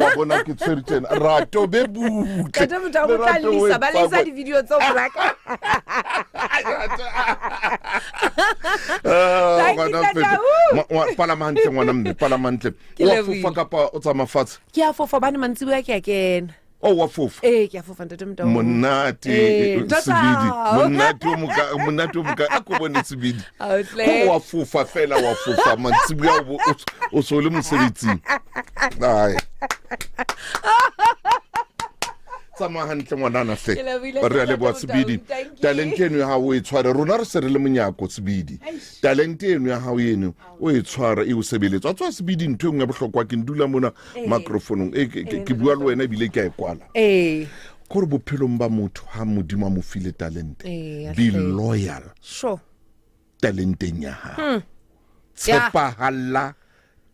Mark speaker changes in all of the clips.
Speaker 1: Wa bona ke tshwere tjena. Rato be butle.
Speaker 2: Ntate Motau o tla
Speaker 1: Lerato o
Speaker 2: lisa, ba
Speaker 1: etsa
Speaker 2: lisa di-video tseo braka.
Speaker 1: Ah,
Speaker 2: Thank you,
Speaker 1: ngwana
Speaker 2: Tata.
Speaker 1: Mfethu.
Speaker 2: Woo.
Speaker 1: Palama hantle ngwana mme, palama hantle.
Speaker 2: Ke
Speaker 1: O a
Speaker 2: lebohile.
Speaker 1: fofa kapa o tsamaya fatshe?
Speaker 2: Ke a fofa bane mantsiboya ke a kena.
Speaker 1: O wa fofa.
Speaker 2: Ee, ke a fofa ntate Motau.
Speaker 1: Monate
Speaker 2: Ee, Tata.
Speaker 1: sebidi. Monate o moka, monate o moka. A ko bone sebidi.
Speaker 2: Autle.
Speaker 1: Ko wa fofa fela wa fofa mantsiboya o so le mosebetsing. Ai. Tsamaya hantle ngwanana hle.
Speaker 2: Ke lebohile,
Speaker 1: Re a leboha
Speaker 2: Ntate
Speaker 1: sebidi.
Speaker 2: Motau. Thank you.
Speaker 1: Talente eno ya hao o e tshware. Rona re se re le monyako sebidi. Talente eno ya hao eno o e tshwara e o sebeletse. Wa tswa sebidi ntho e nngwe ya bohlokwa ke ndula mona microphone e ke bua le wena ebile ke a e kwala.
Speaker 2: Ee.
Speaker 1: Kore bophelong ba motho ha modimo a mo file talente
Speaker 2: Ee,
Speaker 1: be
Speaker 2: hle.
Speaker 1: loyal
Speaker 2: Sure.
Speaker 1: talenteng ya hao. Tshepahalla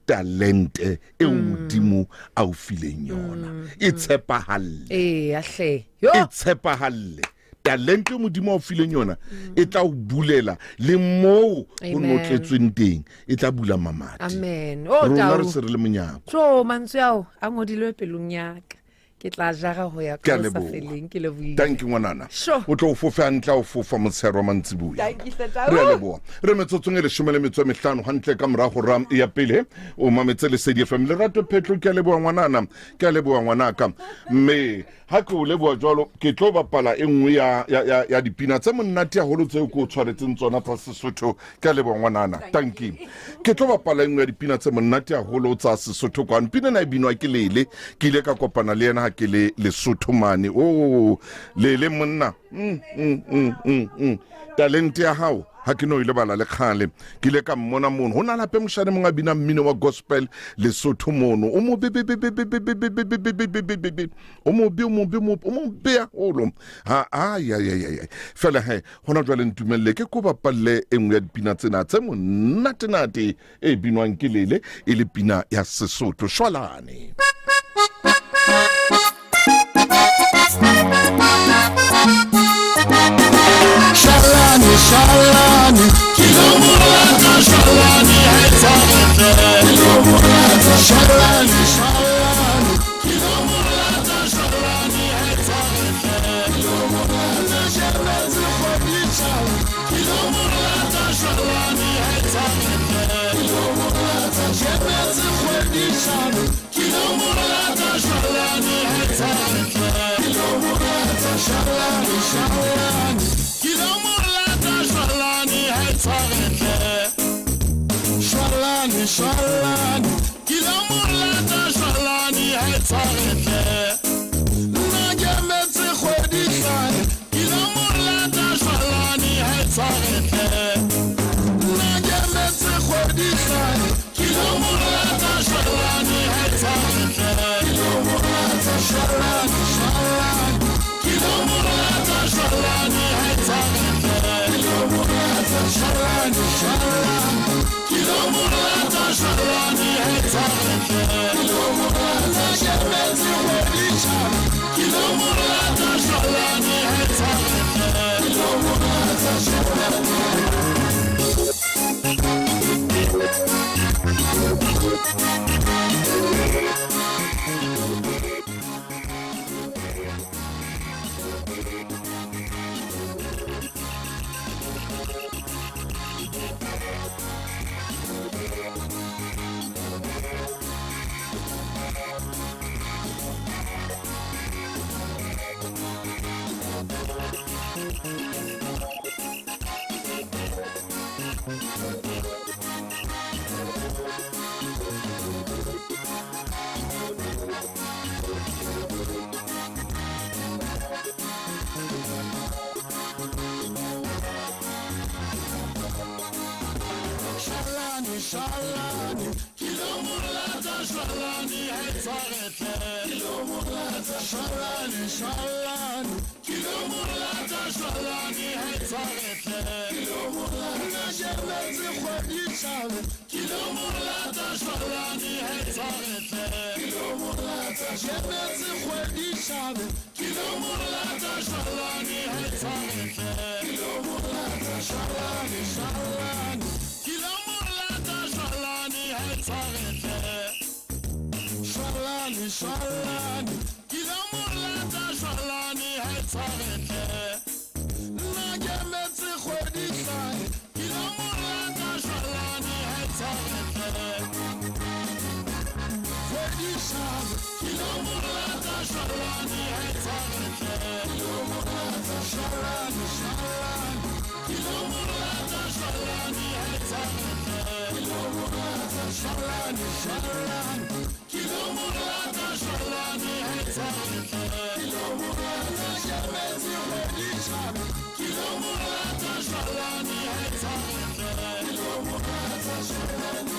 Speaker 1: talente eo modimo a o fileng yona. E tshepahalle.
Speaker 2: Ee, hle. Yo.
Speaker 1: E tshepahalle. Talente eo modimo a o fileng yona e tla o bulela le moo o
Speaker 2: Amen.
Speaker 1: notletsweng teng e tla bula mamati.
Speaker 2: Amen. Oh,
Speaker 1: Rona re
Speaker 2: Tau.
Speaker 1: se re le monyako.
Speaker 2: Tjo, mantswe ao a ngodilwe pelong ya ka. Ke tla jara ho ya
Speaker 1: Ke a
Speaker 2: ka ho sa
Speaker 1: leboha.
Speaker 2: feleng. Ke lebohile.
Speaker 1: Thank you ngwanana.
Speaker 2: Sure.
Speaker 1: O tlo o fofe hantle ha o fofa motshehare wa mantsiboya.
Speaker 2: Thank you, Tata.
Speaker 1: Re a leboha. Re metsotsong e leshome le metso e mehlano hantle ka mora hora ya pele o mametse Lesedi FM. Lerato Phetlo ke a leboha ngwanana, ke a leboha ngwanaka. Mme ha ke o leboha jwalo ke tlo bapala e nngwe ya ya ya, ya dipina tse monate haholo tseo ke o tshwaretseng tsona tsa Sesotho. Ke a leboha ngwanana. Thank you. Ke tlo bapala e nngwe ya dipina tse monate haholo tsa Sesotho kwano. Pina ena e binwa ke Lele. Ke ile ka kopana le yena ha ke le Lesotho mane. Oh, Lele monna. Talente ya hao ha ke no ile bala le kgale. Ke ile ka mmona mono. Ho na le hape moshane mongwe a binang mmino wa gospel Lesotho mono. O mobe be be be be be be be be be be be be be be be. O mobe o mobe o mobe o mobe haholo. Ha ai ai ai ai. Fela he hona jwale ntumelle ke ko bapalle e nngwe ya dipina tsena tse monatenate e binwang ke Lele e le pina ya Sesotho Shwalane.
Speaker 3: Shwalane, shwalane, ke lo mo rata shwalane, ha e tshware hle. Ke lo mo rata shwalane, shwalane, ke lo mo rata shwalane, ha e tshware hle. Ke lo mo rata shebetse kgwebitjhane, ke lo mo rata shwalane, ha e tshware hle. Ke lo mo rata shebetse kgwebitjhane, ke lo mo rata shwalane, ha e tshware hle. Ke lo mo rata shwalane, shwalane, ke lo mo rata shwalane, ha e tshware hle. Shwalane, shwalane, ke lo mo rata shwalane, ha e tshware hle. Nna ke emetse kgwedi hlano, ke lo mo rata shwalane, ha e tshware hle. Nna ke emetse kgwedi hlano, ke lo mo rata shwalane, ha e tshware hle. Ke lo mo rata shwalane, shwalane, ke lo mo rata shwalane, ha e tshware hle. Ke lo mo rata shwalane, shwalane, ke lo mo rata shwalane, ha e tshware hle. Ke lo mo rata shebetse kgweditjhane, ke lo mo rata shwalane, ha e tshware hle. Ke lo mo rata shwalane. Shwalane, shwalane, ke lo mo rata shwalane, ha e tshware hle. Ke lo mo rata shwalane, shwalane, ke lo mo rata shwalane, ha e tshware hle. Ke lo mo rata shebetse kgweditjhane, ke lo mo rata shwalane, ha e tshware hle. Ke lo mo rata shebetse kgweditjhane, ke lo mo rata shwalane, ha e tshware hle. Ke lo mo rata shwalane, shwalane, ke lo mo rata shwalane, ha e tshware hle. Shwalane, shwalane ke lo mo lata shwalane ha e tshware hle nna ke emetse kgwedi hlahe ke lo mo lata shwalane ha e tshware hle kgwedi hlahe ke lo mo lata shwalane ha e tshware hle ke lo mo lata shwalane shwalane ke lo mo lata shwalane ha e tshware hle ke lo mo lata shwalane shwalane ke lo mo lata shwalane ha e tshware hle ke lo mo lata ke emetse kgwedi hlahe ke lo mo lata shwalane ha e tshware hle ke lo mo lata shwalane.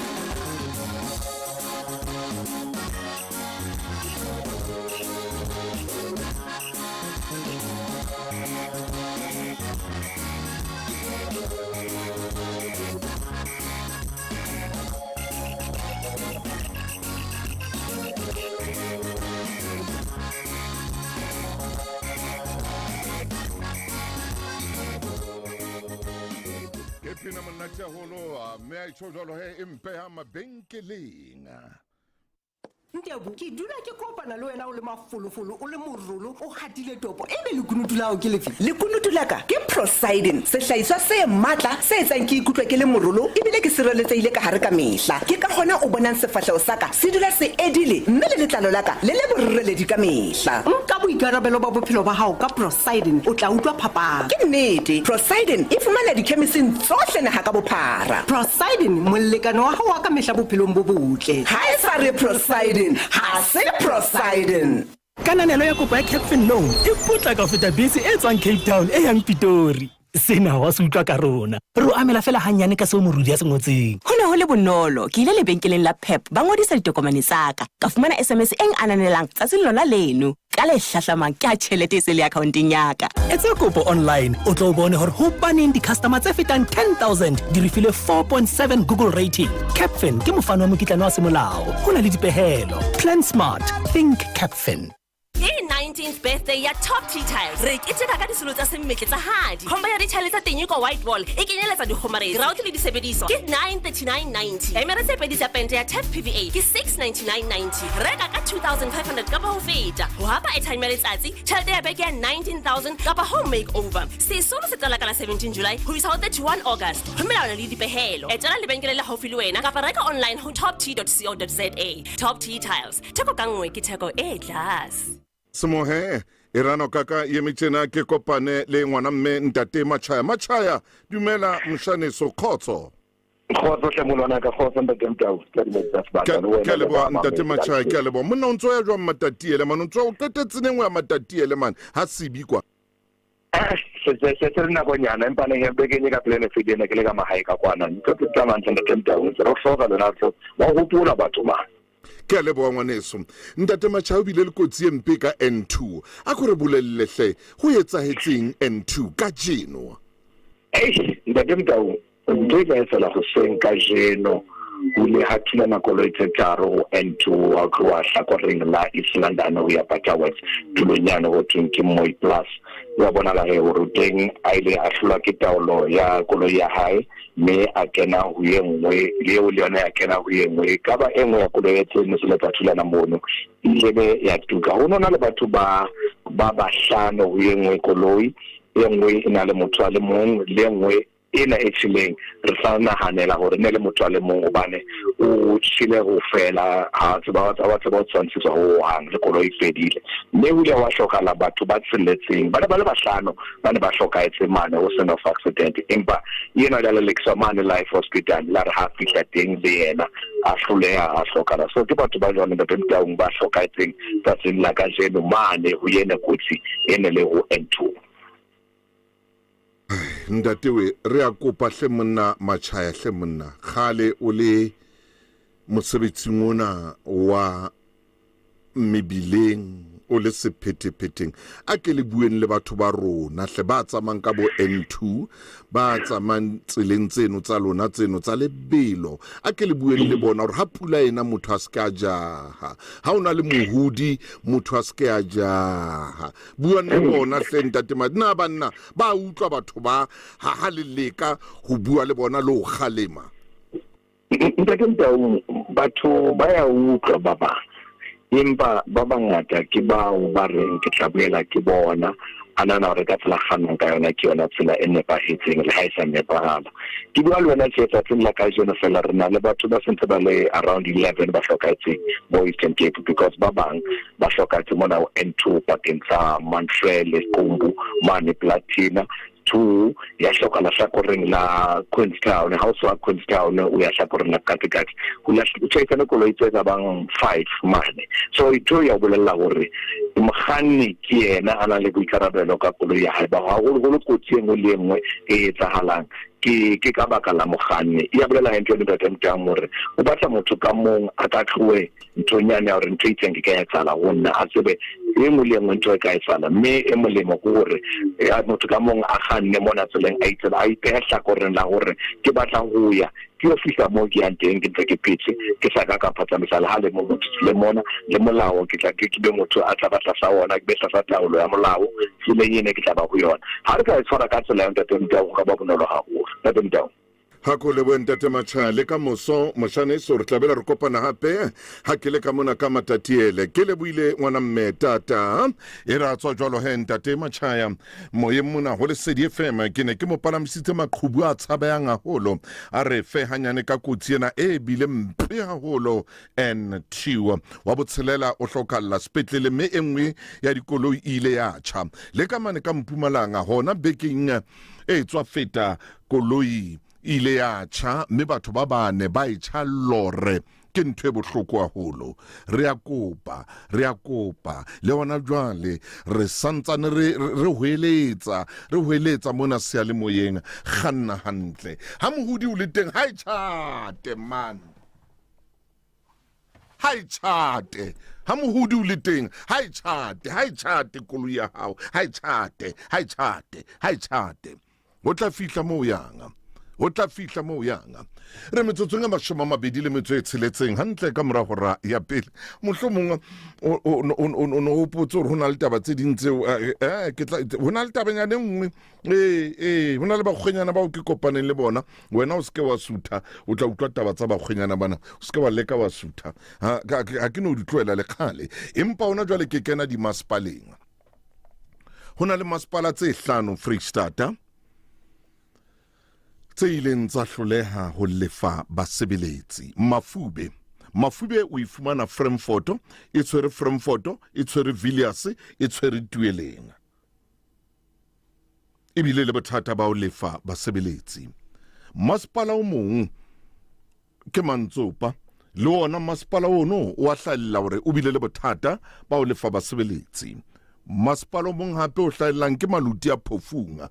Speaker 1: Ke pina monate haholo a mme a itjho jwalo he e mpeha mabenkeleng.
Speaker 4: Ntebo, ke dula ke kopana le wena o le mafolofolo, o le morolo, o hatile topo. Ebe lekunutu la hao ke lefe?
Speaker 5: Lekunutu la ka ke Prosidin, sehlahiswa se matla se etsang ke ikutlwe ke le morolo ebile ke sireletsehile ka hare ka mehla. Ke ka hona o bonang sefahleho sa ka se dula se edile mme le letlalo la ka le le boreledi ka mehla.
Speaker 4: Nka boikarabelo ba bophelo ba hao ka Prosidin, o tla utlwa phapang.
Speaker 5: Ke nnete, Prosidin e fumaneha dikhemising tsohle naha ka bophara.
Speaker 4: Prosidin, molekane wa hao wa ka mehla bophelong bo botle.
Speaker 5: Ha e sa re Prosidin, ha se Prosidin.
Speaker 6: Kananelo ya kopo ya Capfin Loan e potlaka ho feta bese e tswang Cape Town e yang Pitori. Sena wa se utlwa ka rona. Re o amela feela hanyane ka seo morudi a se ngotseng.
Speaker 7: Ho ne ho le bonolo. Ke ile lebenkeleng la Pep, ba ngodisa ditokomane tsa ka. Ka fumana SMS e ananelang tsatsing lona leno. Ka le hlahlamang ke ha tjhelete e se le akhaonteng ya ka.
Speaker 6: Etsa kopo online o tlo bone hore hobaneng di-customer tse fetang 10,000 di re file 4.7 Google rating. Capfin ke mofani wa mokitlane wa semolao. Ho na le dipehelo. Plan smart. Think Capfin.
Speaker 7: Ke 19th birthday ya Top T Tiles. Re keteka ka disolo tsa semmetle tsa hadi. Combo ya dithaele tsa teng ko white wall e kenyeletsa dikgomaretsi, grout le disebediswa ke 939.90. Emere tse pedi tsa pente ya Tef PVA ke 699.90. Reka ka 2500 kapa ho feta. Ho hapa airtime ya letsatsi, tjhelete ya beke ya 19000 kapa home makeover. Sesolo se qala ka la 17 July ho isa ho 31 August. Ho melawana le dipehelo. Etela lebenkele le haufi le wena kapa reka online ho topT.co.za. Top T Tiles. Theko ka nngwe ke theko e tlase.
Speaker 1: Semohe e rano kaka ye metjena ke kopane le ngwana mme ntate Machaya. Machaya, dumela mshaneso, khotso.
Speaker 8: Kgotso hle molwana ka, kgotso ntate Mtau. Ke a dumedisa sebaka le wena
Speaker 1: Ke a
Speaker 8: le
Speaker 1: leboha
Speaker 8: ba
Speaker 1: ntate
Speaker 8: mamedi
Speaker 1: Machaya, ke a
Speaker 8: ka.
Speaker 1: leboha. Monna o ntso ya jwang Matatiele man, o ntso o qetetse neng ho ya Matatiele man, ha sibi kwa?
Speaker 8: Se se se se re nakonyana empa neng bekeng e ka pele ne fedile ne ke le ka mahae ka kwana. Ntho tse tsamayang hle ntate Mtau, ntse re o hloka lona re wa hopola batho man.
Speaker 1: Ke a leboha ngwaneso. Ntate Machaya o bile le kotsi e mpe ka N2. A ko re bolelle hle, ho etsahetseng N2 kajeno?
Speaker 8: Eish, ntate Mtau, ntho e tla etsahala hoseng kajeno. Ho ile ha thulana koloi tse tharo ho N2 wa tloha hlakoreng la East London ho ya Butterworth tulong yane ho thweng ke Mooi Plus. Wa bonahala he hore o teng a ile a hlolwa ke taolo ya koloi ya hae mme a kena ho e nngwe, le eo le yona ya kena ho e nngwe. E ka ba e nngwe ya koloi tse ne se le tsa thulana mono e ile be ya tuka. Ho no na le batho ba ba bahlano ho e nngwe koloi, e nngwe e na le motho a le mong, le e nngwe ena e tjheleng re sa nahanela hore ne le motho a le mong hobane o tjhele ho fela, ha tseba wa tseba ho tshwantshiswa ho hang le koloi e fedile. Mme ho ile hwa hlokahala batho ba tsheletseng, ba ne ba le bahlano ba ne ba hlokahetse mane ho scene of accident, empa yena o ile a lelekiswa mane Life Hospital, la re ha fihla teng le yena a hloleha a hlokahala. So ke batho ba jwalo ntate Motaung ba hlokahetseng tsatsing la kajeno mane ho ena kotsi e ne le ho N2.
Speaker 1: Ntate we, re a kopa hle monna Machaya hle monna, kgale o le mosebetsing ona wa mebileng, o le sephethephetheng, a ke le bueng le batho ba rona hle ba tsamayang ka bo N2, ba tsamayang tseleng tseno tsa lona tseno tsa lebelo, a ke le bueng le bona hore ha pula ena motho a se ke a jaha, ha o na le mohudi motho a se ke a jaha. Buang le bona hle ntate Ma, na banna ba utlwa batho ba ha ha le leka ho bua le bona le ho kgalema?
Speaker 8: Ntate Mtau, batho ba ya utlwa ba bang. Empa ba bangata ke bao ba reng ke tla boela ke bona, a nahana hore ka tsela kgannang ka yona ke yona tsela e nepahetseng le ha e sa nepahala. Ke bua le wena tje tsatsing la kajeno fela re na le batho ba sentse ba le around 11 ba hlokahetseng mo Eastern Cape because ba bang ba hlokahetse mona ho N2 pakeng tsa Manfre le Qumbu mane Platina 2 ya hloka lahlakoreng la Queenstown ha o tswa Queenstown o ya hlakoreng la Katikati ho tjhaisane koloi tse ka bang 5 mane so ntho ya o bolella hore mokganni ke yena a nang le boikarabelo ka koloi ya hae ba haholoholo kotsi e nngwe le e nngwe e etsahalang ke ke ka baka la mokganni ya bolela hantle ntate Motang hore o batla motho ka mong a ka tlohe nthong yane ya gore ntho e itseng ke ka etsala go nna a tsebe e nngwe le e nngwe ntho e ka etsala mme e molemo ke gore ya motho ka mong a kganne mona tseleng a itsela a ipehe hlakoreng la gore ke batla go ya ke yo fihla mo ke yang teng ke ntse ke phetse ke sa ka ka phatsamisa le ha le mo motho le mona le molao ke tla ke be motho a tla batla sa ona ke be tlasa taolo ya molao tseleng ene ke tla ba go yona ha re ka e tshwara ka tsela ya ntate Motau go ka ba bonolo haholo ntate Motau.
Speaker 1: Ha ko lebohe ntate Macha le ka moso moshaneso re tlabela re kopana hape ha ke le ka mona ka Matatiele ke lebohile ngwana mme tata e ra tswa jwalo he ntate Machaya moyeng mona ho Lesedi FM ke ne ke mo palamisitse maqhubu a tshabehang haholo a re fe hanyane ka kotsi ena e bile mpe haholo N2 wa botshelela o hlokalla sepetlele mme e nngwe ya dikoloi e ile ya tjha le ka mane ka Mpumalanga hona bekeng e tswa feta Koloi e ile ya tjha mme batho ba bane ba e tjha lore. Ke ntho e bohloko haholo. Re a kopa, re a kopa. Le hona jwale re santsane re re hweletsa, re hweletsa mona seyalemoyeng. Kganna hantle. Ha mohodi o le teng ha e tjhate man. Ha e tjhate. Ha mohodi o le teng ha e tjhate, ha e tjhate koloi ya hao. Ha e tjhate, ha e tjhate, ha e tjhate. O tla fihla moo yang. O tla fihla moo yang. Re metsotsong e 26 hantle ka mora hora ya pele. Mohlomong o no hopotse hore ho na le taba tse ding tseo eh, eh, ke tla ho na le tabanyana e nngwe ee ee ho na le bakgwenyana bao ke kopaneng le bona wena o seke wa sutha o tla utlwa taba tsa bakgwenyana bana o seke wa leka wa sutha ha ke no di tlohela le kgale empa ona jwale ke kena dimasepaleng Ho na le masepala tse hlano Freistata tse ileng tsa hloleha ho lefa basebeletsi. Mafube Mafube o e fumana Frankfort, e tshwere Frankfort, e tshwere Villiers, e tshwere Tueleng. Ebile le bothata ba ho lefa basebeletsi. Masepala o mong Ke Mantsopa, le ona masepala ono o a hlahella hore o bile le bothata ba ho lefa basebeletsi. Masepala o mong hape o hlahellang ke Maluti a Phofung.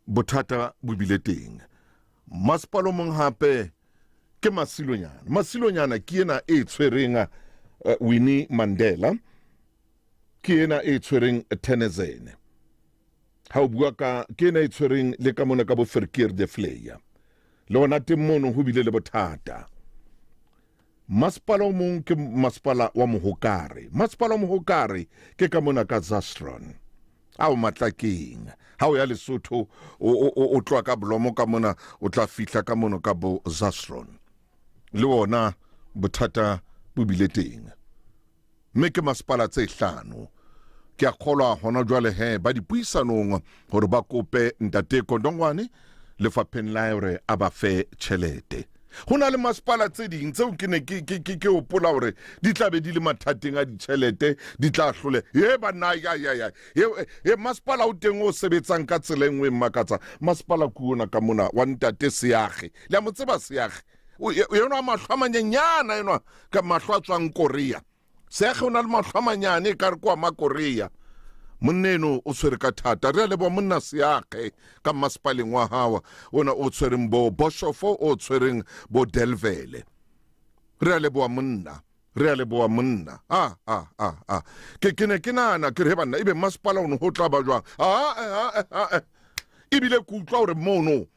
Speaker 1: Bothata bo bile teng. Masepala o mong hape ke Masilonyana. Masilonyana ke ena e tshwereng uh, Winnie Mandela, ke ena e tshwereng Tenezene. Ha o bua ka ke ena e tshwereng le ka mona ka bo Verkeer de Vleya. Le ona teng mono ho bile le bothata. Masepala o mong ke masepala wa Mohokare. Masepala wa Mohokare ke ka mona ka Zastron. A o Matlakeng. Ha o ya Lesotho o tloha ka Bolomo ka mona o tla fihla ka mono ka bo Zastron. Le ona bothata bo bile teng. Mme ke masepala tse hlano. Ke a kgolwa hona jwale he ba dipuisanong hore ba kope Ntate Kondongwane lefapheng la hore a ba fe tjhelete. Ho na le masepala tse ding tseo ke ne ke ke ke ke hopola hore di tla be di le mathateng a ditjhelete, di tla hlole. Ye banna ya ya ya. Ye ye masepala o teng o sebetsang ka tsela e nngwe e mmakatsang. Masepala ke ona ka mona wa Ntate Seage. Le a mo tseba Seage? Enwa mahlo a manyenyana enwa ka mahlo a tswang Korea. Seage o na le mahlo a manyane e ka re kwa Makorea. Monna eno o tshwere ka thata. Re a leboha monna Seage ka masepaleng wa hawa ona o tshwereng bo Boshofo o tshwereng bo Delvele. Re a leboha monna. Re a leboha monna. Ah ah ah ah. Ke ke ne ke nahana ke re he banna ebe masepala ono ho tla ba jwang. Ah ah ah ah. Ebile ke utlwa hore mono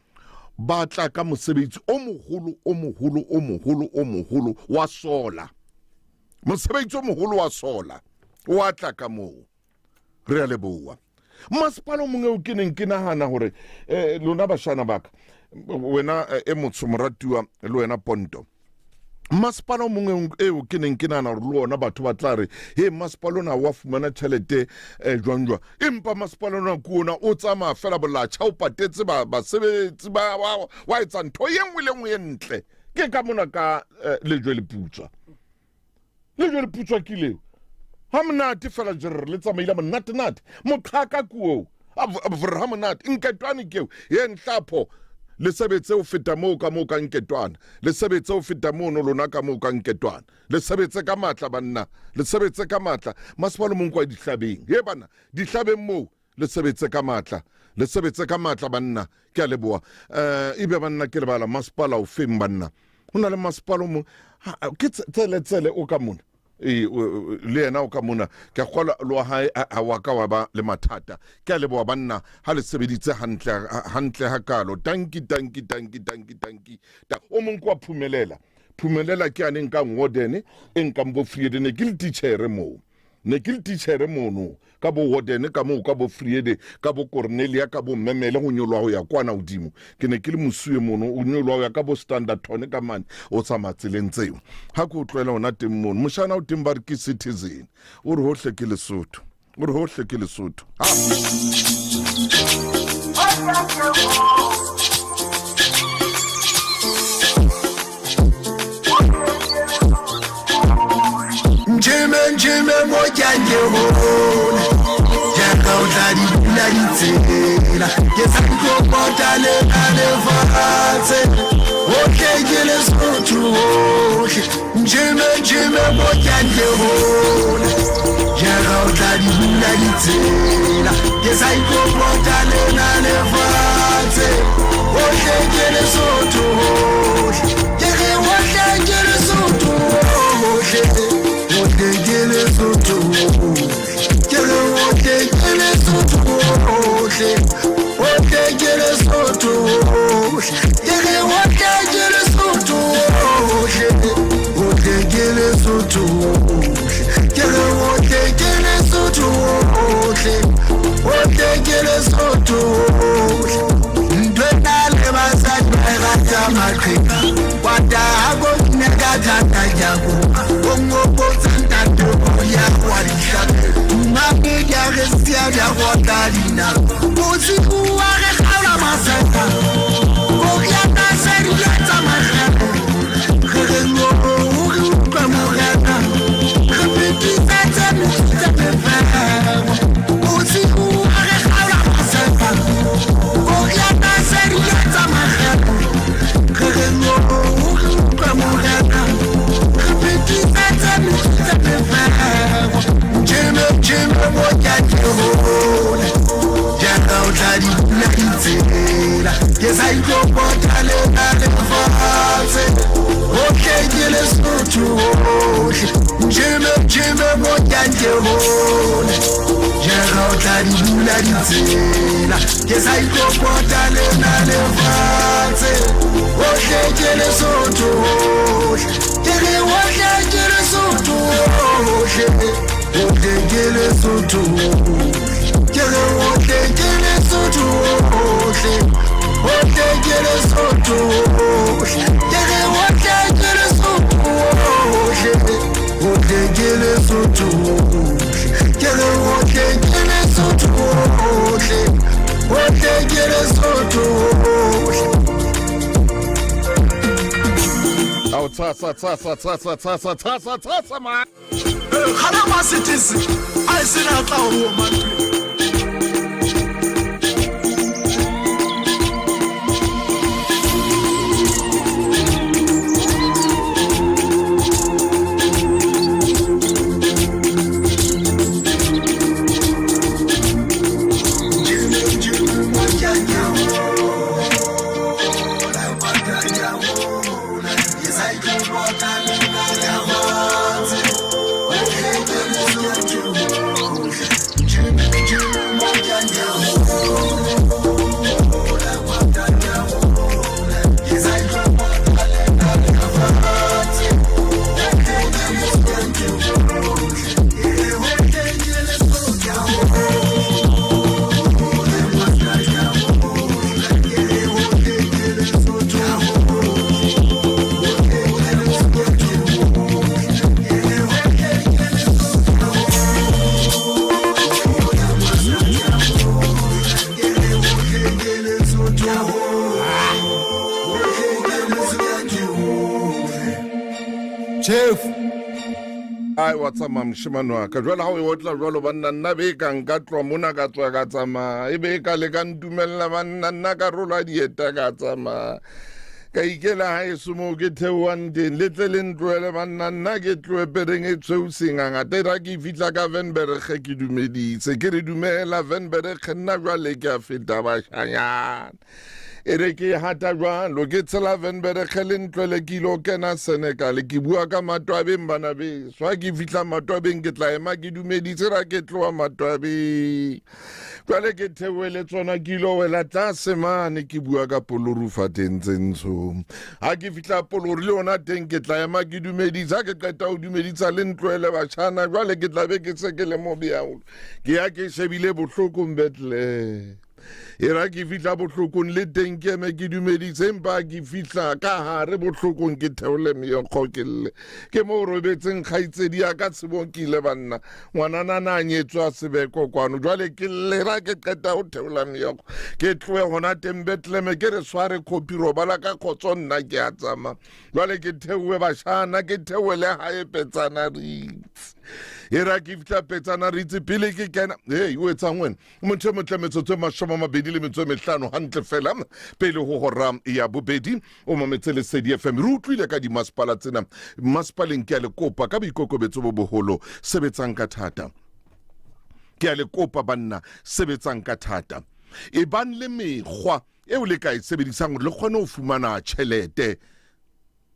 Speaker 1: ba tla ka mosebetsi o moholo o moholo o moholo o moholo wa sola mosebetsi o moholo wa sola o a tla ka moo re a leboa masepala o mongwe o ke neng ke nagana gore um lona bashana baka wena eh, e motsho moratiwa le wena ponto. Masepala o mongwe eo ke neng ke nahana gore le ona batho ba tla re he masepala ona wa fumana tšhelete um jwang jwang, empa masepala ona ke ona o tsamaya fela bolatšha, o patetse basebetsi wa etsa ntho ye nngwe le nngwe ye ntle. Ke ka mona ka lejwe le putswa, lejwe le putswa ke leo ga monate fela jerre le tsamaile monatenate moqhaka kuoo vrra monate nketwane keo ye nhlapho le sebetse ho feta moo ka moo ka nketwana le sebetse ho feta mono lona ka moo ka nketwana le sebetse ka matla banna le sebetse ka matla masepalo mong kwa dihlabeng ye bana dihlabeng moo le sebetse ka matla le sebetse ka matla banna ke a leboa um ebe banna ke lebala masepala o feng banna go na le masepala o mong ke tsele-tsele o ka mona ee le yena o ka mona ke a kgolwa le wa hae ha wa ka wa ba le mathata ke a leboa banna ha le sebeditse hantle hantle hakalo tanki tanki tanki tanki tanki ta o mong kwa phumelela phumelela ke ane nkang warden e nkang bo friede ne ke le titjhere moo ne ke le titjhere mono ka bo warden ka moo ka bo friede ka bo cornelia ka bo memele go nyoloha ho ya kwana hodimo ke ne ke le mosuwe mono o nyoloha ho ya ka bo standardton ka mane o tsamaya tseleng tseo ha ke o tlohela ona teng mono moshana o teng ba re ke citizen o re hohle ke lesotho o re hohle ke lesotho ha
Speaker 3: Njime njime mo ke hole Jaaka o tla di dula ditsela Ke sa ikopota le ka lefatshe Hohle ke Lesotho hohle Njime njime mo ke hole Jaaka o tla di dula ditsela Ke sa ikopota le na lefatshe Hohle ke Lesotho hohle Ke re hohle ke Lesotho hohle Hohle ke Lesotho hohle Ke re hohle ke Lesotho hohle Hohle ke Lesotho hohle Ke re hohle ke Lesotho hohle Hohle ke Lesotho hohle Ke re hohle ke Lesotho hohle Hohle ke Lesotho hohle Ntwena le basadi ba e rata maqheka Kwata ha ko ne ka thata jako Ongopotsa ntate o ya wa dihlabelo Mame di a re siya di a rota dinao Bosigo wa re kgaola masaka Koriana se di tsa makgabo Re re ngo o re utlwe morena Re fetisetse metsitse mefero Bosigo wa re kgaola masaka Koriana se di tsa makgabo Re re ngo o re utlwe morena Re fetisetse metsitse mefero Njime njime mo ke hole Jaaka o tla di dula ditsela Ke sa ikopota le ka lefatshe Hohle ke Lesotho hohle Njime njime mo ke hole Jaaka o tla di dula ditsela Ke sa ikopota le na lefatshe Hohle ke Lesotho hohle Ke re hohle ke Lesotho hohle Hohle ke Lesotho hohle Ke re hohle ke Lesotho hohle Hohle ke Lesotho hohle Ke re hohle ke Lesotho hohle Hohle ke Lesotho hohle Ke re hohle ke Lesotho hohle Hohle ke Lesotho hohle
Speaker 1: Ao tshasa tshasa tshasa tshasa tshasa tshasa ma
Speaker 3: Gana ma citizen a e sena tla o mantwe
Speaker 1: wa tsamaya moshemane wa ka. Jwale ha o e otla jwalo banna nna be ka nka tloha mona ka tswa ka tsamaya. E be ka le ka ntumella banna nna ka rola dieta ka tsamaya. Ka ikela haeso moo ke theohang teng le tle le ntlohele banna nna ke tlohe pereng e tshweu sengangata e ra ke fihla ka Venberge ke dumedise ke re dumela Venberge nna jwale ke a feta bashanyana. E re ke hata jwalo ke tshela Venberge le ntlwele ke ilo kena Senegal ke bua ka matwabeng bana beso ha ke fihla matwabeng ke tla ema ke dumedise ra ke tloha matwabeng jwale ke theoele tsona ke ilo wela tlase mane ke bua ka polorufa teng tse ntsho ha ke fihla polori le yona teng ke tla ema ke dumedise ha ke qeta ho dumedisa le ntlohele batjhana jwale ke tla be ke se ke le mobe haholo ke ya ke shebile bohlokong Bethlehem E ra ke fihla bohlokong le teng ke eme ke dumedise empa ke fihla ka gare bohlokong ke theole meokgo ke lle ke mo robetseng kgaitsedi ya ka tshebong ke ile banna ngwanana na nyetswe a sebeko kwano jwale ke lle ra ke qeta go theola meokgo ke tloe gona teng Bethlehem ke re sware khopi robala ka kgotso nna ke a tsamaya jwale ke theoe bashana ke theoele gae petsana ritse e ra ke fihla petsana ritse pele ke kena hei o etsang wena Motho e motle metsotso e mashome a mabedi le metso e mehlano hantle fela pele ho hora ya bobedi o mametse Lesedi FM. Re utlwile ka dimasepala tsena. Masepaleng ke a le kopa ka boikokobetso bo boholo sebetsang ka thata. Ke a le kopa banna sebetsang ka thata. E bang le mekgwa eo le ka e sebedisang hore le kgone ho fumana tjhelete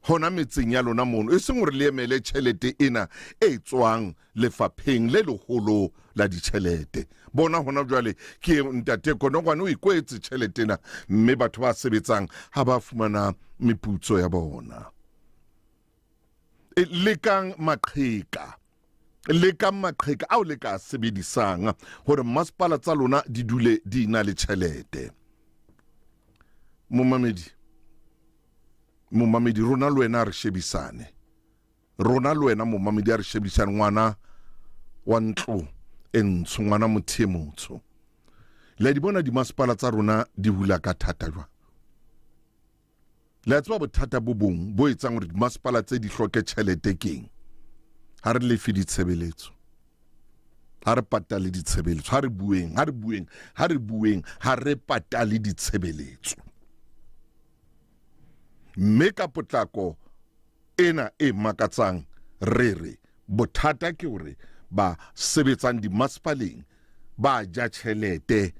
Speaker 1: hona metseng ya lona mono, e seng hore le emele tjhelete ena e tswang lefapheng le leholo la ditjhelete. Bona hona jwale ke ntate Konokwane o ikwetse tjhelete ena, mme batho ba sebetsang ha ba fumana meputso ya bona. E, lekang maqheka lekang maqheka ao le ka sebedisang hore masepala tsa lona di dule di na le tjhelete. Momamedi Momamedi, rona le wena a re shebisane. Rona le wena momamedi a re shebisane ngwana wa ntlo e ntsho, ngwana motho e motsho. Le a di bona dimasepala tsa rona di hula ka thata jwang? Le a tseba bothata bo bong bo etsang hore dimasepala tse di hloke tjhelete keng? Ha re lefe ditshebeletso. Ha re patale ditshebeletso. Ha re bueng, ha re bueng, ha re bueng, ha re patale ditshebeletso. Mme ka potlako ena e makatsang re re bothata ke hore ba sebetsang dimasepaleng ba ja tjhelete.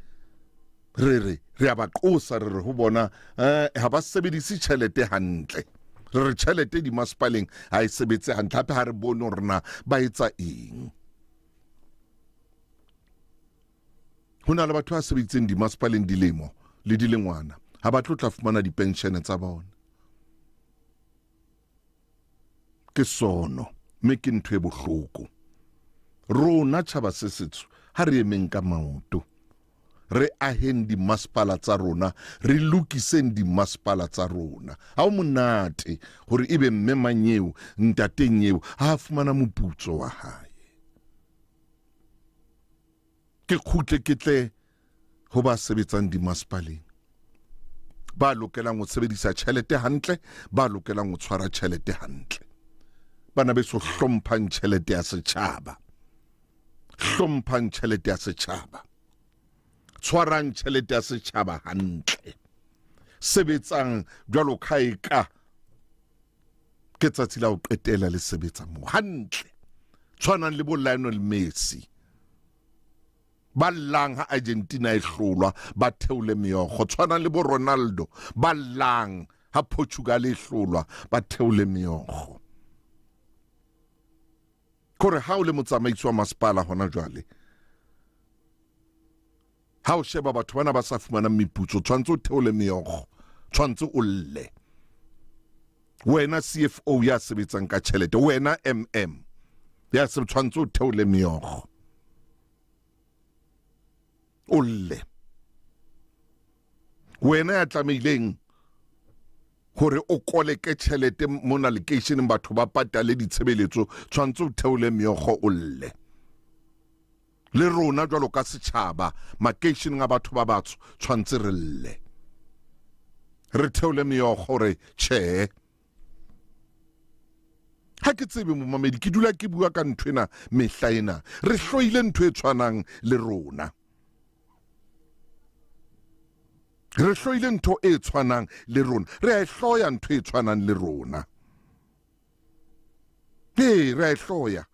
Speaker 1: Re re re a ba qosa, re re ho bona eh, ha ba sebedise tjhelete hantle. Re re tjhelete dimasepaleng ha e sebetse hantle, hape ha re bone hore na ba etsa eng. Ho na le batho ba sebeditseng dimasepaleng dilemo le dilengwana ha ba tlo tla fumana dipenshene tsa bona. Ke sono mme ke ntho e bohloko. Rona tjhaba se setsho ha re emeng ka maoto. Re aheng dimasepala tsa rona, re lokiseng dimasepala tsa rona. Ha o monate hore ebe mme mang eo, ntateng eo ha a fumana moputso wa hae. Ke kgutle ke tle ho ba sebetsang dimasepaleng ba lokelang ho sebedisa tjhelete hantle, ba lokelang ho tshwara tjhelete hantle. Bana beso, hlomphang tjhelete ya setjhaba, hlomphang tjhelete ya setjhaba, tshwarang tjhelete ya setjhaba hantle, sebetsang jwalo ka eka ke tsatsi la ho qetela le sebetsa moo hantle. Tshwanang le bo Lionel Messi ba llang ha Argentina e hlolwa ba theole meokgo, tshwanang le bo Ronaldo ba llang ha Portugal e hlolwa ba theole meokgo. Kore ha o le motsamaisi wa masepala hona jwale, Ha o sheba batho bana ba sa fumanang meputso, tshwanetse o theole meokgo, tshwanetse o lle. Wena CFO ya sebetsang ka tjhelete, wena MM ya se tshwanetse o theole meokgo, o lle. Wena ya tlamehileng hore o koleke tjhelete mona lekeisheneng, batho ba patale ditshebeletso, tshwanetse o theole meokgo, o lle. Le rona jwalo ka setjhaba makeisheneng a batho ba batsho tshwanetse re lle, re theole meokgo, re tjhe. Ga ke tsebe momamedi, ke dula ke bua ka ntho ena mehla ena. Re hloile ntho e tshwanang le rona. Re hloile ntho e tshwanang le rona. Re a e hloya ntho e tshwanang le rona. Ee, re a e hloya.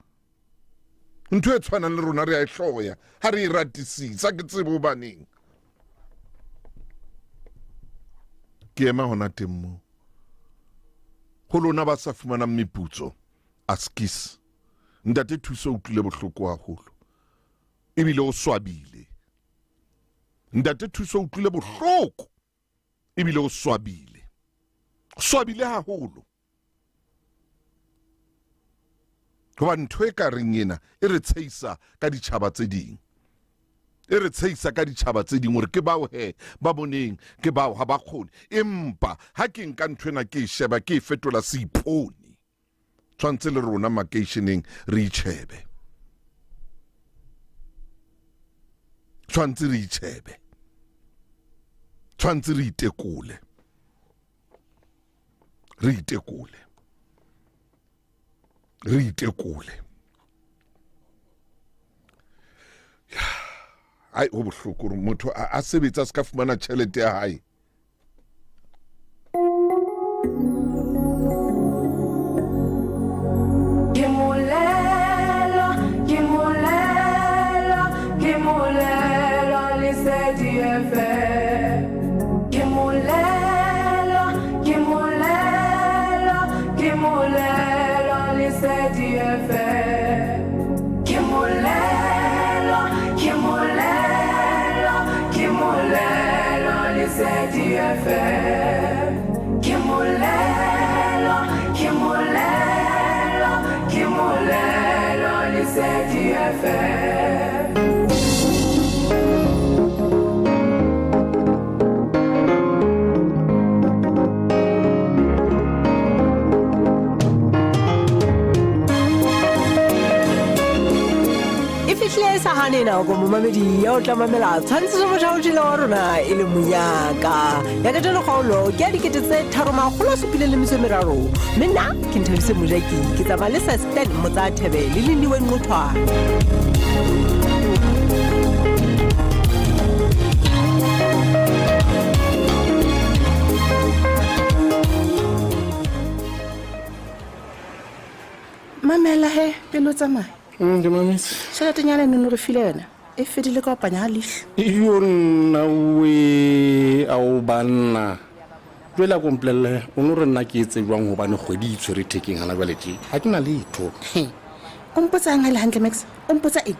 Speaker 1: Ntho e tshwanang le rona re a e hloya. Ha re e ratisise, ha ke tsebe hobaneng. Ke ema hona teng moo. Ho lona ba sa fumanang meputso, askis. Ntate Thuso o utlwile bohloko haholo. Ebile o swabile. Ntate Thuso o utlwile bohloko. Ebile o swabile. Swabile haholo. Hoba ntho e ka reng ena e re tsheisa ka ditjhaba tse ding. E re tsheisa ka ditjhaba tse ding hore ke bao he ba boneng ke bao ha ba kgone. Empa ha ke nka ntho ena ke e sheba ke e fetola seipone. Tshwantse le rona makeisheneng re itjhebe. Tshwantse re itjhebe. Tshwantse re itekole. Re itekole. Re itekole. Ai ho bohloko hore motho a sebetsa a se ka fumana tjhelete ya hae.
Speaker 9: Ke molela, ke molela, ke molela Lesedi FM. Ke molela, ke molela, ke molela Lesedi FM. Ke molela, ke molela, ke molela Lesedi FM. Ke molela, ke molela, ke molela Lesedi FM.
Speaker 4: E fihlile e sa hane nako momamedi ya o tla mamela tshwantshiso motjhaotjhele wa rona e le monyaka ya kajeno kgaolo ke ya 3773 mme nna ke Nthabise Mojaki ke tsamaya le Sestan Motsathebe le Lindiwe Nqothwane.
Speaker 10: Mamela he pele o tsamaya.
Speaker 11: Ke mametse.
Speaker 10: Tjheletenyana e neng o re file yona e fedile ka ho panya ha leihlo.
Speaker 11: Iyo nna we ao banna. Jwale a ko mpolelle o no re nna ke etse jwang hobane kgwedi e tshwere thekeng hana jwale tje. Ha ke na letho.
Speaker 10: He. O mpotsang ha e le hantle Max? O mpotsa eng?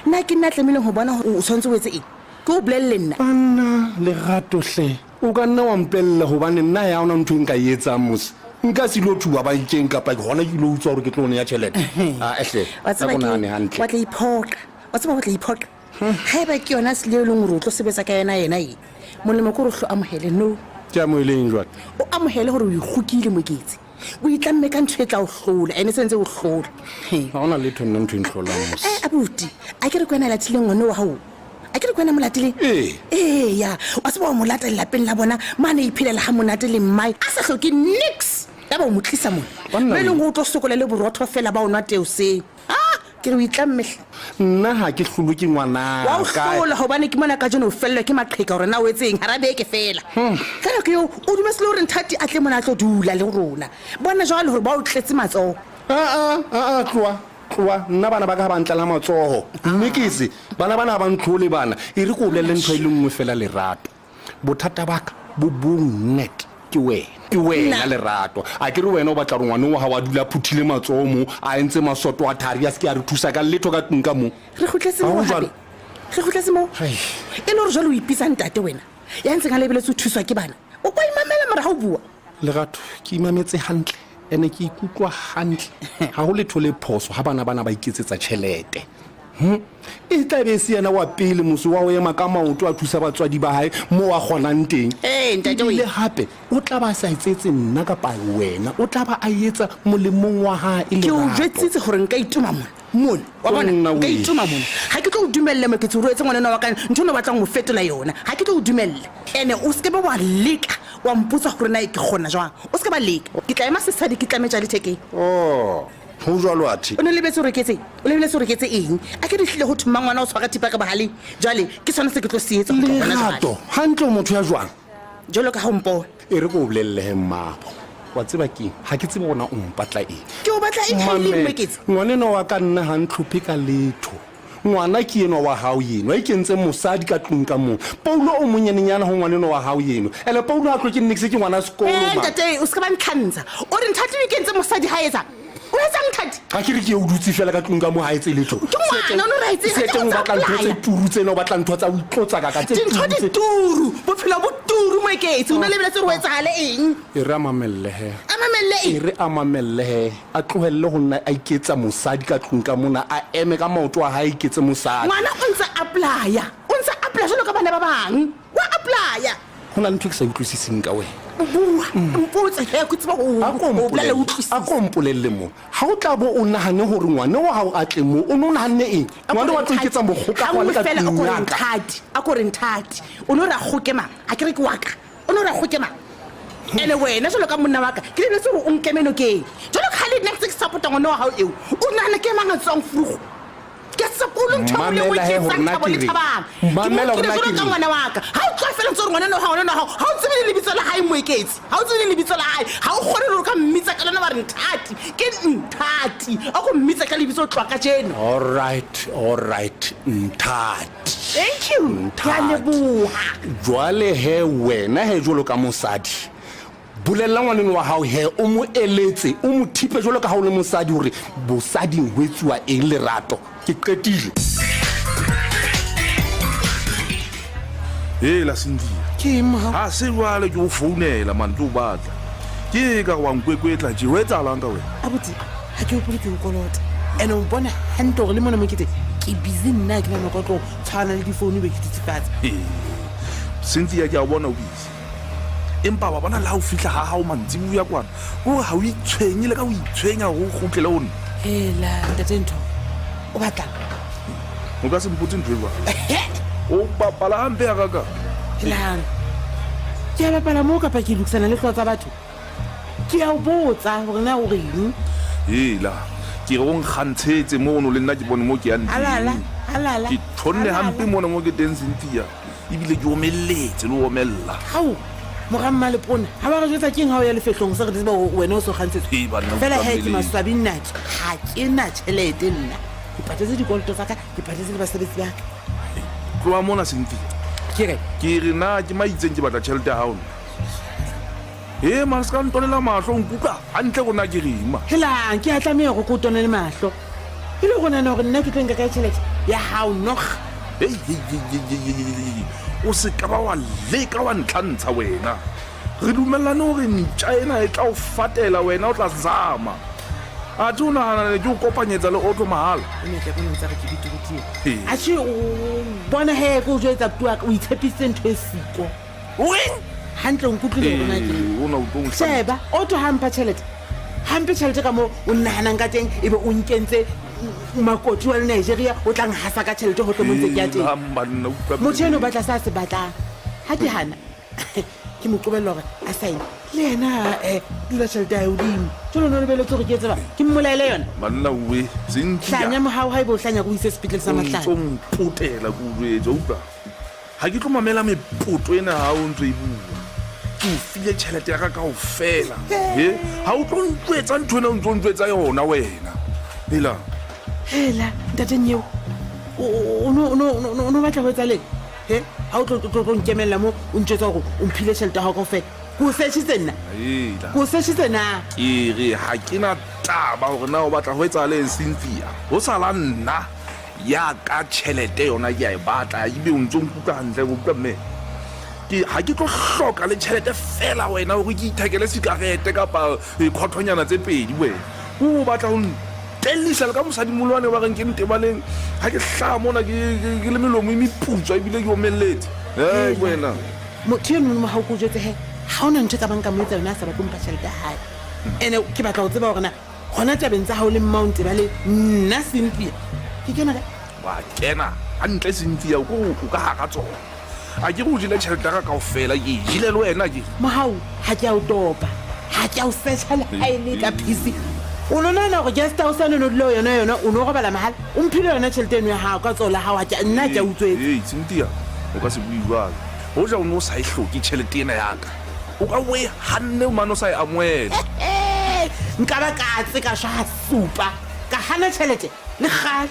Speaker 10: Nna ke nna tlamehileng ho bona hore o tshwanetse o etse eng. Ke o bolelle nna.
Speaker 11: Banna Lerato hle. O ka nna wa mpolella hobane nna ha hona ntho e nka e etsang mos. Nka se ilo thuba bankeng kapa ke hona ke ilo utswa hore ke tlo o neya tjhelete. Ah hle.
Speaker 10: Wa tseba
Speaker 11: A ko
Speaker 10: ke
Speaker 11: nahane hantle.
Speaker 10: wa tla iphoqa. Wa tseba o tla iphoqa. Haeba ke yona tsela e leng hore o tlo sebetsa ka yona yena e. Molemo ke hore o hlo amohele no.
Speaker 11: Ke amoheleng jwale?
Speaker 10: O amohele hore o ikgokile Moketsi. O itlamme ka ntho e tla o hlola ene se ntse o hlola. He.
Speaker 11: Ha hona letho nna ntho e ntlholang mos.
Speaker 10: Eh abuti, a ke re ke wena ya latileng ngwana wa hao. A ke re ke wena mo latileng?
Speaker 11: Ee.
Speaker 10: Ee ya, wa tseba wa mo lata lelapeng la bona mane a iphelela ha monate le mmae a sa hloke niks. Yaba o mo tlisa mona.
Speaker 11: Banna
Speaker 10: Mo e leng hore o tlo sokola le borotho fela ba o nwa tee hoseng. Ah, ke re o itlamme hle.
Speaker 11: Nna ha ke hlolwe ke ngwanaka.
Speaker 10: Wa o hlola hobane ke mona kajeno o fellwa ke maqheka hore na o etseng hara beke fela. Ka nako eo o dumetse le hore Nthati a tle mona a tlo dula le rona. Bona jwale hore ba o tletse matsoho.
Speaker 11: Aa, aa, tloha, tloha. Nna bana ba ka ha ba ntlela matsoho. Mme ke se, bana bana ha ba ntlhole bana. E re ke o bolelle ntho e le nngwe fela Lerato. Bothata ba ka bo bong net ke wena. Ke wena Lerato. A ke re wena o batla hore ngwana wa hao a dule a phuthile matsoho mo, a entse masoto a thari, a se ke a re thusa ka letho ka tlung ka mo.
Speaker 10: Re kgutletse
Speaker 11: Ha
Speaker 10: moo
Speaker 11: ho
Speaker 10: hape.
Speaker 11: jwalo?
Speaker 10: Re kgutletse moo. E le hore jwale o ipitsa ntate wena, ya ntseng a lebeletse ho thuswa ke bana. O kwa imamela mara ha o bua?
Speaker 11: Lerato, ke imametse hantle ene ke ikutlwa hantle. Ha ho letho le phoso ha bana bana ba iketsetsa tjhelete. E tla be e se yena wa pele mose wa ho ema ka maoto a thusa batswadi ba hae moo a kgonang teng.
Speaker 10: Ee, ntate o
Speaker 11: Ebile hape o tla ba a sa etsetse nna kapa wena, o tla ba a etsa molemong wa hae.
Speaker 10: Ke o
Speaker 11: Lerato.
Speaker 10: jwetsitse hore nka itoma mona, mona, wa bona,
Speaker 11: Monna
Speaker 10: nka
Speaker 11: wee.
Speaker 10: itoma mona. Ha ke tlo o dumelle Moketsi hore o etse ngwanenwa wa ka ntho o no batlang ho fetola yona. Ha ke tlo o dumella. Ene o se ke be wa leka. Wa mpotsa gore na ke kgona jwang. O se ka ba leka. Ke tla ema sesadi ke tlametša le thekeng.
Speaker 11: Oh, go jwalo athe.
Speaker 10: O ne lebetse gore ke etseng? O lebeletse gore ke etse eng? A ke re hlile go thoma ngwana o tshwara thipa ka bogaleng. Jwale ke sona se ke tlo se etsa go tloha hona jwale.
Speaker 11: Lerato, hantle o motho ya jwang?
Speaker 10: Jwalo ka ha o mpona.
Speaker 11: E re ko o bolelele he mmabo. Wa tseba keng? Ha ke tsebe gona o mpatla eng.
Speaker 10: Ke o batla eng ha e le
Speaker 11: Mamela,
Speaker 10: Moeketsi?
Speaker 11: ngwanenwa wa ka nna ha ntlhophe ka letho. Ngwana ke enwa wa hao enwa, e kentse mosadi ka tlung ka moo. Paulo o monyanenyana ho ngwanenwa wa hao enwa. Ene Paulo ha tlo ke nne ke se ke ngwana sekolo
Speaker 10: Eh,
Speaker 11: man.
Speaker 10: ntate, o se ka ba ntlhantsha. O re Nthati o ikentse mosadi ha etsang? O etsang Nthati?
Speaker 11: Ga ke re ke o dutse fela ka tlung ka mo ha etse letho.
Speaker 10: Ke ngwana, o no re ha etse-
Speaker 11: Seeteng o batla ntho tse
Speaker 10: Apply-a.
Speaker 11: turu tsena, o batla ntho tsa ho itlotsa ka ka tse
Speaker 10: Dintho
Speaker 11: turu
Speaker 10: di
Speaker 11: tse.
Speaker 10: turu, bophelo bo turu Moeketsi. O ne lebeletse hore ho etsahale eng?
Speaker 11: E re a mamelle he.
Speaker 10: A mamelle eng?
Speaker 11: E re a mamelle he. A tlohelle ho nna a iketsa mosadi ka tlung ka mona, a eme ka maoto a hae a iketse mosadi.
Speaker 10: Ngwana o ntse apply-a. O ntse apply-a jwalo ka bana ba bang. Wa apply-a.
Speaker 11: Ho na le ntho e ke sa e utlwisiseng ka wena.
Speaker 10: Bua, mpotse he, ke tsebe ho
Speaker 11: A ko
Speaker 10: ho bolela
Speaker 11: mpolelle,
Speaker 10: utlwisise.
Speaker 11: a ko mpolelle mo. Ha o tla bo o nahane hore ngwana wa hao a tle mo, o no nahanne eng? Ngwana wa tlo iketsa mokgokakgwane ka
Speaker 10: Fela,
Speaker 11: tlung
Speaker 10: a ko
Speaker 11: ya
Speaker 10: re
Speaker 11: ka.
Speaker 10: Nthati, a ko re Nthati. O no re a kgoke mang? A ke re ke wa ka. O no re a kgoke mang? Ene wena jwalo ka monna wa ka, ke lebeletse hore o nkeme nokeng. Jwalo ka ha le nna ke ntse ke support-a ngwana wa hao eo, o nahana ke mang a tswang furugo? Ke sekolo ntho e nngwe le e nngwe
Speaker 11: Mamela
Speaker 10: ke
Speaker 11: he hore
Speaker 10: etsang
Speaker 11: na
Speaker 10: Thabo
Speaker 11: ke
Speaker 10: le
Speaker 11: reng.
Speaker 10: Thabang. Ke mo
Speaker 11: Mamela hore
Speaker 10: nkile
Speaker 11: na
Speaker 10: jwalo
Speaker 11: ke
Speaker 10: ka
Speaker 11: reng.
Speaker 10: ngwana wa ka. Ha o tloha fela ntse o re ngwana wa hao, ngwana wa hao, ha o tsebe le lebitso la hae Moeketsi. Ha o tsebe le lebitso la hae. Ha o kgone le hore o ka mmitsa ka lona wa re Nthati. Ke Nthati. A ko mmitsa ka lebitso ho tloha kajeno.
Speaker 11: All right, all right, Nthati.
Speaker 10: Thank you. Ke a
Speaker 11: Nthati.
Speaker 10: leboha.
Speaker 11: Jwale he wena he jwalo ka mosadi, bolella ngwaneno wa hao he o mo eletse, o mo thipe jwalo ka ha o le mosadi hore bosading ho etsuwa eng lerato. Ke qetile.
Speaker 12: Hela Cynthia.
Speaker 10: Ke eng mohau?
Speaker 12: Ha se jwale ke o founela man ke o batla. Ke ka wa nkwekwetla tje, ho etsahalang ka wena?
Speaker 10: Abuti, ha ke hopole ke o kolota. Ene o bona hantle hore le mona mo ke teng, ke busy nna ha ke na nako ya tlo tshwarana le difounu be ke dutse fatshe.
Speaker 12: Ee. Cynthia ke a o bona o busy. Empa wa bona le ha o fihla ha hao mantsiboya kwana, ke hore ha o itshwenye le ka ho itshwenya hore o kgutlele ho nna.
Speaker 10: Hela, ntate ntho. O batlang?
Speaker 12: O ka se mpotse ntho e jwalo. O bapala hampe ya ka.
Speaker 10: Helang. Ke a bapala moo kapa ke lokisana le hlooho tsa batho? Ke a o botsa hore na o reng.
Speaker 12: Hela, ke re o nkgantshetse mono le nna ke bone mo ke yang teng.
Speaker 10: Halala, halala.
Speaker 12: Ke tjhonne hampe mona mo ke teng Cynthia. Ebile ke omelletse le ho omella.
Speaker 10: Hao, mora Mmalepona, ha ba re jwetsa keng ha o ya lefehlong se re tseba hore wena o so kgantshetswe?
Speaker 12: Ee, banna,
Speaker 10: Fela
Speaker 12: utlwa
Speaker 10: he ke
Speaker 12: mmeleng.
Speaker 10: maswabi nnake, ha ke na tjhelete nna. Ke patetse dikoloto tsa ka, ke patetse le basebetsi ba ka.
Speaker 12: Tloha mona Cynthia.
Speaker 10: Ke re?
Speaker 12: Ke re na ke maitseng ke batla tjhelete ya hao nna. He man, se ka ntonela mahlo, o nkutlwa hantle hore na ke reng ma.
Speaker 10: Helang, ke a tlameha hore ke o tonele mahlo. E le hore o nahana hore nna ke tlo nka kae tjhelete ya hao nog?
Speaker 12: Hei, hei, hei, hei, hei, hei, hei, hei. O se ka ba wa leka wa ntlhantsha wena. Re dumellane hore ntja ena e tla o fatela wena o tla zama. Athe o nahana ne ke o kopanyetsa le otlo mahala?
Speaker 10: O ne tla bona ntse re ke bitirutie.
Speaker 12: Ee.
Speaker 10: Atjhe o bona he ke o jwetsa puo ka o itshepisitse ntho e siko.
Speaker 12: O reng?
Speaker 10: Hantle o nkutlwile hore na ke
Speaker 12: Ee, o na o tlo nhlaba.
Speaker 10: Sheba, otlo ha mpha tjhelete. Ha mpe tjhelete ka moo o nnahanang ka teng ebe o nkentse makoti wa le Nigeria o tla nhasa ka tjhelete hohle mo ntse ke ya teng.
Speaker 12: Ee, banna, utlwa
Speaker 10: Motho eno o batla sa se batlang. Ha ke hana, ke mo qobella hore a sign. Le yena dula tjhelete ya hae hodimo. Jwale o no lebeletse hore ke etse jwang? Ke mmolaele yona?
Speaker 12: Banna we, Cynthia.
Speaker 10: Hlanya mohau haeba o hlanya ke o ise sepetlele sa
Speaker 12: O
Speaker 10: mahlanya.
Speaker 12: ntso mpotela ke o jwetse, utlwa. Ha ke tlo mamela mepoto ena ha o ntso e bua. Ke o file tjhelete ya ka kaofela. He, ha o tlo ntjwetsa ntho ena o ntso ntjwetsa yona wena. Hela.
Speaker 10: Hela, ntate Nyeo. O no batla ho etsa leng? He, ha o tlo nkemella mo o ntjwetsa hore o mphile tjhelete ya hao kaofela. Ke o seshitse nna?
Speaker 12: Hela.
Speaker 10: Ke o seshitse na?
Speaker 12: Ke re ha ke na taba hore na o batla ho etsa leng Cynthia. Ho sala nna ya ka tjhelete yona ke a e batla, ebe o ntso nkutlwa hantle, o utlwa mme. Ke ha ke tlo hloka le tjhelete fela wena hore ke ithekele sikarete kapa khothonyana tse pedi wena. O batla ho ntellisa le ka mosadimolwane ba reng ke ntebaleng ha ke hlaha mona ke le melomo e meputswa ebile ke omelletse. Hei wena.
Speaker 10: Motho eno mo ha o ko jwetse he, ha hona ntho e ka bang ka mo etsa yona a sa batle ho mpha tjhelete ya hae. Ene ke batla ho tseba hore na hona tabeng tsa hao le mmao Ntebale nna Cynthia ke kena kae?
Speaker 12: Wa kena hantle Cynthia, o ko o ka hara tsona. A ke re o jele tšhelete ya ka kao fela, ke e jele le wena ke.
Speaker 10: Mogau, ga ke a o topa, ga ke a o searcha le ga e le ka phisi. O no nagana gore guest house yane o ne o dula go yona yona o no robala mahala? O mphile yona tšhelete eno ya gago ka tsogo la gago, ga ke nna ga ke a utswetsa.
Speaker 12: Hei, Cynthia, o ka se bue jwalo. Hoja o ne o sa e hloke tšhelete ena ya ka, o ka bo e hanne mane o sa e amohela.
Speaker 10: Nka ba katse ka shwa ga supa, ka hana tšhelete le kgale.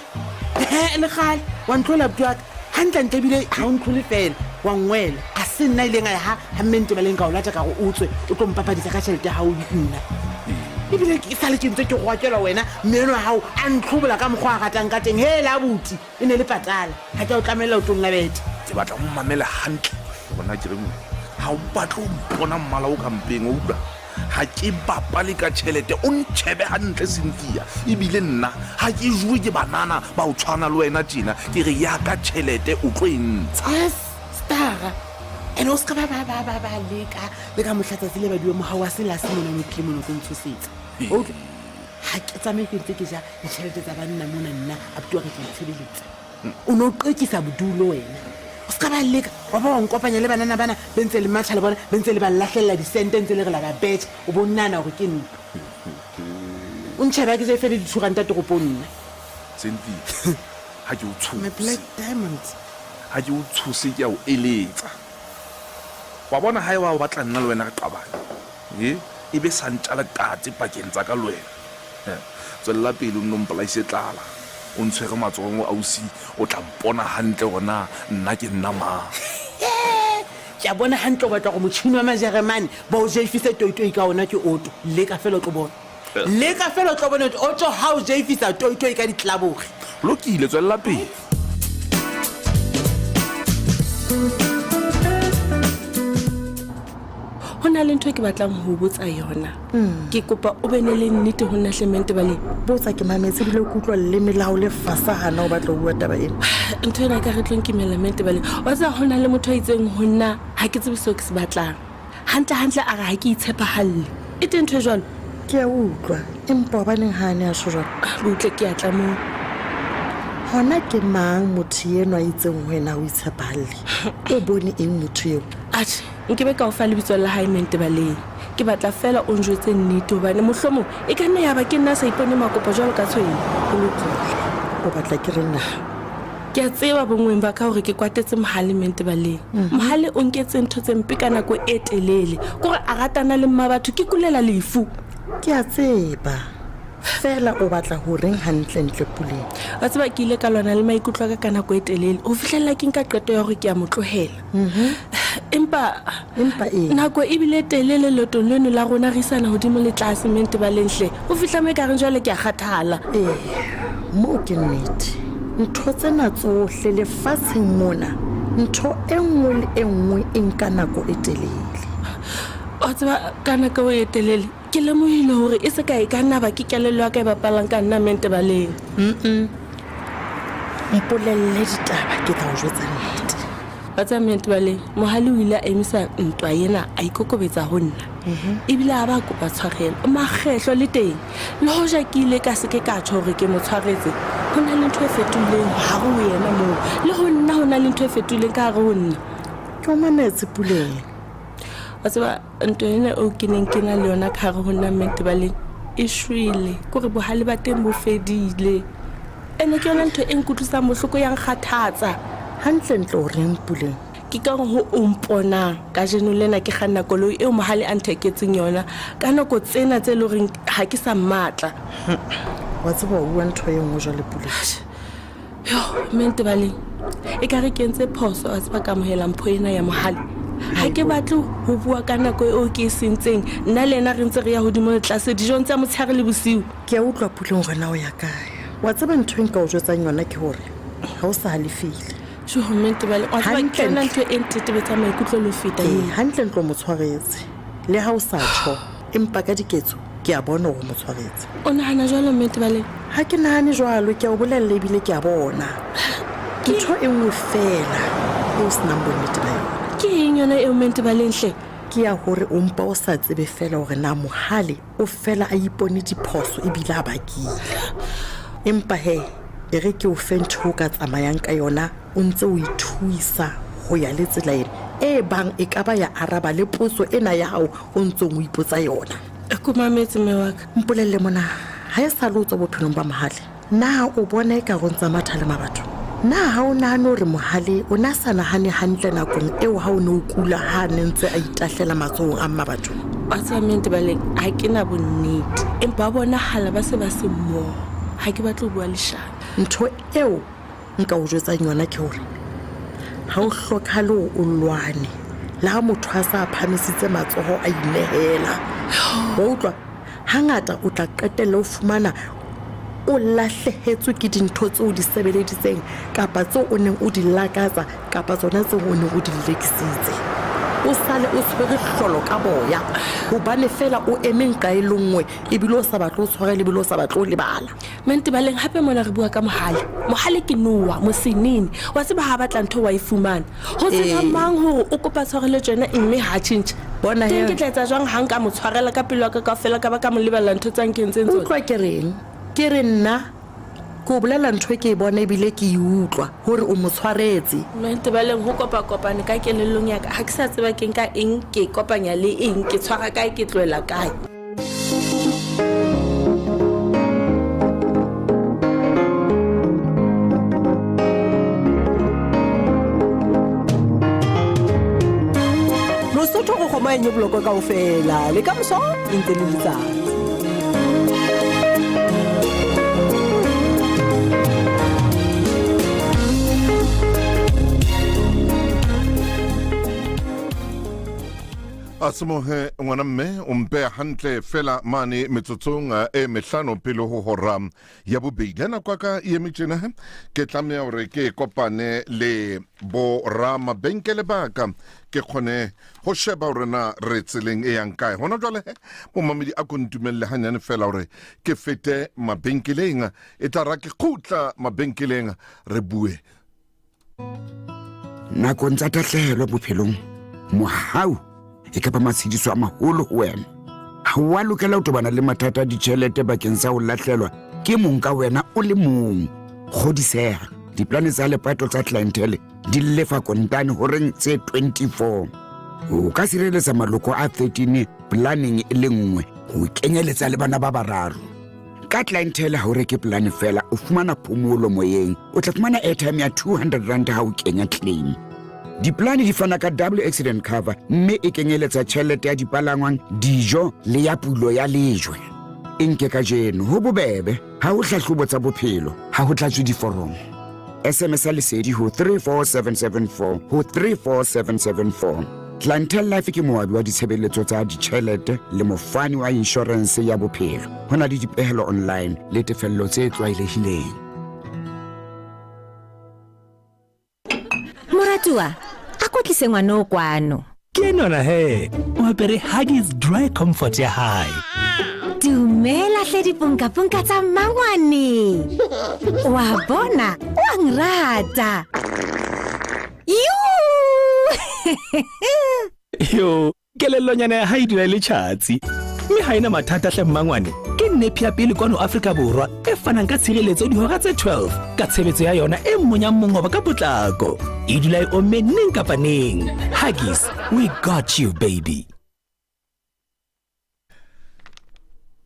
Speaker 10: He, le kgale wa ntlola abuti wa ka. Gantlentle ebile ga o ntlhole fela, wa nngwela. A se nna ileng a ya ga ga mme Ntebaleng ka o lata ka go o tswe o tlo mpapadisa ka tšhelete ya gago nna. Ebile ke sale ke ntse ke goakelwa wena mme enwa gago a ntlhobola ka mokgwa a ratang ka teng. Hela abuti, e ne le patala, ga ke a o tlamelela o tlo nna bete.
Speaker 12: Ke batla o mmamele hantle gore na ke reng. Ga o batle o mpona mmala o ka mpeng, wa utlwa? Ga ke bapale ka tšhelete, o ntšhebe gantle Cynthia. Ebile nna ga ke jowe ke banana ba o tshwana le wena tjena. Ke re ya ka tšhelete o tlo e ntsha.
Speaker 10: Yes, stara. Ene o seka ba ba ba ba ba leka le ka mohla tsatsi le badiwe mogau wa selase mona o tlile mona o tlo ntshosetsa. O utlwa? Ga ke tsamaye ke ntse ke ja ditšhelete tsa banna mona nna abuti wa ka ke itshebeletsa. O ne o qekisa bodulo wena. O se ka ba leka wa ba wa nkopanya le banana bana be ntse le matha le bona be ntse le ba lahlelela disente ntse le re la ba betšha o bo nana gore ke nna. O ntšhebe ke je fele dithuranta toropong nna.
Speaker 12: Cynthia, ha ke o tshose.
Speaker 10: My black diamonds.
Speaker 12: Ha ke o tshose ke a o eletsa. Wa bona ha eba o batla nna le wena re qabane, e, e be sa ntja le katse pakeng tsa ka le wena. Tswelela pele o nno mpolaise tlala, o ntshwere matsogo ausi, o tla mpona hantle gore na nna ke nna mang.
Speaker 10: Ke a bona hantle o batla gore motšhini wa Majeremane ba o jaifise toitoi ka ona ke Otto. Leka fela o tlo bona. Leka fela o tlo bona Otto ha o jaifisa toitoi ka ditlelaboge.
Speaker 12: Lokile, tswelela pele.
Speaker 13: Go na le ntho e ke batlang go botsa yona. Ke kopa o bene le nnete go nna tlhe baleng.
Speaker 14: Botsa ke mametse ebile ke utlwa leleme la gago le fasagana o batla go bua taba ena.
Speaker 13: Ntho ena ka re tlo nkimela mente baleng. Wa tseba go na le motho a itseng go nna ga ke tsebe seo ke se batlang. Hantle-hantle a re ga ke itshepagalle. E teng ntho e jwalo?
Speaker 14: Ke a utlwa, empa hobaneng ha a ne a tjho jwalo?
Speaker 13: Butle ke a tla moo.
Speaker 14: Hona ke mang motho enwa a itseng ho wena ha o itshepahalle? O bone eng motho eo?
Speaker 13: Atjhe, nkebe ka o fa lebitso la hae mente baleng. Ke batla feela o njwetse nnete hobane mohlomong e ka nna ya ba ke nna a sa ipone makopo jwalo ka tshwene. Ho lokile.
Speaker 14: O batla ke reng na?
Speaker 13: Ke a tseba bongweng ba ka hore ke kwatetse Mohale mente baleng. Mohale o nketse ntho tse mpe ka nako e telele. Kore a ratana le mma batho ke kulela lefu.
Speaker 14: Ke a tseba. Feela o batla ho reng hantlentle Puleng?
Speaker 13: Wa tseba ke ile ka lwana le maikutlo a ka ka nako e telele ho fihlella ke nka qeto ya hore ke a mo tlohela. Empa
Speaker 14: Empa eng?
Speaker 13: Nako e bile telele leetong leno la rona re isana hodimo le tlase mente baleng hle. Ho fihla mo e ka reng jwale ke a kgathala.
Speaker 14: Ee, moo ke nnete. Ntho tsena tsohle lefatsheng mona, ntho e nngwe le e nngwe e nka nako e telele.
Speaker 13: Wa tseba ka nako eo e telele ke lemohile hore e se ka e ka nna ba ke kelello ya ka e bapalang ka nna mente baleng.
Speaker 14: Mm-mm. Mpolelle ditaba ke tla o jwetsa nnete.
Speaker 13: Wa tseba mente baleng, Mohale o ile a emisa ntwa ena a ikokobetsa ho nna. Ebile a ba kopa tshwarelo makgetlo le teng. Le hoja ke ile ka se ke ka tjho hore ke mo tshwaretse, ho na le ntho e fetohileng hare ho yena moo. Le ho nna ho na le ntho e fetohileng ka hare ho nna.
Speaker 14: Ke o mametse Puleng.
Speaker 13: Wa tseba ntwa ena eo ke neng ke na le yona ka hare ho nna mente baleng e shwele. Kore bohale ba teng bo fedile. Ene ke yona ntho e nkutlwisang bohloko ya nkgathatsa.
Speaker 14: Hantlentle o reng Puleng?
Speaker 13: Ke ka ho o mponang kajeno lena ke kganna koloi eo Mohale a ntheketseng yona ka nako tsena tse leng horeng ha ke sa mmatla.
Speaker 14: Wa tseba wa bua ntho e nngwe jwale Puleng.
Speaker 13: Yo, mme Ntebaleng, e ka re ke entse phoso a tseba ka amohela mpho ena ya Mohale. Ha ke batle ho bua ka nako eo ke e sentseng nna le ena re ntse re ya hodimo le tlase dijong tsa motshehare le bosiu.
Speaker 14: Ke a utlwa Puleng hore na o ya kae. Wa tseba ntho e nka o jwetsang yona ke hore ha o sa halefile.
Speaker 13: Tjho, mme Ntebale, wa tseba ke yona ntho e ntetebetsang maikutlo le ho feta
Speaker 14: Ee,
Speaker 13: eo.
Speaker 14: hantlentle o mo tshwaretse. Le ha o sa tjho, empa ka diketso ke a bona hore o mo tshwaretse.
Speaker 13: O nahana jwalo, mme Ntebale?
Speaker 14: Ha ke nahane jwalo, ke a o bolella ebile ke a bona. Ntho e nngwe feela eo o se nang bonnete ba yona.
Speaker 13: Ke eng yona eo, mme Ntebaleng hle?
Speaker 14: Ke ya hore o mpa o sa tsebe feela hore na Mohale o fela a ipone diphoso ebile a bakile. Empa he, e re ke o fe ntho o ka tsamayang ka yona o ntse o ithuisa ho ya le tsela ena e bang e ka ba ya araba le potso ena ya hao o ntsong o ipotsa yona.
Speaker 13: Ke mametse mme wa ka.
Speaker 14: Mpolelle mona, ha e sa le o tswa bophelong ba Mohale, na o bona eka o ntsa matha le mabatho? Na ha o nahane hore Mohale o ne a sa nahane hantle nakong eo ha o ne o kula ha a ne ntse a itahlela matsohong a Mmabatho?
Speaker 13: Wa tseba mme Ntebaleng, ha ke na bonnete, empa ba bonahala ba se ba se mmoho. Ha ke batle ho bua leshano.
Speaker 14: Ntho eo nka o jwetsang yona ke hore ha o hlokahale hore o lwane le ha motho a sa phamisitse matsoho a inehela. Wa utlwa? Hangata o tla qetella o fumana o lahlehetswe ke dintho tseo o di sebeleditseng kapa tseo o neng o di lakatsa kapa tsona tseo o neng o di lelekisitse. O sale o tshwere hlolo ka boya hobane feela o eme nqa e le nngwe ebile o sa batle ho tshwarela ebile o sa batle ho lebala.
Speaker 13: Mantebaleng gape mona re bua ka Mohale. Mohale ke noa, mosenene. Wa tseba ha a batla ntho wa e fumana. Ho tseba
Speaker 14: Ee.
Speaker 13: mang gore o kopa tshwarelo tjena mme ha tjhentjha.
Speaker 14: Bona
Speaker 13: Teng
Speaker 14: he.
Speaker 13: ke tla etsa jwang ha nka mo tshwarela ka pelo ya ka kaofela ka ba ka mo lebella ntho tsa nkentseng tsona?
Speaker 14: Utlwa ke reng? Ke re nna ke o bolela ntho e ke e bona ebile ke e utlwa gore o mo tshwaretse.
Speaker 13: Mantebaleng ho kopakopane ka kelellong ya ka. Ha ke sa tseba ke nka eng ke e kopanya le eng, ke tshwara kae ke tlohela kae.
Speaker 4: Mosotho o kgoma e nye boloko kaofela le ka moso e ntse le letsatsi.
Speaker 1: A semohe ngwana mme o mpeya hantle fela mane metsotsong e mehlano pele ho hora ya bobedi. Ha nako ya ka e eme tjena he, ke tlameha hore ke kopane le bo ramabenkele ba ka ke kgone ho sheba hore na re tseleng e yang kae. Hona jwale he, momamedi a ko ntumelle hanyane fela hore ke fete mabenkeleng, e tla ra ke kgutla mabenkeleng re bue.
Speaker 15: Nakong tsa tahlehelo bophelong, mohau e ka ba matshediso a maholo ho wena. Ha o a lokela ho tobana le mathata a ditjhelete bakeng sa ho lahlelwa ke mong ka wena o le mong. Kgodiseha, diplane tsa lepato tsa Clientele di lefa kontane horeng tse 24. O ka sireletsa maloko a 13 planeng e le nngwe ho kenyeletsa le bana ba bararo. Ka Clientele ha o reke polane fela, o fumana phomolo moyeng. O tla fumana airtime ya 200 rand ha o kenya claim. Diplane di fana ka double accident cover mme e kenyeletsa tjhelete ya dipalangwang, dijo le ya pulo ya lejwe. E nke kajeno, ho bobebe, ha ho hlahlobo tsa bophelo, ha ho tlatswe diforomo. SMS ya lesedi ho 34774 ho 34774. Clientele Life ke moabi wa ditshebeletso tsa ditjhelete le mofani wa inshorense ya bophelo. Ho na le dipehelo online le tefello tse tlwaelehileng.
Speaker 16: Moratuwa, a ko tlise ngwana o kwano.
Speaker 6: Ke enwana he, o apere Huggies Dry Comfort ya hae.
Speaker 16: Dumela hle diponkaponka tsa mmangwane. Wa bona, o a nrata. Yuu!
Speaker 6: Yo, kelellonyana ya hae e dula e le tjhatsi. Mme ha ena mathata hle mmangwane. Ke nepi ya pele kwano Afrika Borwa e fanang ka tshireletso dihora tse 12 ka tshebetso ya yona e monyang mongobo ka potlako. E dula e omme neng kapa neng. Huggies, we got you baby.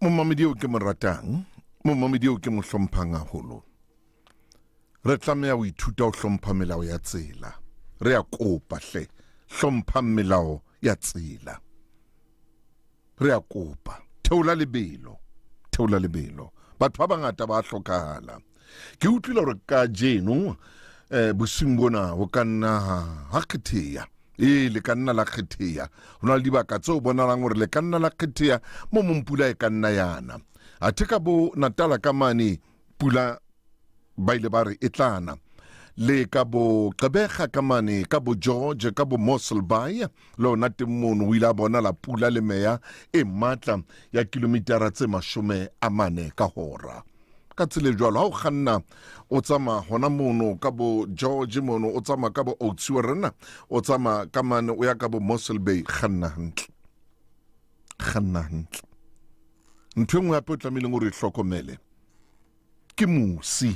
Speaker 1: Momamedi eo ke mo ratang, momamedi eo ke mo hlomphang haholo. Re tlameha ho ithuta ho hlompha melao ya tsela. Re a kopa hle, hlomphang melao ya tsela. Re a kopa, theola lebelo, theola lebelo. Batho ba bangata ba hlokahala. Ke utlwile hore kajeno eh bosiung bona ho ka nna ha kgetheha. Ee, le ka nna la kgetheha. Ho na le dibaka tseo bonalang hore le ka nna la kgetheha mo mong pula e ka nna yana. Athe ka bo Natala ka mane pula ba ile ba re e tlana le ka bo Gqeberha ka mane ka bo George ka bo Mossel Bay le ona teng mono o ile a bona la pula le meya e matla ya kilometara tse 40 ka hora. Ka tsela e jwalo ha o kganna o tsamaya hona mono ka bo George mono o tsamaya ka bo Oudtshoorn o tsamaya ka mane o ya ka bo Mossel Bay, kganna hantle, kganna hantle. Ntho e nngwe hape o tlamehileng o re hlokomele ke mosi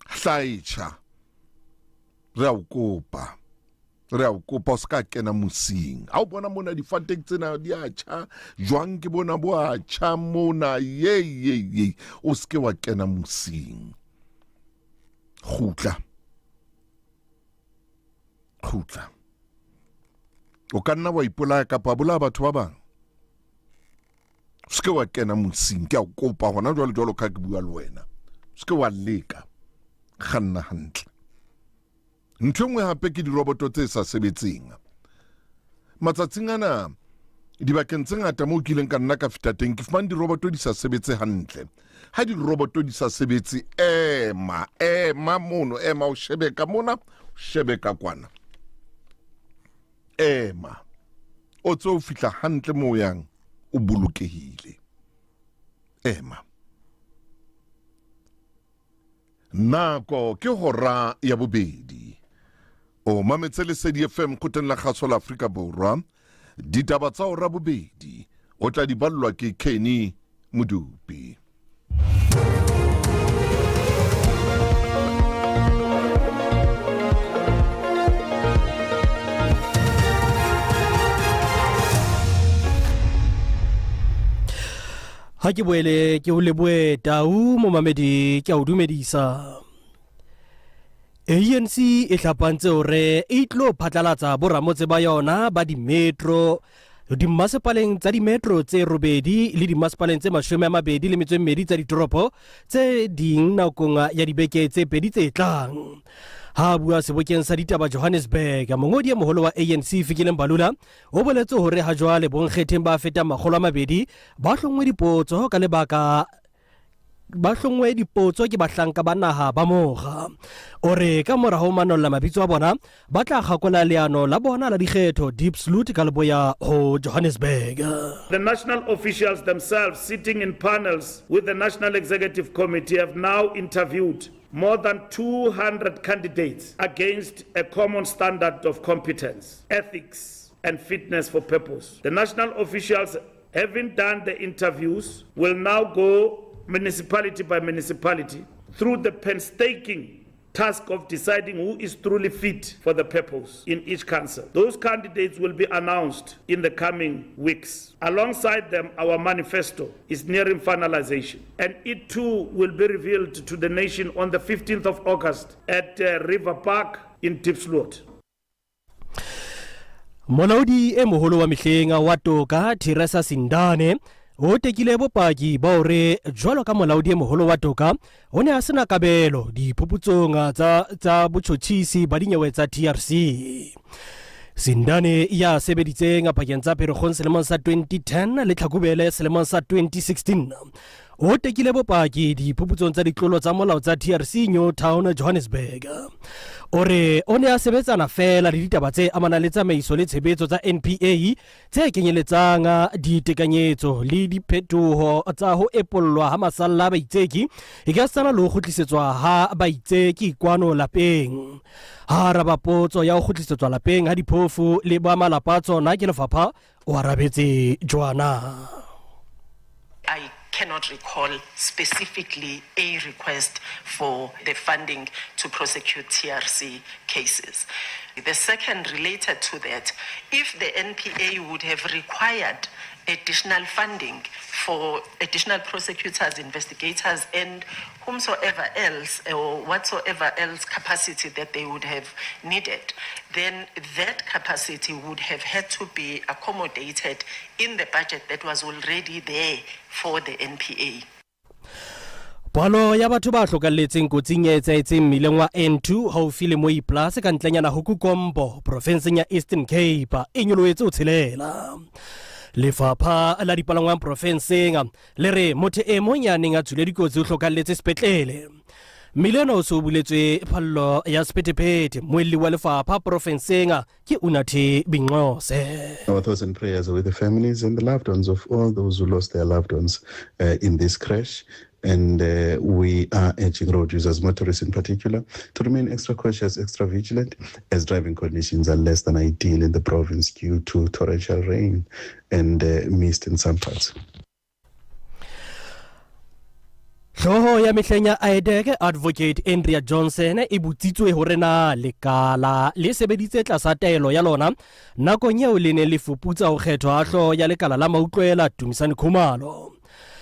Speaker 1: hlaetjha. Re a o kopa. Re a o kopa o se ka kena mosing. Ha o bona mona difateng tsena di a tjha, jwang ke bona bo a tjha mona, ye ye ye, o se ke wa kena mosing. Kgutla. Kgutla. O ka nna wa ipolaya kapa bolaya batho ba bang. O se ke wa kena mosing, ke a o kopa hona jwale jwalo ka ke bua le wena. O se ke wa leka. Kganna hantle. Ntho e nngwe hape ke diroboto tse sa sebetseng. Matsatsing ana dibakeng tse ngata moo ke ileng ka nna ka feta teng ke fumane diroboto di sa sebetse hantle. Ha diroboto di sa sebetse, ema, ema mono, ema o shebe ka mona, o shebe ka kwana. Ema. O tse o fihla hantle moo yang o bolokehile. Ema. Nako ke hora ya bobedi. O mametse Lesedi FM kgoteng la kgaso la Afrika Borwa. Ditaba tsa hora bobedi o tla di ballwa ke Kenny Modupi.
Speaker 17: Ha ke boele ke o leboe tau momamedi ke a o dumedisa. ANC e hlapantse hore e tlo phatlalatsa boramotse ba yona ba dimetro dimmasepaleng tsa dimetro tse robedi le dimmasepaleng tse 22 tsa ditoropo tse ding nakong ya dibeke tse pedi tse tlang. Ha a bua sebokeng sa ditaba Johannesburg, mongodi e moholo wa ANC Fikile Mbalula O boletse hore ha jwale bonkgetheng ba fetang 200 ba hlonngwe dipotso ka lebaka ba hlonngwe dipotso ke bahlanka ba naha ba mokga. O re ka mora ho manolla mabitso a bona ba tla kgakola leano la bona la dikgetho Diepsloot ka leboya ho Johannesburg.
Speaker 18: The national officials themselves sitting in panels with the National Executive Committee have now interviewed more than 200 candidates against a common standard of competence, ethics, and fitness for purpose. The national officials, having done the interviews, will now go municipality by municipality through the painstaking task of deciding who is truly fit for the purpose in each council. Those candidates will be announced in the coming weeks. Alongside them, our manifesto is nearing finalization, and it too will be revealed to the nation on the 15th of August at uh, River Park in Diepsloot.
Speaker 17: Molaodi e moholo wa mehleng wa toka Theresa Sindane o tekile bopaki ba hore jwalo ka molaodi e moholo wa toka o ne a sena kabelo diphuputsong tsa, tsa botjhotjhisi ba dinyewe tsa TRC. Sindane ya sebeditseng pakeng tsa Pherekgong selemong sa 2010 le Tlhakubele selemong sa 2016 o tekile bopaki diphuputsong tsa ditlolo tsa molao tsa TRC New Town Johannesburg. O re o ne a sebetsana feela le ditaba tse amanang le tsamaiso le tshebetso tsa NPA tse kenyeletsang ditekanyetso le diphetoho tsa ho epollwa ha masalla a baitseki e ka setsana le ho kgutlisetswa ha baitseki kwano lapeng. Ha araba potso ya ho kgutlisetswa lapeng ha diphofu le ba malapa a tsona ke lefapha o arabetse jwana.
Speaker 19: I cannot recall specifically a request for the funding to prosecute TRC cases. The second related to that, if the NPA would have required additional funding for additional prosecutors, investigators, and whomsoever else or whatsoever else capacity that they would have needed, then that capacity would have had to be accommodated in the budget that was already there for the NPA.
Speaker 17: Palo ya batho ba hlokalletseng kotsing e etsahetseng mmileng wa N2 haufi le Mooiplaas ka ntlenyana ho Kukombo profenseng ya Eastern Cape e nyolohetse ho tshelela. Lefapha la dipalangwang profenseng le re motho e mong ya neng a tswile dikotsi o hlokalletse sepetlele. Mmile ona o se o buletswe phallo ya sephethephethe. Moelli wa lefapha profenseng ke Unathi Binqose.
Speaker 20: Our thoughts and prayers are with the families and the loved ones of all those who lost their loved ones uh, in this crash. And uh, we are urging road users, motorists in particular, to remain extra cautious, extra vigilant, as driving conditions are less than ideal in the province due to torrential rain and uh, mist in some parts.
Speaker 17: Hlooho ya mehleng ya IDEC Advocate Andrea Johnson e botsitswe hore na lekala le sebeditse tlasa taelo ya lona nakong eo le neng le fuputsa ho kgethwa ha hlooho ya lekala la mautlwela Tumisani Khumalo.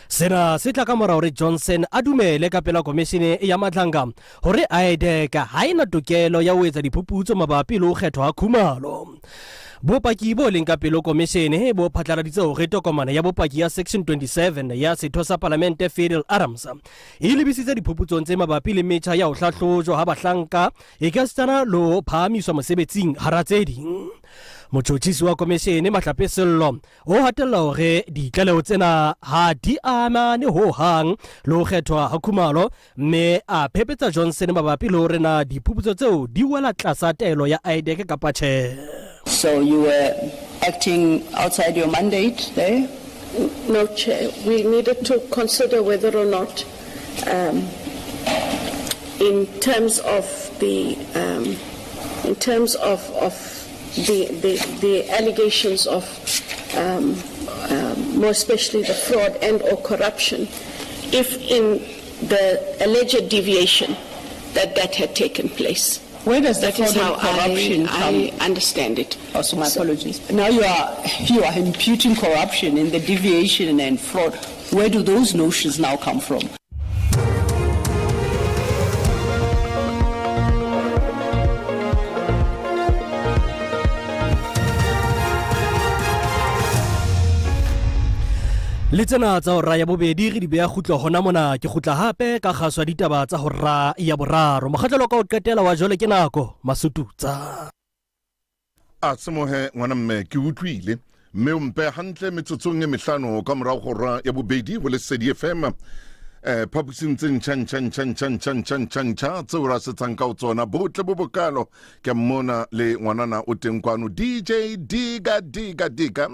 Speaker 17: Sena se tla ka mora hore Johnson a dumele ka pela komishene ya Madlanga hore IDEC ha e na tokelo ya ho etsa diphuputso mabapi le ho kgethwa ha Khumalo. Bopaki bo leng ka pelo komishene bo phatlaladitse hore tokomane ya bopaki ya Section 27 ya setho sa palamente Fadil Adams e lebisitse diphuputsong tse mabapi le metjha ya ho hlahlojwa ha bahlanka ekasitana le ho phahamiswa mosebetsing hara tse ding. Motjhotjhisi wa komishene Mahlape Sello o hatella hore ditlaleho tsena ha di amane ho hang le ho kgethwa ha Khumalo mme a phepetsa Johnson mabapi le hore na diphuputso tseo di wela tlasa taelo ya IDEC kapa tjhe.
Speaker 21: So you were acting outside your mandate there?
Speaker 22: No, Chair. We needed to consider whether or not, um, in terms of the, um, in terms of, of the, the, the allegations of, um, um, more especially the fraud and or corruption, if in the alleged deviation that that had taken place.
Speaker 21: Where does the
Speaker 22: That is
Speaker 21: fraud and
Speaker 22: how I-
Speaker 21: corruption come?
Speaker 22: I understand it.
Speaker 21: Oh, so my apologies. Now you are, you are imputing corruption in the deviation and fraud. Where do those notions now come from?
Speaker 17: Le tsena tsa hora ya bobedi re di beya kgutlo hona mona. Ke kgutla hape ka kgaso ya ditaba tsa hora ya boraro. Mokgatlelo ka ho qetela wa jwale ke nako masututsa.
Speaker 1: A semohe ngwana mme ke utlwile mme o mpe hantle metsotsong e mehlano ka morago hora ya bobedi ho Lesedi FM eh phaposing tse ntšha ntšha ntšha ntšha ntšha ntšha ntšha ntšha tseo ra setsang ka o tsona botle bo bokalo ke a mmona le ngwanana o teng kwano DJ Diga Diga Diga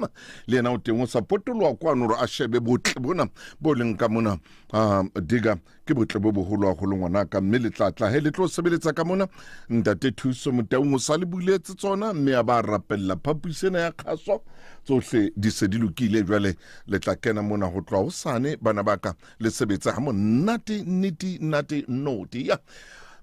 Speaker 1: le yena o teng o sa potoloa kwano gore a shebe botle bona bo leng ka mona um Diga ke botle bo boholo haholo ngwanaka mme le tla tla he le tlo sebeletsa ka mona ntate Thuso Motaung o sa le buletse tsona mme a ba rapella phaposi ena ya kgaso tsohle di se di lokile jwale le tla kena mona ho tloha hosane bana ba ka le sebetse ha monate nnete nate note ya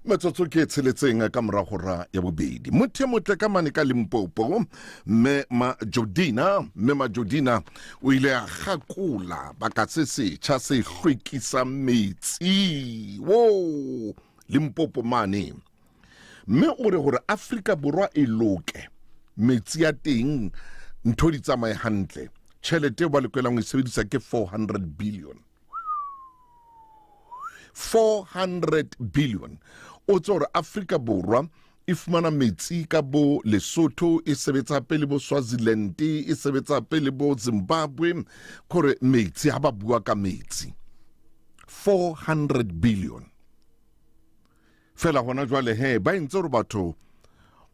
Speaker 1: metsotso ke e tsheletseng ka morago ra ya bobedi motho e motle ka mane ka limpopo mme majodina mme majodina o ile a gakola baka se setšha se hlwekisang metsi wo limpopo mane mme o re gore afrika borwa e loke metsi ya teng ntho di tsamaye hantle tšhelete eo ba lokelang ho e sebedisa ke 400 billion 400 billion o tse gore Afrika Borwa e fumana metsi ka bo Lesotho e sebetsa hape le bo Swaziland e sebetsa hape le bo Zimbabwe kore metsi ha ba bua ka metsi 400 billion fela hona jwale he ba entse gore batho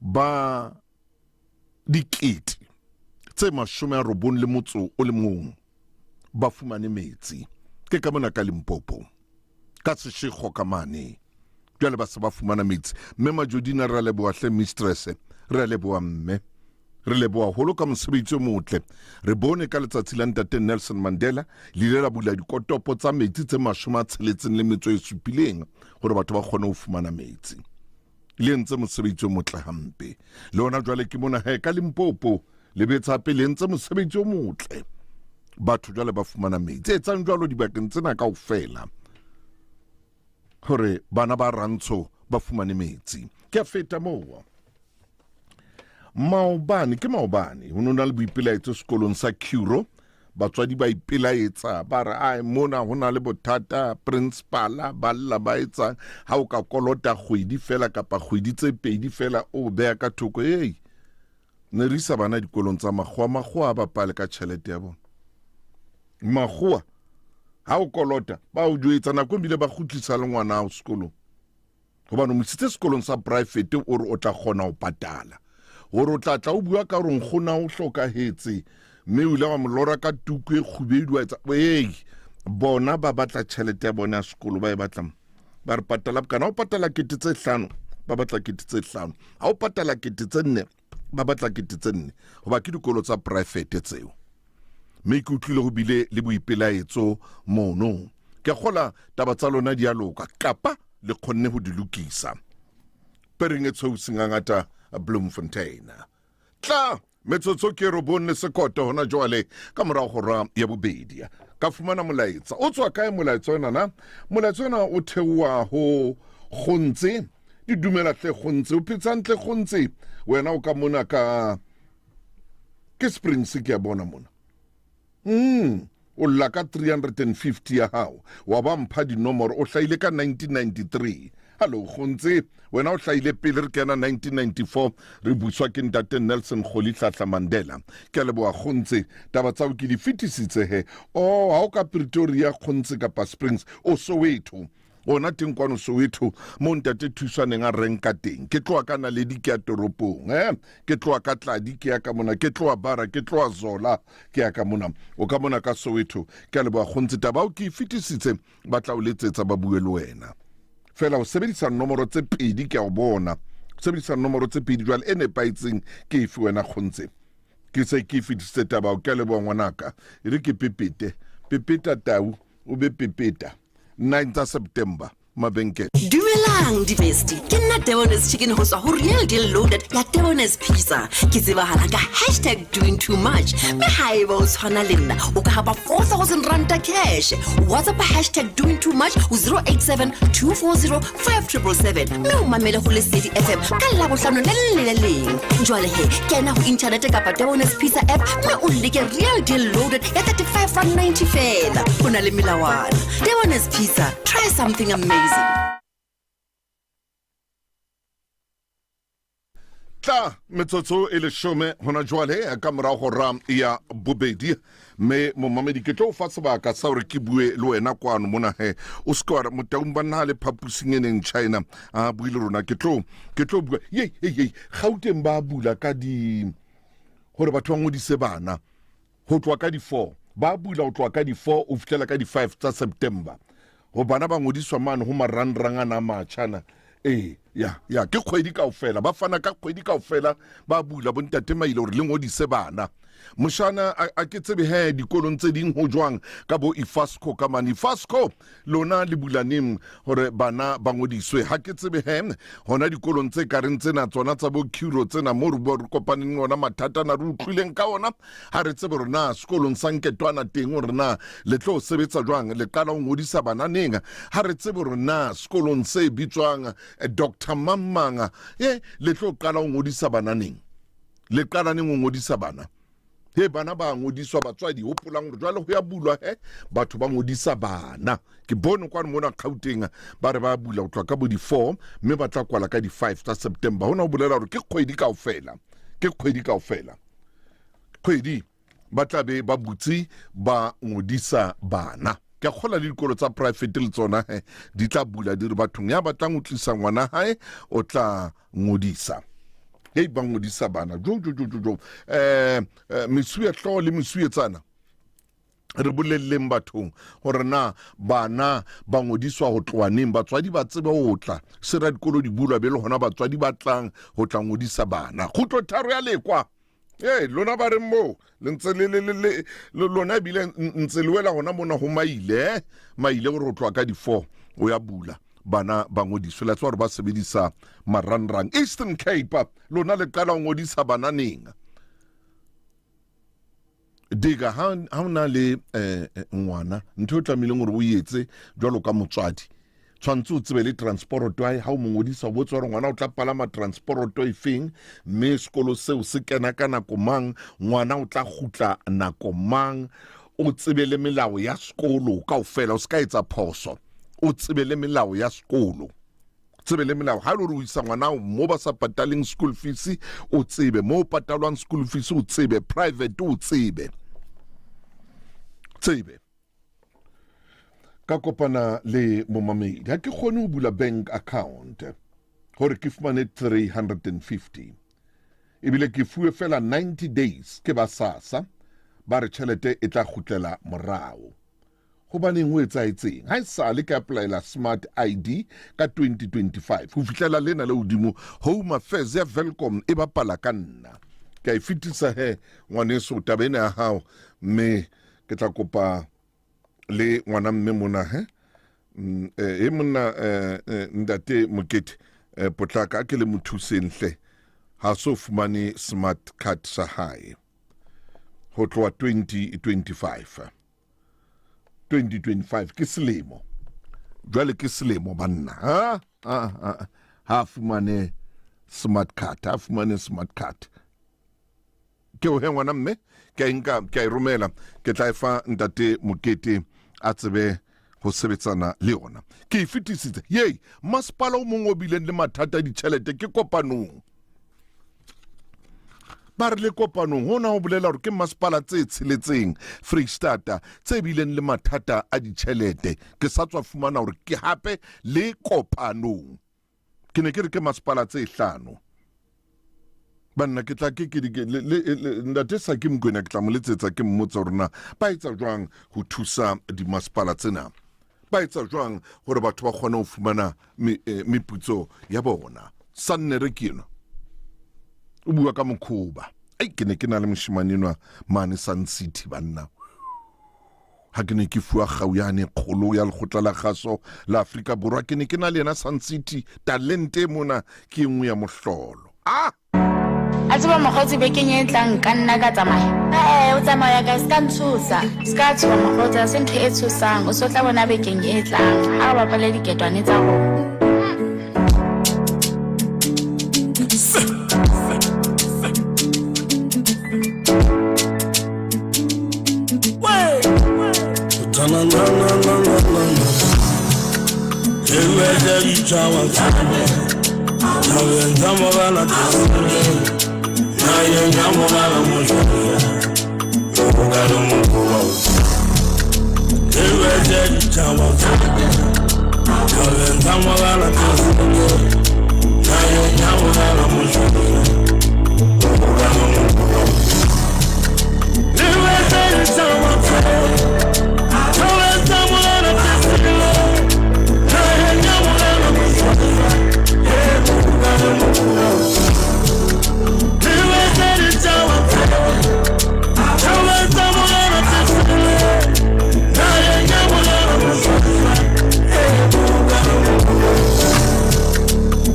Speaker 1: ba dikete tse 98 le motso o le mong ba fumane metsi ke ka mona ka Limpopo ka seshego ka mane jwale ba se ba fumana metsi mme Majodina re a leboha hle mistress re a leboha mme re leboha holo ka mosebetsi o motle re bone ka letsatsi la ntate Nelson Mandela le ile la bula dikotopo tsa metsi tse 67 hore batho ba kgone ho fumana metsi le entse mosebetsi o motle hampe le ona jwale ke mona he ka Limpopo le betsa hape le entse mosebetsi o motle batho jwale ba fumana metsi etsang jwalo dibakeng tsena kaofela hore bana ba rantsho ba fumane metsi ke a feta moo maobane ke maobane ho no na le boipelaetso sekolong sa Curo batswadi ba ipelaetsa ba re ai mona ho na le bothata principala ba lla ba etsang ha o ka kolota kgwedi fela kapa kgwedi tse pedi fela o beha ka thoko ei ne re isa bana dikolong tsa makgowa makgowa a bapale ka tjhelete ya bona makgowa ha o kolota ba o jwetsa nako ebile ba kgutlisa le ngwana hao sekolong gobane o mo isitse sekolong sa poraefete o re o tla kgona go patala gore o tla tla o bua ka gore nkgona o hlokahetse mme o ile wa mo lora ka tuku e kgubedu wa etsa ee bona ba batla tšhelete ya bona ya sekolo ba e batlang ba re patala bokana o patala 5000 ba batla 5000 ha o patala 4000 ba batla 4000 goba ke dikolo tsa poraefete tseo mme ke utlwile go bile le boipelaetso mono Ke kgola taba tsa lona di a loka kapa le kgonne ho di lokisa. Pereng e tshweu sengangata Bloemfontein. Tla metsotso ke robong le sekoto hona jwale ka morago hora ya bobedi. Ka fumana molaetsa. O tswa kae molaetsa ona na? Molaetsa ona o theoha ho Kgontse. Di dumela hle Kgontse. O phetse hantle Kgontse. Wena o ka mona ka ke Springs ke a bona mona. Mm, o lla ka 350 ya hao wa ba mpha dinomoro o hlahile ka 1993 hallo kgontse wena o hlahile pele re kena 1994 re buswa ke ntate nelson kgolihlahla mandela ke a leboha kgontse taba tsao ke di fetisitse he o oh, ha o ka pretoria kgontse kapa springs o soweto ona teng kwano soweto mo ntate thuso a neng a renka teng ke tloa ka naledi ke ya toropong eh ke tloa ka tladi ke ya ka mona ke tloa bara ke tloa zola ke ya ka mona o ka mona ka soweto ke a leboa kgontse taba o ke e fetisitse ba tla o letsetsa ba bue le wena fela o sebedisa nomoro tse pedi ke a o bona sebedisa nomoro tse pedi jwale e nepahetseng ke efe wena kgontse ke se ke fetisitse taba o ke a leboa ngwanaka e re ke pepete pepeta tau o be pepeta 9 tsa september mabenkele
Speaker 7: dumelang dibesti ke nna debones chicken go tswa go real deal loaded ya debones pizza ke tsebahala ka hashtag doing too much mme ga e ba o tshwana le nna o ka gapa 4000 ranta cash whatsapp hashtag doing too much go 087 240 5777 mme o mamele go lesedi fm ka labohlano le leng le le leng jwale he kena go inthanete kapa debones pizza app mme o leke real deal loaded ya 35 rand 90 fela go na le melawana debones pizza try something amazing
Speaker 1: Tla metsotso e leshome hona jwale ka morago hora ya bobedi mme momamedi ke tlo o fa sebaka sa gore ke bue le wena kwano mona he o se ke wa re motaung ba nna le phapusing e neng china a bue le rona ke tlo ke tlo bua ye ye ye gauteng ba bula ka di gore batho ba ngodise bana Ho tloha ka di-four, ba bula ho tloha ka di-four ho fihlela ka di-five tsa September. Ho bana ba ngodiswa mane ho marangrang ana a matjha ana. Ee, ya, ya, ke kgwedi kaofela. Ba fana ka kgwedi kaofela, ba bula bontate Maile hore le ngodise bana. Moshana, a, a ke tsebe he dikolong tse ding ho jwang ka bo Ifasco ka mane. Ifasco, lona le bula neng hore bana ba ngodiswe? Ha ke tsebe he hona dikolong tse kareng tsena tsona tsa bo Curo tsena mo re kopaneng ona mathata ana re utlwileng ka ona. Ha re tsebe hore na sekolong sa Nketwana teng hore na le tlo sebetsa jwang, le qala ho ngodisa bana neng. Ha re tsebe hore na sekolong se bitswang eh, Dr. Mang e le tlo qala ho ngodisa bana neng. Le qala neng ho ngodisa bana? He bana ba ngodiswa batswadi hopolang hore jwale ho ya bulwa he batho ba ngodisa bana. Ke bone kwano mona Gauteng ba re ba bula ho tloha ka bo di-4 mme ba tla kwala ka di-5 tsa September. Hona ho bolela hore ke kgwedi kaofela. Ke kgwedi kaofela. Kgwedi ba tla be ba butse ba ngodisa bana. Ke a kgola le dikolo tsa private le tsona he di tla bula di re bathong ya batlang ho tlisa ngwana hae o tla ngodisa. Hei ba ngodisa bana jo jo jo jo jo. Eh, eh mesuwe hlooho le mesuwetsana re bolelleng bathong gore na bana ba ngodiswa go tloa neng batswadi ba tsebe go tla sera dikolo di bulwa be le gona batswadi ba tlang go tla ngodisa bana kgutlo tharo ya lekwa ee lona ba reng moo le ntse le le le lona ebile ntse le wela gona mona go maile eh? maile gore go tloa ka di-four o ya bula bana ba ngodiswe la tseba gore ba sebedisa marangrang eastern cape lona le qala go ngodisa bana neng Diga ha ha o na le eh, eh, ngwana ntho e o tlamehileng gore o etse jwalo ka motswadi tshwanetse o tsebe le transporoto hae ha o mo ngodisa o botse gore ngwana o tla palama transporoto e feng mme sekolo seo se kena ka nako mang ngwana o tla kgutla nako mang o tsebe le melao ya sekolo kaofela o se ka etsa phoso o tsebe le melao ya sekolo tsebe le melao ha e le gore o isa ngwana mo ba sa pataleng school fees o tsebe mo o patalwang school fees o tsebe private o tsebe tsebe ka kopana le momamedi ha ke kgone ho bula bank account gore ke fumane 350 ebile ke fuwe fela 90 days ke ba sasa ba re tšhelete e tla kgutlela morao Hobaneng ho etsahetseng? Ha esale ke applyela Smart ID ka 2025 ho fihlela lena le hodimo, Home Affairs ya Welkom e bapala ka nna. Ke a e fetisa he ngwaneso taba ena ya hao mme ke tla kopa le ngwana mme mona he. E monna ntate Mokete, potlaka a ke le mo thuseng hle, ha so fumane smart card sa hae ho tloha 2025. 2025 ke selemo jwale, ke selemo banna. Ha ha ha fumane smart card, ha fumane smart card. Ke o he ngwana mme, ke a e nka, ke a e romela, ke tla e fa ntate Mokete a tsebe ho sebetsana le yona. Ke e fetisitse. Yei, masepala o mong o bileng le mathata a ditjhelete ke Kopanong. Ba re le Kopanong, hona ho bolela hore ke masepala tse tsheletseng Freistata tse bileng le mathata a ditjhelete. Ke sa tswa fumana hore ke hape le Kopanong. Ke ne ke re ke masepala tse hlano. Banna, ke tla ke ke ntate Saki Mokwena, ke tla mo letsetsa ke mmotsa hore na ba etsa jwang ho thusa dimasepala tsena, ba etsa jwang hore batho ba kgone ho fumana meputso ya bona. Sannere ke enwa o bua ka mokhoba. Ai, ke ne ke na le moshemane enwa mane Sun City, banna, ha ke ne ke fuwa kgau yane kgolo ya lekgotla la kgaso la Afrika Borwa, ke ne ke na le yena Sun City. Talente mona ke e nngwe ya mohlolo. Ah!
Speaker 2: A tseba mokgotsi, bekeng e tlang ka nna ka tsamaya. Ee, o tsamaya ka se ka ntshosa. Se ka tshoha mokgotsi, ha se ntho e tshosang. O so tla bona bekeng e tlang ha re bapale diketwane tsa rona.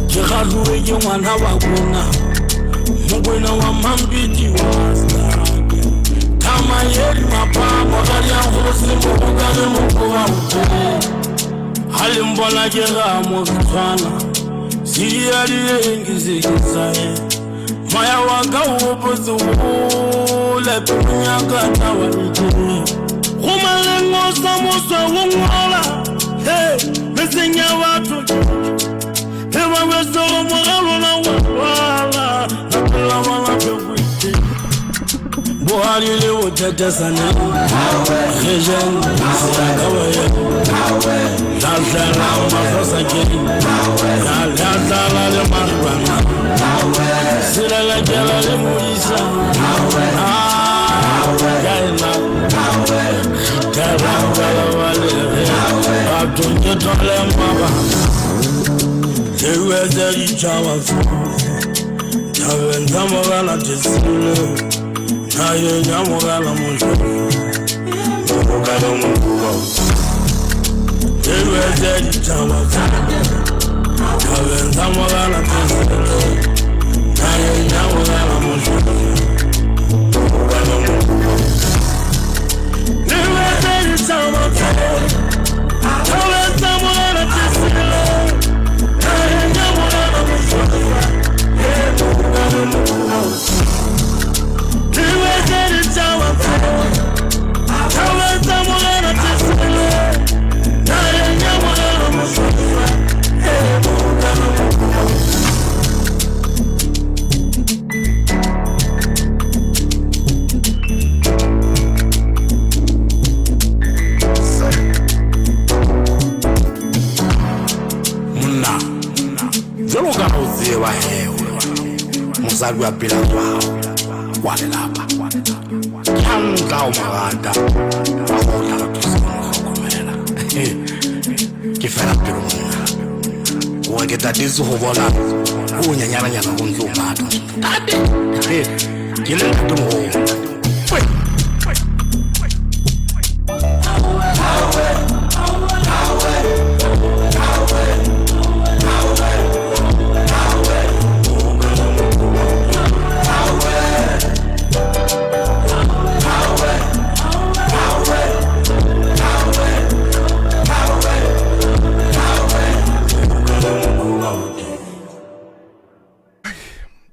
Speaker 3: Ke galuwe ke ngwana wa kwena, Mokwena wa Mampiti wa Stake. Thamayedi mapapa ga di a kgosi mogoka le mokoba o ha le mbona ke ga mo tshwana sediadileng ke se ke sae moya wa ka o gopotse gole pelong ya ka taba iteng go maleng o sa moswa go ngwala he metseng ya batho e ba besego mogalona wa lwala lapela ba lape go iteng bohadi le bothethesane rejeng seakabaye lahlela mafosakeng latlala le maribana selelekela le modisa kaena gitelabalege bathong ke thole mabaka lewetse ditšhaba tsohle thabeng tsa mogala tesile nageng ya mogala mošomo mogokale mokoba lewetse ditšhaba tsohle thabeng tsa mogala tesile nageng ya mogala mošomo mogokale mokoba lewetse ditšhaba tsohle thabeng tsa mogala tesile nageng ya mogala mošomo mogokale mokoba lewetse ditšhaba tsohle thabeng tsa mogala tesile nageng ya mogala mošomo mogokale mokoba. Monna, jwalo ka ha o tseba he hore mosadi wa pela wa hao wa lelapa ke hantle ha o mo rata, ha o tla re thusa ho mo hlokomela. Ke fela pelo monna, hore ke tatetse ho bona ho nyanyananyana ho ntse o matha. Ntate, ke le ntatemoholo.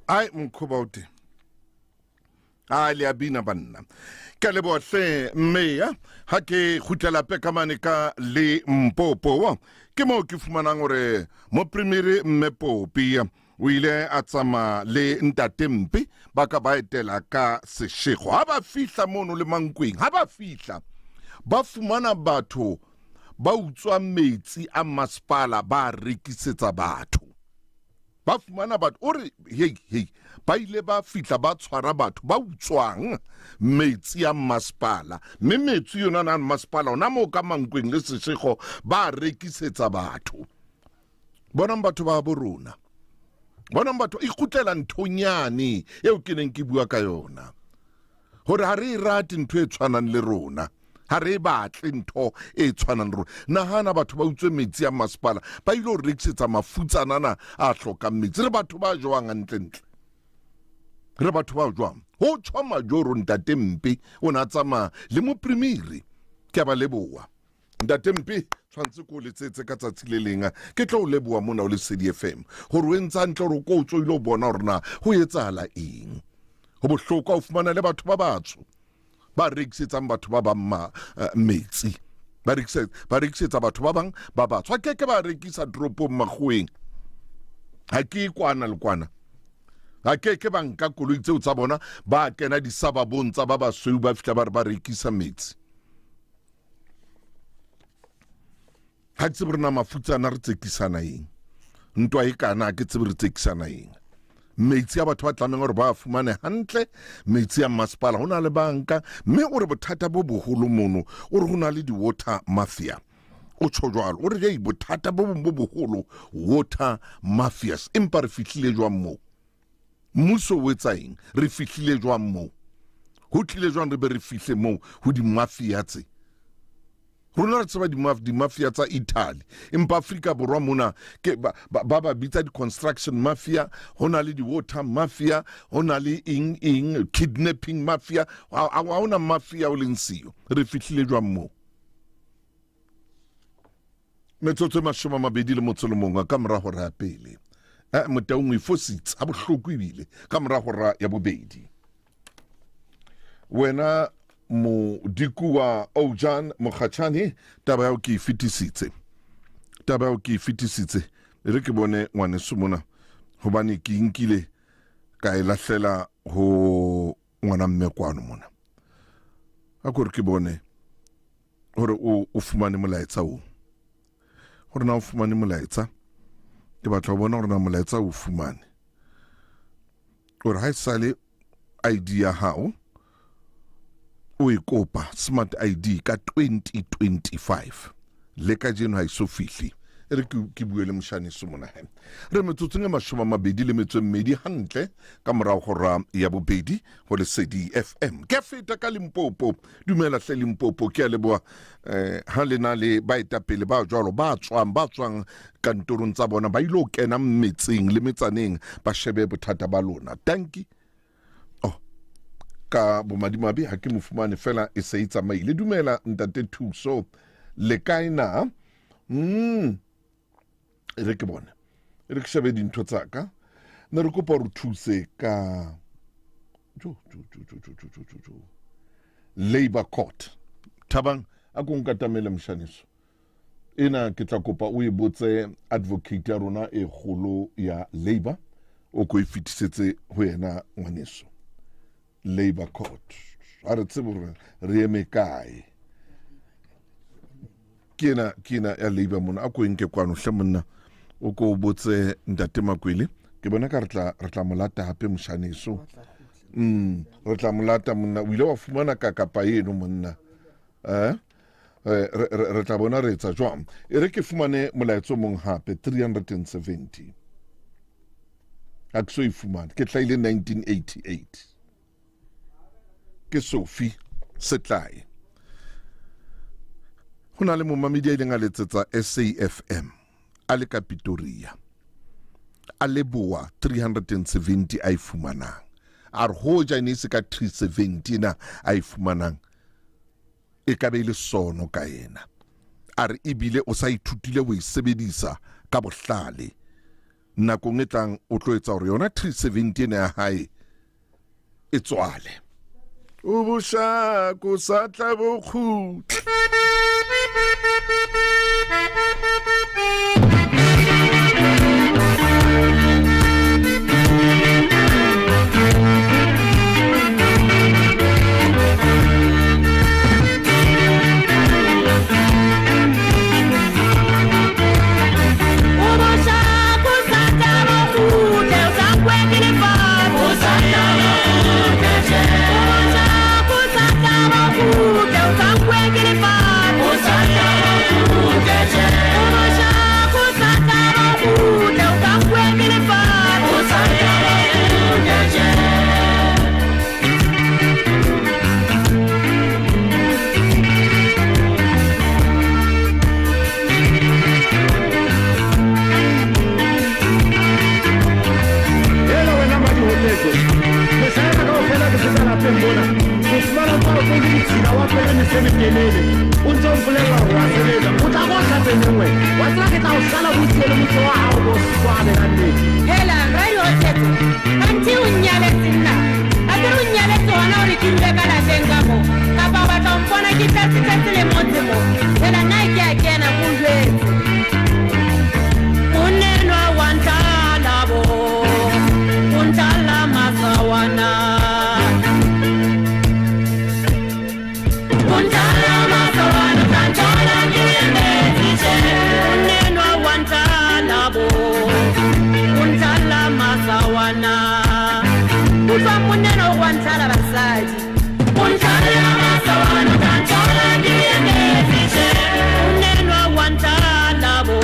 Speaker 1: Ai mokhoba o teng. A le a bina banna. Ke a leboha hle mme ha ke kgutlela pekamane ka Limpopo. Ke moo ke fumanang hore moprimiri mme Popi o ile a tsamaya le ntate Mpe ba ka ba etela ka Seshego. Ha ba fihla mono le Mankweng, ha ba fihla ba fumana batho ba utswa metsi a masepala ba rekisetsa batho. Ba fumana batho o re hei hei ba ile ba fihla ba tshwara batho ba utswang metsi a masepala mme metsi yona na masepala ona moo ka Mankweng le Seshego ba rekisetsa batho. Bonang batho ba bo rona. Bonang batho ikgutlela nthonyane eo ke neng ke bua ka yona. Hore ha re e rate ntho e tshwanang le rona. Ha re e batle ntho e tshwanang le rona. Nahana batho ba utswe metsi a masepala ba ile ho rekisetsa mafutsanana a hlokang metsi. Re batho ba jwang hantlentle? Re batho ba jwang? Ho tjho majoro ntate Mpe o ne a tsamaya le moprimiri. Ke a ba leboha. Ntate Mpe tshwanetse ko o letsetse ka tsatsi le leng ke tlo o leboha mona o Lesedi FM gore o entse hantle gore o ko o tswe ile o bona gore na ho etsahala eng. Ho bohlokwa ho fumana le batho ba batsho ba rekisetsang batho ba bang ma, uh, metsi ba rekisetsa batho ba bang ba batsho. A keke ba rekisa toropong makgoweng. Ha ke kwana le kwana. A keke ba nka koloi tseo tsa bona ba kena disababong tsa ba basweu ba fihla ba re ba rekisa metsi. Ga ke tsebe rena mafutsana re tsekisana eng. Ntwa e kana ke tsebe re tsekisana eng. Metsi a batho ba tlamehang gore ba fumane hantle, metsi a masepala ho na le banka, mme o re bothata bo boholo mono, o re ho na le di-water mafia. O tjho jwalo, o re jei bothata bo bong bo boholo water mafias. Empa re fihlile jwang moo? Mmuso o etsa eng? Re fihlile jwang moo? Ho tlile jwang re be re fihle moo ho di-mafia tse? Rona re tseba di-mafia tsa Italy, empa Afrika Borwa mona ke ba ba, ba bitsa di-construction mafia, ho na le di-water mafia, ho na le eng eng, kidnapping mafia, ha hona mafia o leng siyo. Re fihlile jwang moo? Metsotso e 21 ka mora hora ya pele. Eh, Motaung o e fositse ha bohloko ebile ka mora hora ya bobedi. Wena modikuwa Ojan Mokgatšhane, taba yao ke e fetisitse. Taba yao ke e fetisitse. E re ke bone ngwaneso mona hobane ke inkile ka e lahlela ho ngwana mme kwano mona. A ko re ke bone gore o o fumane molaetsa o. Gore na o fumane molaetsa. Ke batla ho bona gore na molaetsa o fumane. Gore ha e sale ID ya hao o e kopa smart ID ka 2025 le kajeno ha e so fihle. E re ke bue le moshaniso mona he. Re metsotsong e 24 hantle ka morao hora ya bobedi ho Lesedi FM. Ke feta ka Limpopo. Dumela hle Limpopo, ke a leboha eh ha le na le baetapele ba jwalo ba tswang ba tswang kantorong tsa bona ba ile ho kena metseng le metsaneng ba shebe bothata ba lona. Tanki. Oh, ka bomadimabe ha ke mo fumane fela e se e tsamaile. Dumela ntate Thuso. Le kae na? E re ke bone. E re ke shebe dintho tsa ka. Ne re kopa re thuse ka jo jo jo jo jo jo jo jo. Labor Court. Thabang a ko nkatamele moshaniso. Ena ke tla kopa o e botse advocate ya rona e kgolo ya labor o ko e fetisetse ho yena ngwaneso. Labor Court. Ha re tsebe hore re eme kae. Ke ena ke ena ya labor mona a ko e nke kwano hle monna o ko o botse ntate Makwele. Ke bona ka re tla re tla molata hape moshaneso. Re tla molata monna o ile wa fumana kakapa eno monna. Eh? Re tla bona re etsa jwang. E re ke fumane molaetso mong hape 370. Ha ke so e fumane. Ke hlahile 1988. Ke Sophie Setlae. Ho na le momamedi a ileng a letsetsa SAFM a le ka Pretoria. A leboha 370 a e fumanang. A re hoja e ne e se ka 370 ena a e fumanang e ka be e le sono ka yena. A re ebile o sa ithutile ho e sebedisa ka bohlale. Nakong e tlang o tlo etsa gore yona 370 ena ya hae e tswale. O bošako sa tla bokgutla.
Speaker 5: Hela wena Madihotetso, mehlaena kaofela ke feta lapeng mona, ke fumana o tsa o tletse ditshila wa apere mese e metelele, o ntse o mpolella hore wa sebetsa, o tla bo hlatseng wena. Wa tseba ke tla o sala o siye le motse wa hao bo swabe ka nnete.
Speaker 8: Hela Radihotetso, kanthe o nnyaletse nna? Akere o nnyaletse hona hore ke dule ka lapeng ka mo? Kapa o batla ho mpona ke tletse-tletse le motse mo? Hela nna ke a kena ke o jwetse. Monenwa wa ntlala bo, o ntlala masawana. O ntlala masawana, o tla nthola ke emetse tjhe. Monenwa wa ntlala bo, o ntlala masawana. Utlwa monenwa o wa ntlala basadi. O ntlala masawana, o tla nthola ke emetse tjhe. Monenwa wa ntlala bo,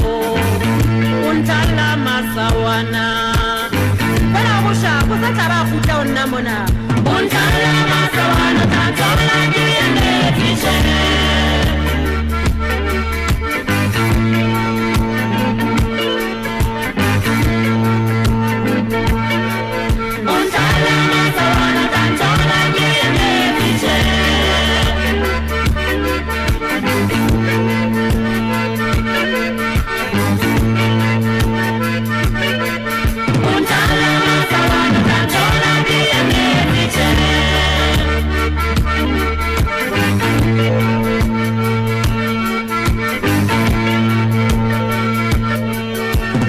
Speaker 8: o ntlala masawana. Fela boshako sa tla ba kgutla ho nna mona. O ntlala masawana, o tla nthola ke emetse tjhe. O ntlala masawana, o tla nthola ke emetse tjhe. O ntlala masawana, o tla nthola ke emetse tjhe.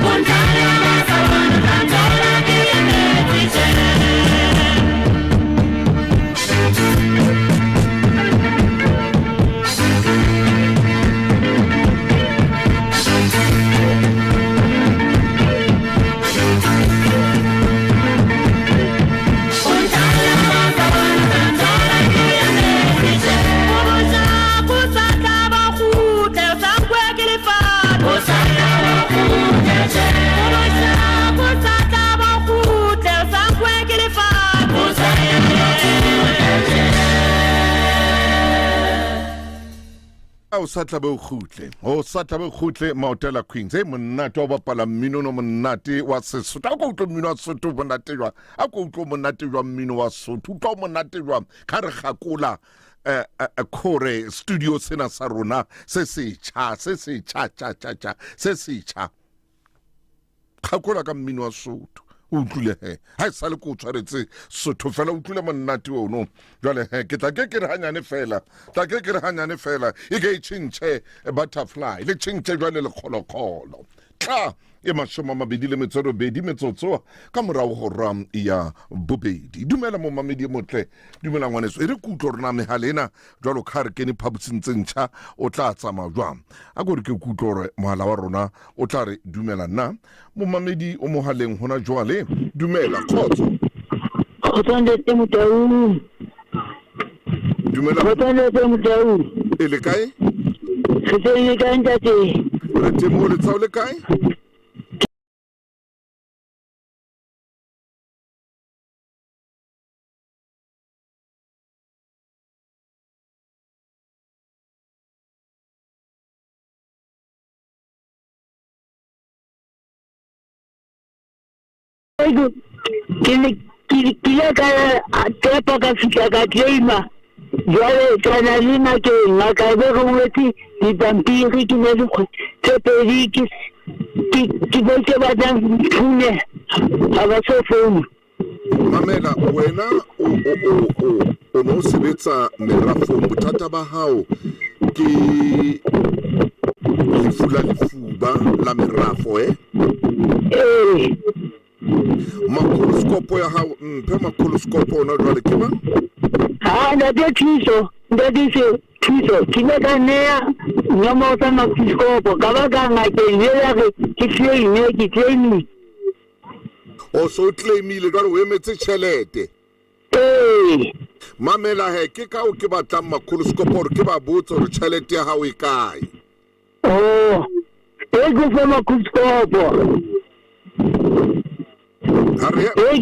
Speaker 8: O ntlala masawana, o tla nthola ke emetse tjhe. O ntlala masawana, o tla nthola ke emetse tjhe. O boshako sa tla ba kgutle, o sa nkwe ke lefatshe. O sa tla ba kgutle tjhe. O boshako sa tla ba kgutle, o sa nkwe ke lefatshe. O sa tla ba kgutle tjhe.
Speaker 1: O sa tlabe o kgutle, o sa tlabe o kgutle. Maotela Queens e monate wa bapala mmino no monate wa Sesotho. A ko utlwe mmino wa Sesotho monate jwang, a ko utlwe monate jwang mmino wa Sotho, utlwa monate jwang. Ka re gakola eh, eh, kore studio sena sa rona se setjha, se setjha tja tja tja, se setjha. Kgakola ka mmino wa Sotho, o utlwile he ha e sale ko o tshwaretse Sotho fela, o utlwile monate ono. Jwale he ke tla ke ke re hanyane fela, tla ke ke re hanyane fela, e ke e tjhentjhe butterfly le tjhentjhe jwale lekgolokgolo. Tla e 28 metsotso ka morao hora ya bobedi. Dumela momamedi e motle, dumela ngwaneso. E re ke utlwe rona mehala ena jwalo ka ha re kene phaposing tse ntjha, o tla tsamaya jwang? A ko re ke kutlwe gore mohala wa rona o tla re dumela na. Momamedi o mohaleng hona jwale, dumela kgotso.
Speaker 23: Kgotso ntate Motau.
Speaker 1: Dumela.
Speaker 23: Kgotso ntate Motau.
Speaker 1: E le kae?
Speaker 23: Re teng le kae ntate?
Speaker 1: Re teng mo letshao le kae?
Speaker 23: Ke ne ke ile ka tepa ka fihla ka claima jwale ka na le ngakeng ngaka e be re ngwetse dipampiri ke ne le tse pedi ke Ke ke bontse ba tlang thune ha ba so founu.
Speaker 1: Mamela wena o o o o o no sebetsa merafong bothata ba hao ke lefu la lefuba la merafo eh?
Speaker 23: Ee.
Speaker 1: Makholoskopo ya hao mphe makholoskopo ona jwale ke mang?
Speaker 23: Ha ntate Thuso, ntate se Thuso, ke ile ka neya nomoro tsa makholoskopo ka ba ka ngakeng e ya re ke claim ke claimile.
Speaker 1: O so claimile jwale o emetse tjhelete.
Speaker 23: Ee.
Speaker 1: Mamela he ke ka o ke batlang makholoskopo hore ke ba botse hore tjhelete ya hao e kae.
Speaker 23: Oh, e ke fe makholoskopo. E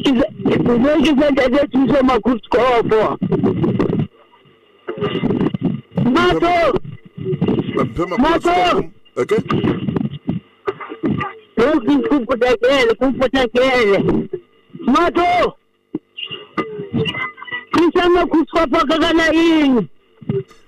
Speaker 23: ke ke fe ntate Thuso makholoskopo. Matso. Matso.
Speaker 1: Okay.
Speaker 23: Ke potlakele, ke potlakele. Matso. Thusa makhutshwapa ka ka laeng.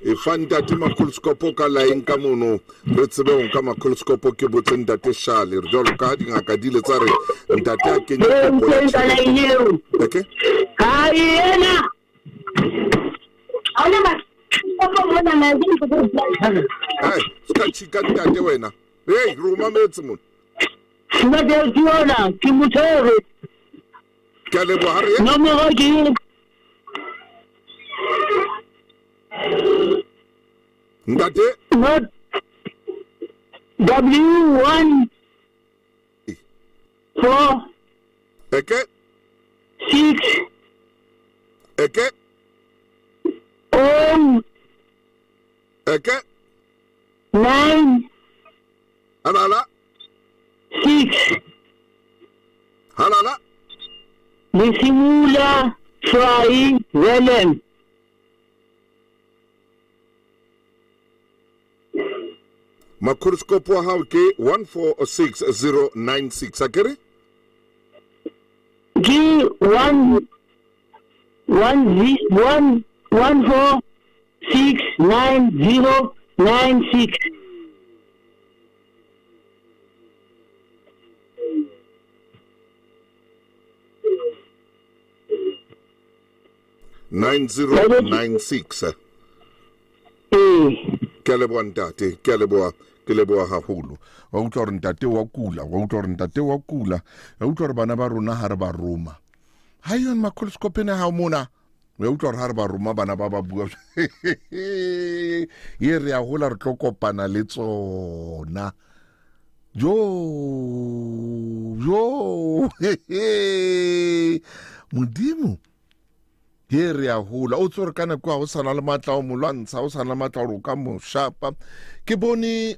Speaker 1: E fa ntate makholoskopo ka laeng ka mono re tsebe ho nka makholoskopo ke botse ntate Shale re jwalo ka dingaka di ile tsa re ntate a kenye kopo ya tjhelete. Okay.
Speaker 23: Ha ena.
Speaker 1: Hey, ska chika ntate wena. Hey, re o mametse mona.
Speaker 23: Ntate ke yona ke motshwere.
Speaker 1: Ke a leboha re.
Speaker 23: Nomoro ke
Speaker 1: Ntate.
Speaker 23: Not W 1 4
Speaker 1: Eke.
Speaker 23: 6
Speaker 1: Eke.
Speaker 23: O
Speaker 1: Eke.
Speaker 23: 9
Speaker 1: Halala.
Speaker 23: 6
Speaker 1: Halala.
Speaker 23: Lesimula Fry Wellen.
Speaker 1: Makhoroskopo wa hao ke 146096 akere?
Speaker 23: Ke 1 1 1 1 4 6 9 0 9 6.
Speaker 1: 9096
Speaker 23: ee
Speaker 1: ke a leboha ntate ke a leboha ke leboha haholo wa utlwa gore ntate wa kula wa utlwa gore ntate wa kula wa utlwa gore bana ba rona ha re ba roma ha yone makgoloskopene ga mona wa utlwa gore ha re ba roma bana ba ba bua ye re a gola re tlo kopana le tsona jo jo modimo ye re a gola o tsore ka nako ga o sana le maatla o mo lwantsha o sana le maatla gore o ka mo shapa ke bone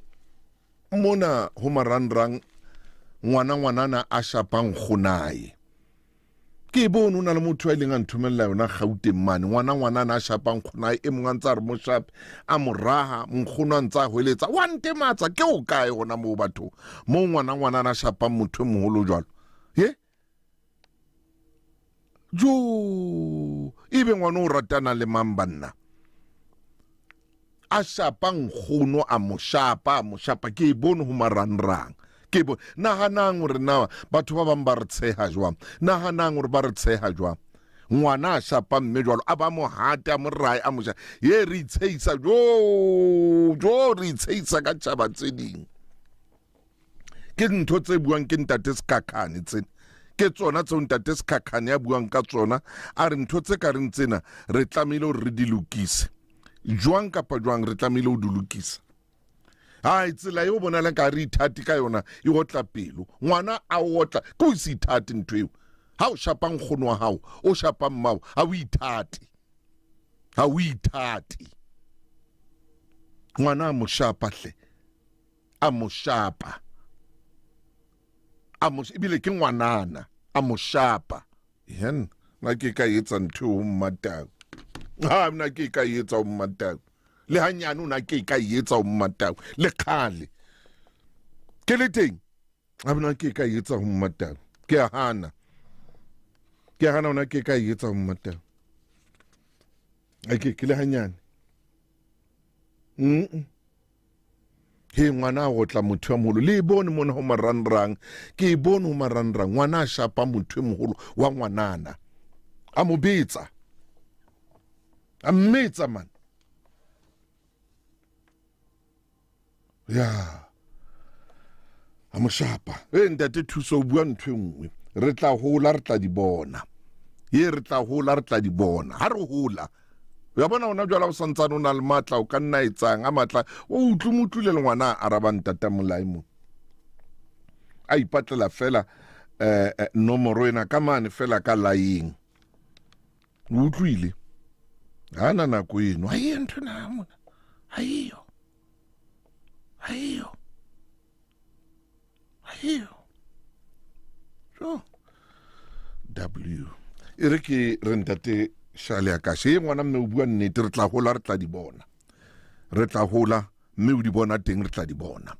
Speaker 1: mona ho marangrang ngwana ngwanana a shapang kgonae ke e bone o na le motho a ileng a nthomelela yona gauteng mane ngwana ngwanana a shapang kgonae e mongwe a ntse a re mo shape a mo raga nkgono a ntse a hweletsa wa ntematsa ke o kae gona moo batho moo ngwana ngwanana a shapang motho e mogolo jalo ye jo e be ngwana o ratana le mang banna a shapa nkgono a mo shapa a mo shapa ke e bone ho marangrang ke bo nahanang hore na batho ba bang ba re tsheha jwang nahanang hore ba re tsheha jwang ngwana a shapa mme jwalo a ba mo hate a mo rae a mo sha ye re itshehisa jo jo re itshehisa ka tjhaba tse ding ke ntho tse buang ke ntate Sekhakhane tsena ke tsona tseo ntate Sekhakhane a buang ka tsona a re ntho tse ka reng tsena re tlamehile hore re di lokise jwang kapa jwang re tlamehile ho di lokisa hai tsela eo bonalang ka re ithate ka yona e otla pelo ngwana a otla ke o se ithate ntho eo ha o shapa nkgono wa hao o shapa mmao ha o ithate ha o ithate ngwana a mo shapa hle a mo shapa a mo ebile ke ngwanana a mo shapa yen nna ke ka etsa ntho eo mmatau ha nna ke ka etsa o mmatau le hanyane o na ke ka etsa o mmatau le kgale ke le teng a bona ke ka etsa ho mmatau ke a hana ke a hana ona ke ka etsa ho mmatau a ke ke le hanyane mm He ngwana a gotla motho ya moholo le e bone mona ho marangrang ke e bone ho marangrang ngwana a shapa motho e moholo wa ngwanana a mo betsa a mmetsa man ya a mo shapa e ntate thuso o bua ntho e nngwe re tla hola re tla di bona ye re tla hola re tla di bona ha re hola ya bona ona jwala o santsane o na le matla o ka nna etsang a matla o utlwe mo utlwile le ngwana a arabang tata molai mo a ipatlela fela eh, eh nomoro ena ka mane fela ka layeng o utlwile ha na nako eno ha e ntho na mona ha eyo ha eyo ha eyo jo w e re ke re ntate shale a kashe e ngwana mme o bua nnete re tla hola re tla di bona re tla hola mme o di bona teng re tla di bona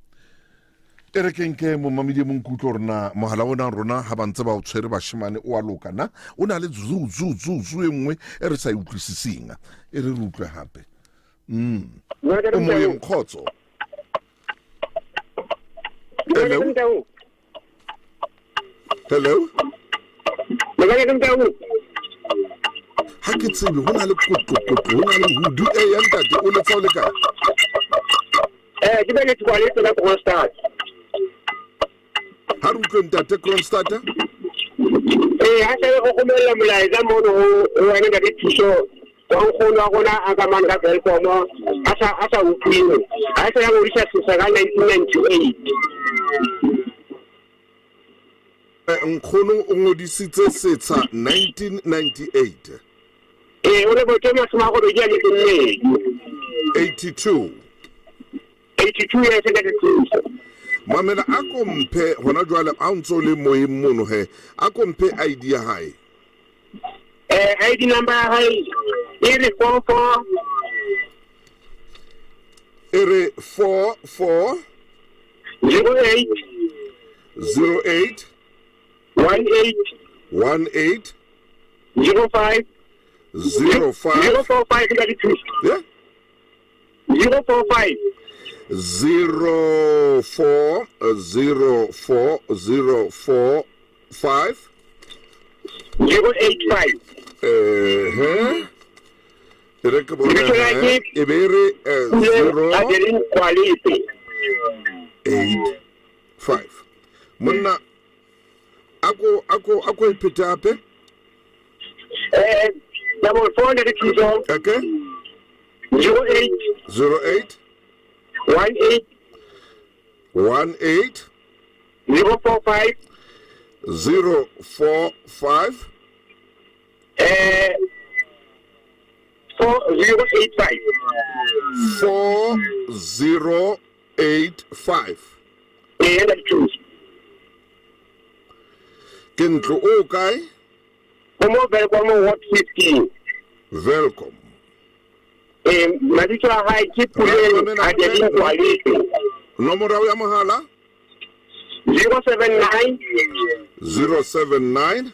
Speaker 1: e re ke nke momamedi e mong ke utlwe rona mohala o nang rona ga ba ntse ba o tshwere bashemane o a loka na o na le zu zu zu zu e nngwe e re sa e utlwisiseng e re re utlwe gape mm o moyeng kgotso hello hello ha ke tsebe go na le kotlokotlo go na le hudu e ya ntate o letsa o le kae
Speaker 9: Eh, ke bele kwa le tsela Kronstadt.
Speaker 1: Ha re utlwe ntate Kronstadt.
Speaker 9: Eh, ha se go romella molaetsa mono ho wena ntate Thuso wa nkgono wa rona a ka mane ka Welkom a sa a sa utlwiwe. Ha se ya ngodisa sesa ka 1998.
Speaker 1: Eh, nkgono o ngodisitse setsha 1998.
Speaker 9: Ee, o le botse masome a robedi a metso mmedi.
Speaker 1: 82.
Speaker 9: 82 years ntate Thuso.
Speaker 1: Mamela a ko mphe hona jwale a o ntse o le moyeng mono he a ko mphe ID ya hae.
Speaker 9: Eh, ID number ya hae e re 44
Speaker 1: E re 44
Speaker 9: 08
Speaker 1: 08
Speaker 9: 18
Speaker 1: 18
Speaker 9: 05
Speaker 1: 05
Speaker 9: 045 ntate Thuso.
Speaker 1: Yeah?
Speaker 9: 045
Speaker 1: 04 04 04 5
Speaker 9: 085
Speaker 1: eh e re ke bone
Speaker 9: Lebitso la
Speaker 1: he,
Speaker 9: ke
Speaker 1: e be e re eh,
Speaker 9: Pule
Speaker 1: 0
Speaker 9: Adeline Kwalepe.
Speaker 1: 8 5 monna ako ako ako iphete hape
Speaker 9: Eh, 44 ntate Thuso.
Speaker 1: Okay.
Speaker 9: 08
Speaker 1: 08
Speaker 9: 18
Speaker 1: 18
Speaker 9: 045
Speaker 1: 045
Speaker 9: eh 4085
Speaker 1: 4085
Speaker 9: eh ntate Thuso.
Speaker 1: Ke ntlo o kae?
Speaker 9: O mo Welkom Ward 15.
Speaker 1: Welkom.
Speaker 9: Eh, mabitso a hae ke Puleng Adeline Kwalepe.
Speaker 1: Nomoro ya mohala
Speaker 9: 079
Speaker 1: 079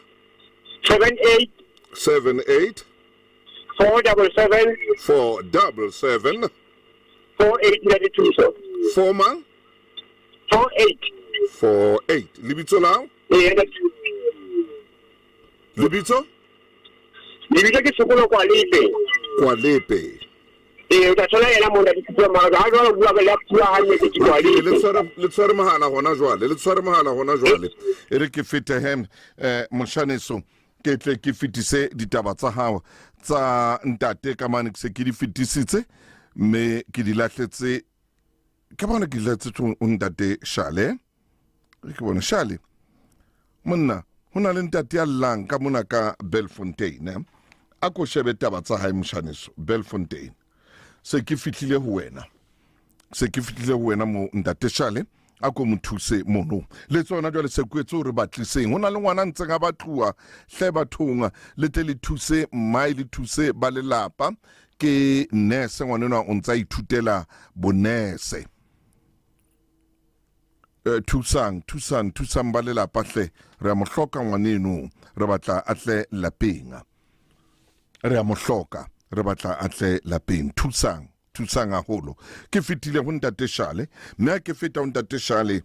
Speaker 9: 78
Speaker 1: 78
Speaker 9: 477
Speaker 1: 477
Speaker 9: 48 ntate Thuso.
Speaker 1: 4 mang?
Speaker 9: 48
Speaker 1: 48. Lebitso la hao?
Speaker 9: Eh, ntate
Speaker 1: Lebitso?
Speaker 9: Lebitso ke Sekolo Kwalepe.
Speaker 1: Kwalepe.
Speaker 9: Eh, o tla thola yena mo ntate Thuso mara ha jwale o bua ka le bua hantle ke Kwalepe.
Speaker 1: Le tshware le tshware mohala hona jwale, le tshware mohala hona jwale. E re ke fete he eh moshaneso ke tle ke fetise ditaba tsa hao tsa ntate ka mane ke se ke di fetisitse mme ke di lahletse ke bona ke di lahletse ho ntate Shale. Re ke bone Shale. Monna ho na le ntate ya llang ka mona ka Belfontein eh? A ko shebe taba tsa hae moshaneso Belfontein. Se ke fihlile ho wena. Se ke fihlile ho wena mo ntate Shale a ko mo thuse mono. Le tsona jwale se kwetse hore batliseng. Ho na le ngwana a ntseng a batluwa hle bathong le tle le thuse mmae le thuse ba lelapa ke nurse ngwana enwa o ntsa ithutela bonese. Eh, thusang thusang thusang ba lelapa hle re a mo hloka ngwaneno re batla a tle lapeng re a mo hloka re batla a tle lapeng thusang. thusang haholo. Ke fetile ho Ntate Shale, mme ha ke feta ho Ntate Shale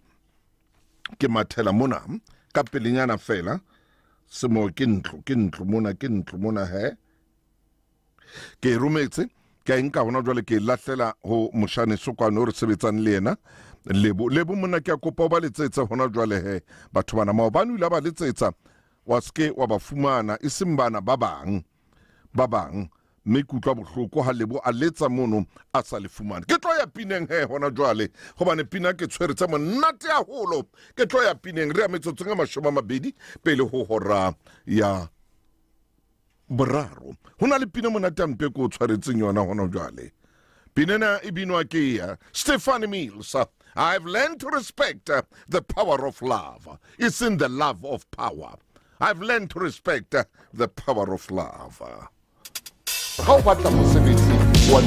Speaker 1: ke mathela mona ka pelenyana fela semo ke ntlo ke ntlo mona ke ntlo mona he ke e rometse ke a e nka hona jwale ke e lahlela ho moshane sokwane o re sebetsang le yena lebo lebo monna ke a kopa o ba letsetse hona jwale he batho bana maobane o ile a ba letsetsa wa seke wa ba fumana e seng bana ba bang ba bang mme ke utlwa bohloko ha lebo a letsa mono a sa le fumane ke tlo ya pineng he hona jwale gobane pina ke tshwere tse monate haholo ke tlo ya pineng re ya metsotsong a 20 pele ho hora ya boraro ho na le pina monate a mpe ko o tshwaretseng yona hona jwale pina ena e binwa ke ya Stephanie Mills. I've learned to respect the power of love. It's in the love of power. I've learned to respect the power of love. Ha o batla mosebetsi wa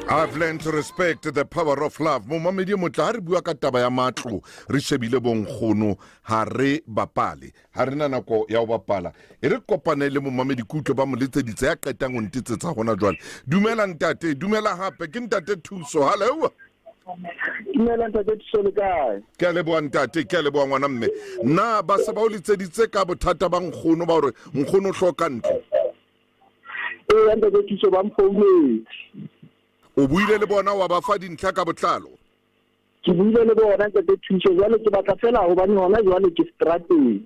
Speaker 1: I've learned to respect the power of love. Momamedi e motle, ha re bua ka taba ya matlo, re shebile bonkgono, ha re bapale. Ha re na nako ya ho bapala. E re kopane le momamedi kutlo ba mo letseditse ya qetang ho ntetsetsa hona jwale. Dumela ntate, dumela hape, ke ntate Thuso. Hallo.
Speaker 9: Dumela ntate Thuso le kae?
Speaker 1: Ke a leboha ntate, ke a leboha ngwana mme. Na ba se ba o letseditse ka bothata ba nkgono ba hore nkgono o hloka ntlo?
Speaker 9: Ee, ntate Thuso ba mfounetse.
Speaker 1: O buile le bona wa ba fa dintlha ka botlalo?
Speaker 9: Ke buile le bona ntate Thuso, jwale ke batla fela hobane hona jwale ke strateng.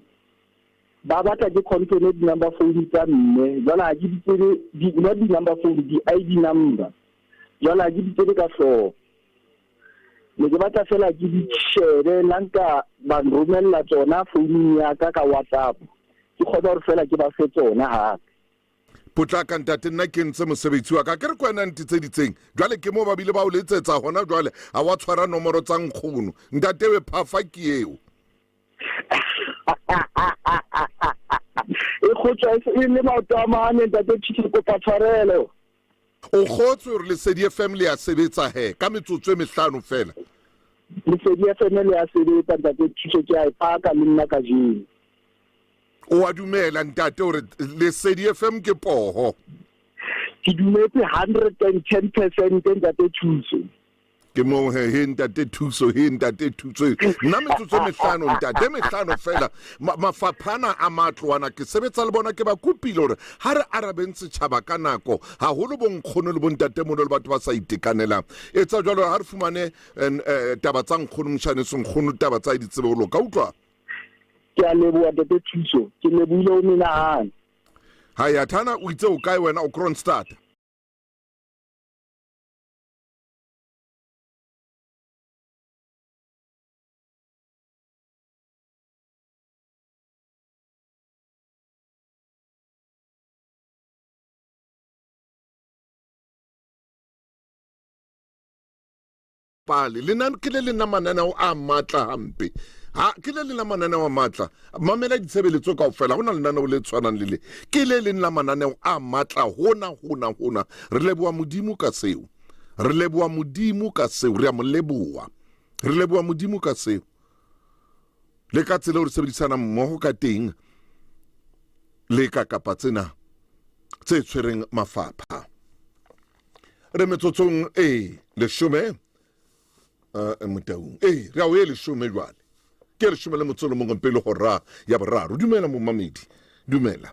Speaker 9: Ba batla ke confirm di-number phone tsa mme, jwale ha ke di tsebe, di, not di-number phone, di-ID number. Jwale ha ke di tsebe ka hlooho. Ne ke batla fela ke di shebe, la nka ba nromella tsona founung ya ka ka WhatsApp. Ke kgone hore fela ke ba fe tsona hape.
Speaker 1: Potlaka ntate, nna ke entse mosebetsi wa ka. Ke re ke wena ntitseditseng. Jwale ke moo ba bile ba o letsetsa hona jwale, ha wa tshwara nomoro tsa nkgono. Ntate we phafa ke eo.
Speaker 9: E kgotswa e le maoto a mane ntate Thuso, kopa tshwarelo.
Speaker 1: O kgotswe hore Lesedi FM le ya sebetsa he ka metsotso e mehlano fela.
Speaker 9: Lesedi FM le ya sebetsa ntate Thuso, ke a e paka le nna kajeno.
Speaker 1: O a dumela ntate hore Lesedi FM ke poho?
Speaker 9: Ke dumetse 110% ntate Thuso.
Speaker 1: Ke moo he, he ntate Thuso, he ntate Thuso. Nna metsotso e mehlano ntate, mehlano fela. Mafaphana a matlo ana ke sebetsa le bona, ke ba kopile hore ha re arabeng setjhaba ka nako, haholo bonkgono le bontatemoholo le batho ba sa itekanelang. Etsa jwalo ha re fumane taba tsa nkgono moshaneso, nkgono taba tsa di tsebe ho loka, utlwa?
Speaker 9: Ke a leboha ntate Thuso, ke lebohile o menahane.
Speaker 1: Haya Thana, o itse o kae wena, o Kroonstad? Pale le nna ke le leng la mananeo a matla hampe, ha ke le leng la mananeo a matla. Mamela ditshebeletso kaofela, ho na lenaneo le tshwanang le le, ke le leng la mananeo a matla hona hona hona. Re leboha Modimo ka seo, re leboha Modimo ka seo, re a mo leboha, re leboha Modimo ka seo, le ka tsela eo re sebedisanang mmoho ka teng, le ka kapa tsena tse tshwereng mafapha. Re metsotsong e leshome motaung, e re a o e leshome jwale, ke leshome le motso le mongwe pele hora ya boraro. Dumela momamedi, dumela,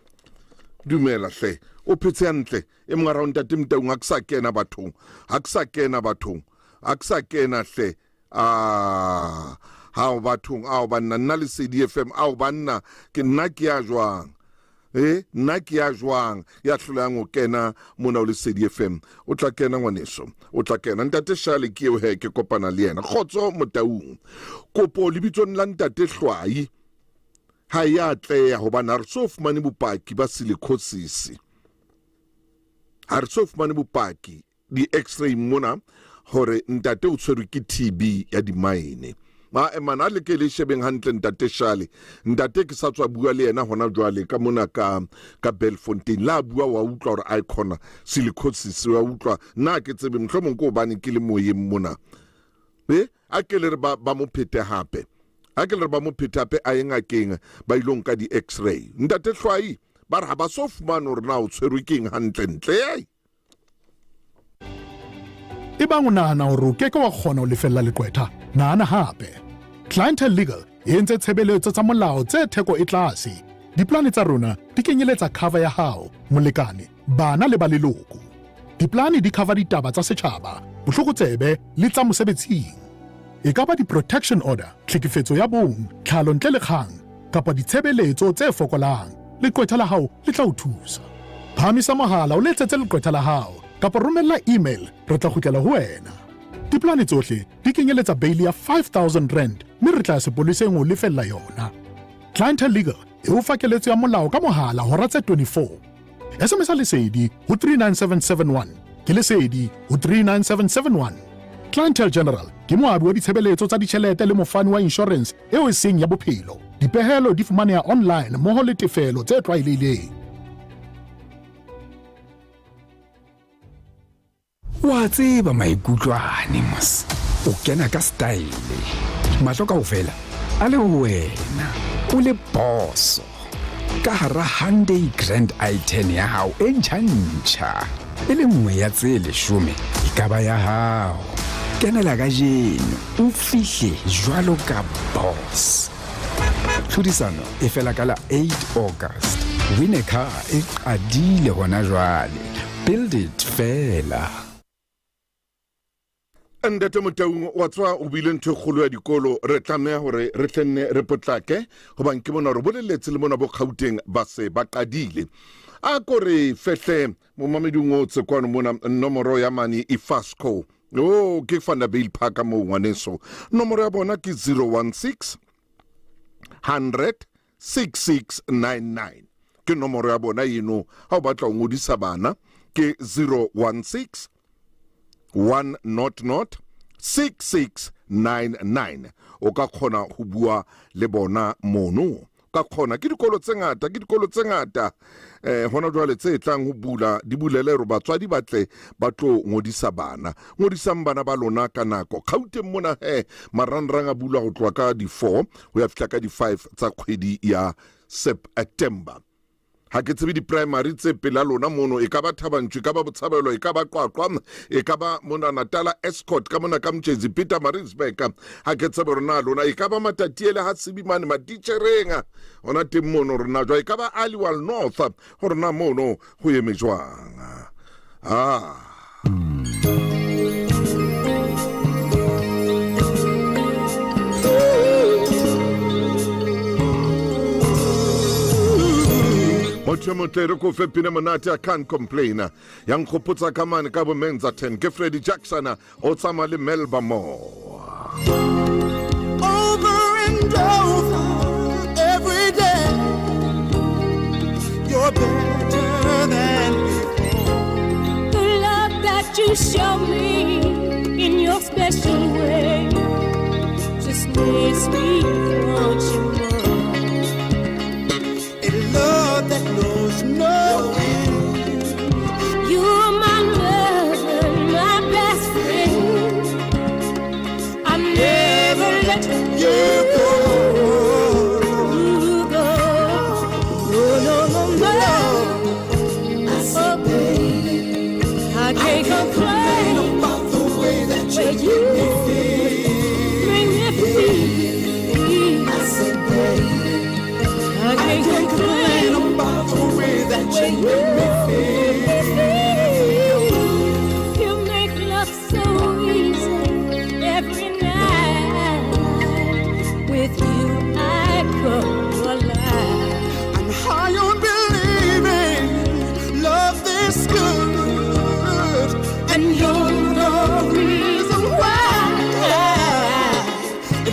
Speaker 1: dumela hle, o phetse hantle. E mongwe a rao ntate Motaung, ha ke sa kena bathong, ha ke sa kena bathong, ha ke sa kena hle. Ah, hao bathong, ao banna, nna Lesedi FM, ao banna, ke nna ke ya jwang? E, nna ke ya jwang ya hlolang ho kena mona o Lesedi FM? O tla kena ngwaneso, o tla kena. Ntate Shale ke eo he, ke kopana le yena. Kgotso Motaung. Kopo lebitsong la ntate Hlwai ha e a atleha hobane ha re so fumane bopaki ba silicosis. Ha re so fumane bopaki di-x-ray mona hore ntate o tshwerwe ke TB ya dimaene. Ma emana a le ke le shebeng hantle ntate Shale. Ntate ke sa tswa bua le yena hona jwale ka mona ka ka Belfontein. La bua wa utlwa hore a khona silicosis wa utlwa. Nna ke tsebe mohlomong ke hobane ke le moyeng mona. E a ke le re ba ba mo phete hape. A ke le re ba mo phete hape a ye ngakeng ba ilo nka di-x-ray. Ntate Hlwai ba re ha ba so fumane hore na o tshwerwe ke eng hantle ntle.
Speaker 10: Ebang o nahana hore o keke wa kgona ho lefella leqwetha, nahana hape. Clientele Legal e entse tshebeletso tsa molao tse theko e tlase. Diplane tsa rona di kenyeletsa cover ya hao, molekane, bana le ba leloko. Diplane di cover ditaba tsa setjhaba, bohlokotsebe le tsa mosebetsing. E ka ba di-protection order, tlhekefetso ya bong, tlhalo ntle le kgang, kapa ditshebeletso tse fokolang, leqwetha la hao le tla o thusa. Phahamisa mohala o letsetse leqwetha la hao kapa romella email, re tla kgutlela ho wena. Diplane tsohle di kenyeletsa beili ya 5000 rand mme re tla ya sepoleseng ho lefella yona. Clientele Legal e o fa keletso ya molao ka mohala hora tse 24. SMS Lesedi ho 39771. Ke Lesedi ho 39771. Clientele General ke moabi wa ditshebeletso tsa ditjhelete le mofani wa insurance eo e seng ya bophelo. Dipehelo di fumaneha online mmoho le tefelo tse tlwaelehileng.
Speaker 15: Wa tseba maikutlo ane mos. O kena ka style. Mahlo kaofela a le ho wena. O le boso. Ka hara Hyundai Grand i10 ya hao e ntjha-ntjha. E le nngwe ya tse leshome e ka ba ya hao. Kenela kajeno o fihle jwalo ka boss. Tlhodisano e fela ka la 8 August. Win a car e qadile hona jwale. Build it fela.
Speaker 1: Ntate Motaung wa tswa o buile ntho e kgolo ya dikolo re tlameha hore re tlenne re potlake gobane ke bona gore boleletse le mona bo Gauteng ba se ba qadile a ko re fehle momameding o tse kwano mona nomoro ya mane ifasco o ke Vanderbijl Park moo ngwaneso nomoro ya bona ke 016 100 6699 ke nomoro ya bona eno ha o batla ho ngodisa bana ke 016 100 6699 o ka kgona ho bua le bona mono ka kgona ke dikolo tse ngata ke dikolo tse ngata eh hona jwale tse tlang ho bula di bulele hore batswadi ba tle ba tlo ngodisa bana ngodisang bana ba lona ka nako Gauteng mona he marangrang a bulwa ho tloha ka di-4 ho ya fihla ka di-5 tsa kgwedi ya September ha ke tsebe di-primary tse pela lona mono e ka ba Thabantšu e ka ba Botshabelo e ka ba Qwaqwa e ka ba mona Natala Escort ka mona ka Mtshezi Pietermaritzburg ha ke tsebe rona lona e ka ba Matatiele ha Sebimane matitjhereng hona teng mono rona jwa e ka ba Aliwal North gore na mono go eme jwang ah motho e motle re ko fe pine monate I can't complain ya nkgopotsa ka mane ka bo Menza 10 ke Freddie Jackson o tsamaya le Melba Moore.
Speaker 3: Over and over every day you're better than before.
Speaker 8: The love that you show me in your special way just makes me want you more.
Speaker 3: A love that knows no end.
Speaker 8: You're my lover, my best friend. I never let
Speaker 3: you go.
Speaker 8: You go. No, no, no, no.
Speaker 3: I said, baby,
Speaker 8: I can't complain
Speaker 3: about the way that you
Speaker 8: you
Speaker 3: make me
Speaker 8: make me feel.
Speaker 3: I said, baby,
Speaker 8: I can't complain
Speaker 3: about the way that you make me
Speaker 8: feel. You make love so easy every night. With you, I come alive.
Speaker 3: I'm high on believing love this good, and you're the reason why.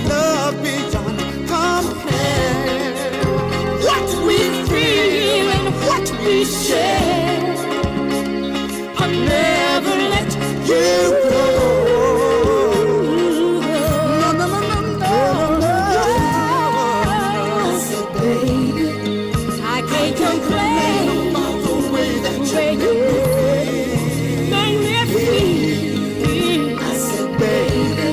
Speaker 3: Love beyond compare. What we feel
Speaker 8: and what we share. I'll never let
Speaker 3: you go. No, no, no, no, no, no. I said, baby,
Speaker 8: I can't complain
Speaker 3: about the way that you
Speaker 8: way you make me feel.
Speaker 3: I said, baby,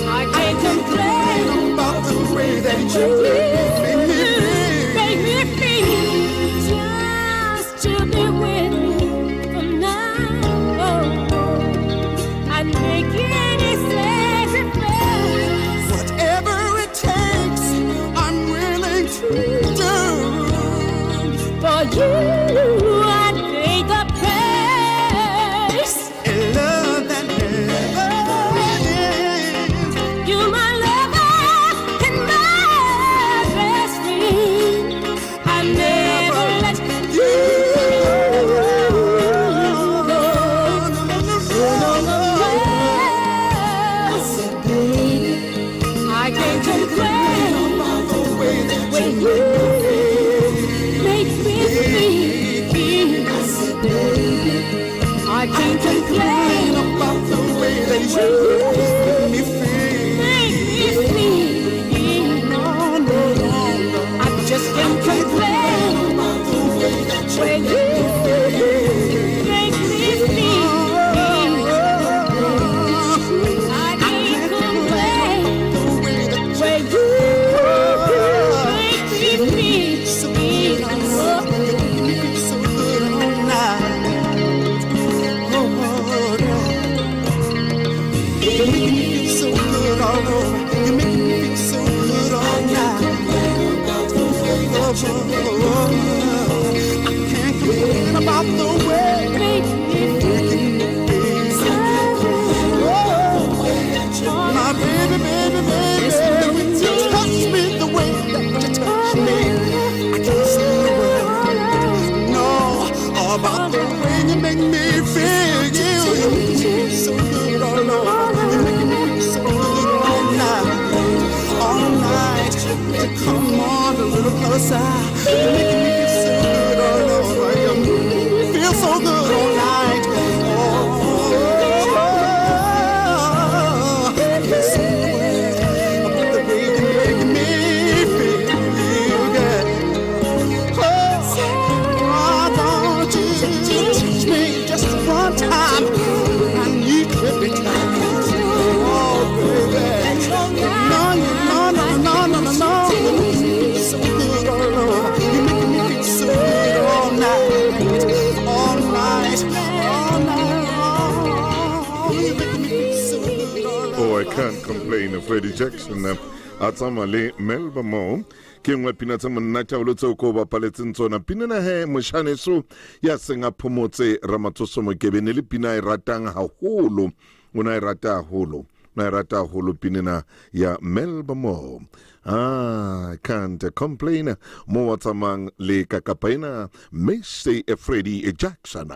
Speaker 8: I can't complain
Speaker 3: about the way that you make me feel.
Speaker 8: Make me feel just to be with you from now on. I'd make any sacrifice.
Speaker 3: Whatever it takes, I'm willing to do.
Speaker 8: For you, I'd pay the price.
Speaker 3: A love that never ends.
Speaker 8: You're my lover and my best friend. I never let
Speaker 3: you
Speaker 8: go.
Speaker 3: No, no, no.
Speaker 8: I said, baby, I can't complain
Speaker 3: about the way that
Speaker 8: when
Speaker 3: you
Speaker 8: you make me feel.
Speaker 3: I said, baby,
Speaker 8: I can't complain
Speaker 3: about the way that you make me feel.
Speaker 8: Make me feel.
Speaker 3: No, no, no, no.
Speaker 8: I just can't complain
Speaker 3: about the way that you
Speaker 8: when you make me feel.
Speaker 3: You're making me feel so good all over. You're making me feel so good all night. Oh, oh, oh. I can't complain about the way you're making me feel. Oh, my baby, baby, baby. When you touch me the way that you touch me, I can't say a word. No, about the way you make me feel. You make me feel so good all over. You make me feel so good all night, all night. Come on a little closer. You're making me feel so good all over. You make me feel so good all night. Oh, I can't say a word about the way you make me feel good. Oh, why don't you touch me just one time? I need to be touched. Oh, baby. No, no, no, no, no, no, no. You make me feel so good all over. You make me feel so good all night, all night, all night. You make me feel so good all
Speaker 1: Oh, I can't complain. Freddie Jackson a tsamaya le Melba Moore ke nngwe pina tse monate haholo tseo ko bapaletseng tsona pina ena he moshaneso ya seng a phomotse ramatsoso mokebene le pina e ratang haholo o ne a e rata haholo o ne a e rata haholo pina ena ya Melba Moore ah can't complain mo wa tsamayang le kakapa ena Mr Freddie Jackson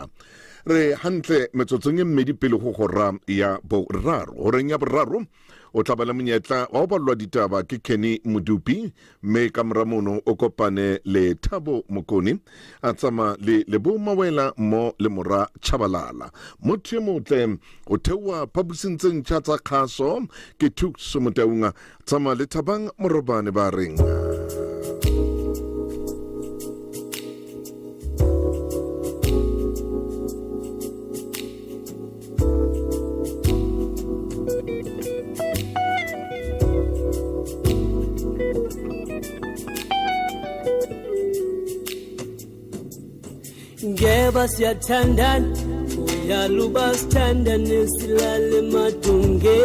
Speaker 1: re hantle metsotsong e mmedi pele go gora ya boraro horeng ya boraro o tla ba le monyetla wa go balelwa ditaba ke Kenny Modupi mme ka mora mono o kopane le Thabo Mokone a tsamaya le Lebo Mawela mo le mora Chabalala. Motho e motle o theoha phaposing tse ntjha tsa kgaso ke Thuso Motaung tsamaya le Thabang Morobane ba reng.
Speaker 11: Ngeba siyathandana uyaluba sithandane silale madunge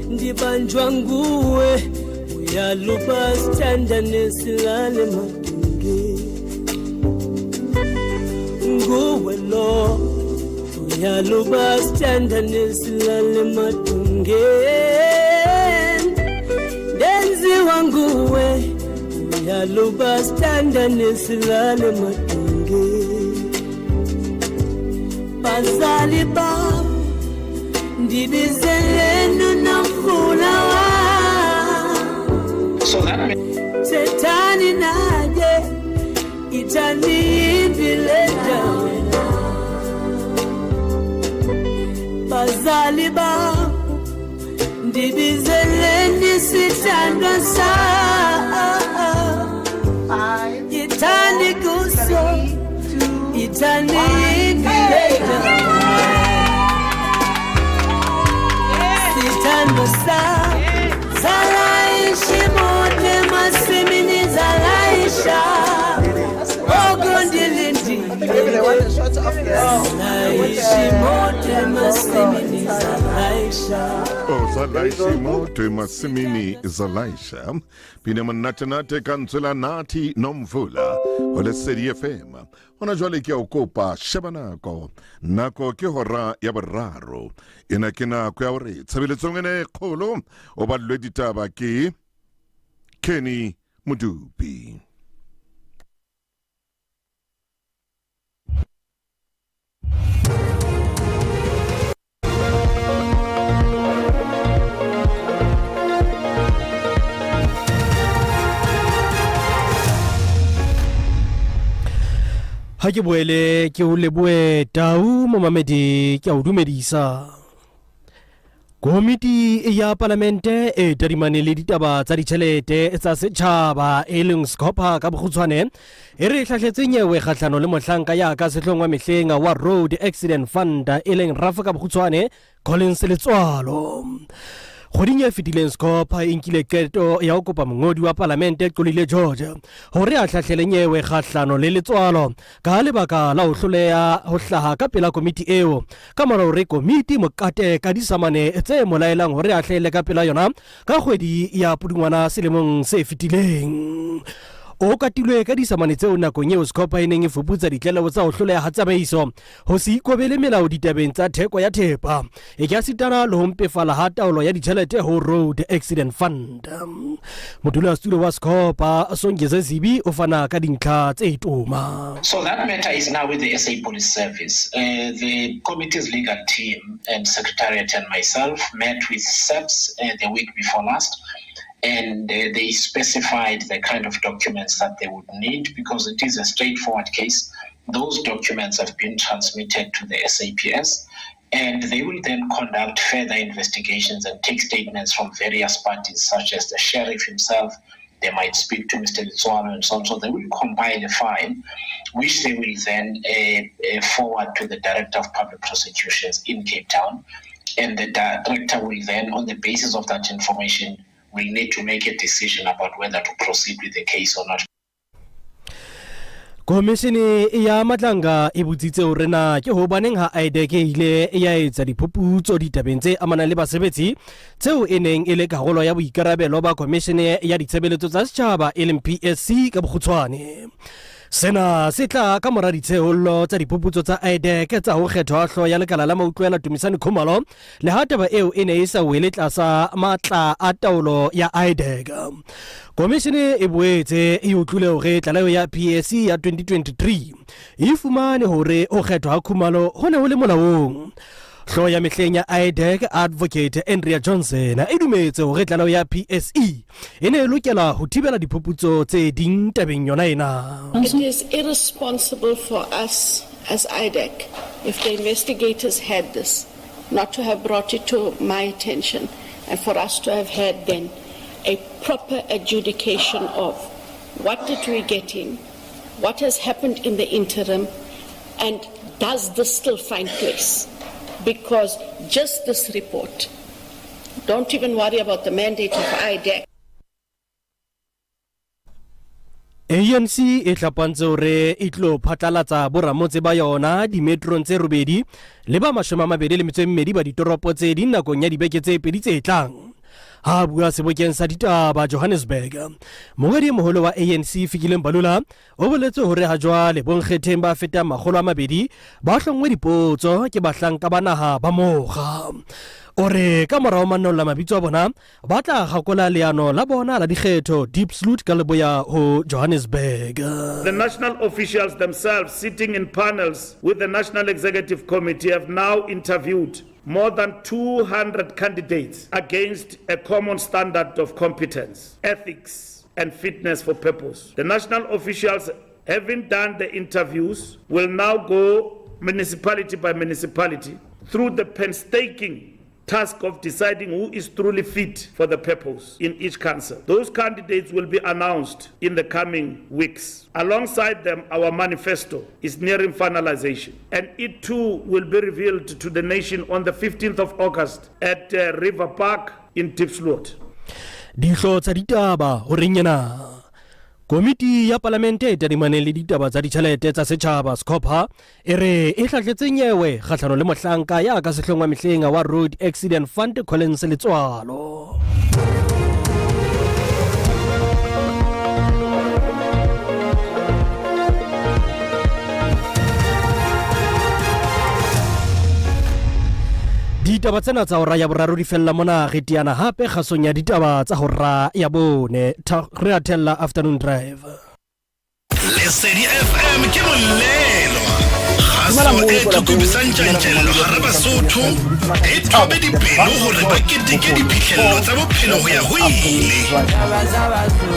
Speaker 11: ndibanjwa nguwe uyaluba sithandane silale madunge nguwe lo uyaluba sithandane silale madunge ndenziwa nguwe uyaluba sithandane silale madunge bazali bam ndibizeleni unomfula wam thethani naye ithandiyimbile dawo bazali bam ndibizeleni sithandwa sam ithandi kuso ithandiyimbile dawo sithandwa sam zalaishi mote masimini zalaisha
Speaker 1: Oh, zalaishi moto masimini zalaisha pina monatenate ka ntswe la Nathi Nomvula ho Lesedi FM hona jwale ke a o kopa sheba nako nako ke hora ya boraro ena ke nako ya hore tshebeletsong ena e kgolo o ballwe ditaba ke Kenny Modupi.
Speaker 17: Ha ke boele ke o leboe tau momamedi ke a o dumedisa. Komiti ya palamente e tadimane le ditaba tsa ditjhelete tsa setjhaba e leng SCOPA ka bokgutshwane e re hlahletse nyewe kgahlano le mohlanka ya ka sehloohong wa mehleng wa Road Accident Fund e leng RAF ka bokgutshwane Collins Letsoalo. Kgweding e fetileng Scopa e nkile qeto ya ho kopa mongodi wa palamente Xolile George hore a hlahlele nyewe kgahlano le Letswalo ka lebaka la ho hloleha ho hlaha ka pela komiti eo ka mora hore komiti mo kate ka disamane tse mo laelang hore a hlahelle ka pela yona ka kgwedi ya Pudungwana selemong se fetileng. O katilwe ka disamane tseo nakong eo Scopa e neng e fuputsa ditlaleho tsa ho hloleha ha tsamaiso, ho se ikobele melao ditabeng tsa theko ya thepa, e ka sitana le ho mpefala ha taolo ya ditjhelete ho Road Accident Fund. Modulasetulo wa Scopa, Songeze Zibi, o fana ka dintlha tse toma.
Speaker 12: So that matter is now with the SA Police Service. Uh, the committee's legal team and secretariat and myself met with SAPS uh, the week before last and uh, they specified the kind of documents that they would need because it is a straightforward case. Those documents have been transmitted to the SAPS and they will then conduct further investigations and take statements from various parties, such as the sheriff himself. They might speak to Mr. Letsoalo and so on. So they will compile a file, which they will then uh, uh, forward to the Director of Public Prosecutions in Cape Town. And the director will then, on the basis of that information, will need to make a decision about whether to proceed with the case or not.
Speaker 17: Komishene ya Matlanga e botsitse hore na ke hobaneng ha IDEC e ile ya etsa diphuputso ditabeng tse amanang le basebetsi tseo e neng e le karolo ya boikarabelo ba Komishene ya Ditshebeletso tsa Setjhaba e leng PSC ka bokgutshwane. Sena se tla ka mora ditshehollo tsa diphuputso tsa IDEC tsa ho kgethwa ha hlooho ya lekala la mautlwela Tumisani Khumalo le ha taba eo e ne e sa wele tlasa matla a taolo ya IDEC. Komishene e boetse e utlwile hore tlaleho ya PSC ya 2023 e fumane hore ho kgethwa ha Khumalo ho ne ho le molaong. Hlooho ya mehleng ya IDEC Advocate Andrea Johnson e dumetse hore tlaleho ya PSE e ne e lokela ho thibela diphuputso tse ding tabeng yona ena.
Speaker 22: It is irresponsible for us as IDEC if the investigators had this not to have brought it to my attention and for us to have had then a proper adjudication of what did we get in, what has happened in the interim, and does this still find place? Because just this report, don't even worry about the mandate of IDEC.
Speaker 17: ANC e hlapantse hore e tlo phatlalatsa boramotse ba yona dimetrong tse robedi le ba 22 ba ditoropo tse ding nakong ya dibeke tse pedi tse tlang. Ha a bua sebokeng sa ditaba Johannesburg, mongodi e moholo wa ANC Fikile Mbalula o boletse hore ha jwale bonkgetheng ba fetang 200 ba hlonngwe dipotso ke bahlanka ba naha ba mokga. O re ka mora ho manolla mabitso a bona ba tla kgakola leano la bona la dikgetho Diepsloot ka leboya ho Johannesburg.
Speaker 18: The national officials themselves sitting in panels with the National Executive Committee have now interviewed more than 200 candidates against a common standard of competence, ethics and fitness for purpose. The national officials, having done the interviews, will now go municipality by municipality through the painstaking task of deciding who is truly fit for the purpose in each council. Those candidates will be announced in the coming weeks. Alongside them, our manifesto is nearing finalization, and it too will be revealed to the nation on the 15th of August at uh, River Park in Diepsloot.
Speaker 17: Dihlo tsa ditaba ho reng ena? Komiti ya Palamente e tadimaneng le ditaba tsa ditjhelete tsa setjhaba SCOPA e re e hlahletse nyewe kgahlano le mohlanka ya ka sehlong wa mehleng wa Road Accident Fund Collins Letswalo. Ditaba tsena tsa hora ya boraro di fella mona re teana hape kgasong ya ditaba tsa hora ya bone. Re a thella afternoon drive.
Speaker 3: Lesedi FM ke bolelo. Kgaso e tlokobisang tjantjello hara Basotho e thobe dipelo hore ba keteke diphihlello tsa bophelo ho ya ho ile.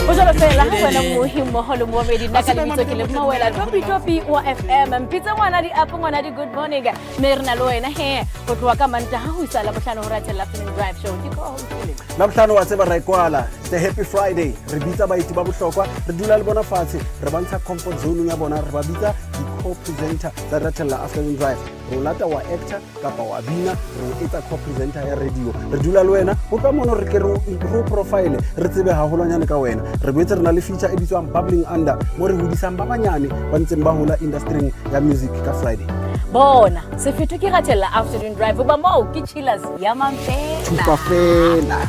Speaker 13: Ho jwalo fela ha wena mmohi mmoho le moomedi nna ka lebitso ke le Mawela Topi Topi wa FM mpitse ngwana di up ngwana di good morning mme re na le wena he go tloa ka mantaga go isa labotlhano go ratshela afternoon drive show ke ko
Speaker 14: labotlhano wa tseba ra e kwala
Speaker 4: The Happy Friday. Re bitsa baeti ba bohlokwa, re dula le bona fatshe, re ba ntsha comfort zone ya bona, re ba bitsa di-co-presenter tsa Ratella Afternoon Drive. Re o lata wa actor kapa wa bina, re o etsa co-presenter ya radio. Re dula le wena, ho tloha mono re ke re o profile, re tsebe haholwanyane ka wena. Re boetse re na le feature e bitswang Bubbling Under, mo re hodisang ba banyane ba ntseng ba hola industry ya music ka Friday.
Speaker 13: Bona, sefetho ke Ratella Afternoon Drive, hoba moo ke chillers ya mampela.
Speaker 4: Thupa fela.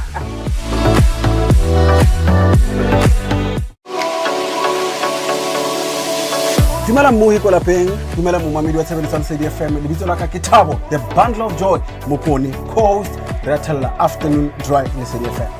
Speaker 4: Dumela mmohi ko lapeng, dumela momamedi wa tshebeletso ya Lesedi FM. Lebitso la ka ke Thabo, the bundle of joy, Mokone, co-host, re athella Afternoon Drive Lesedi FM.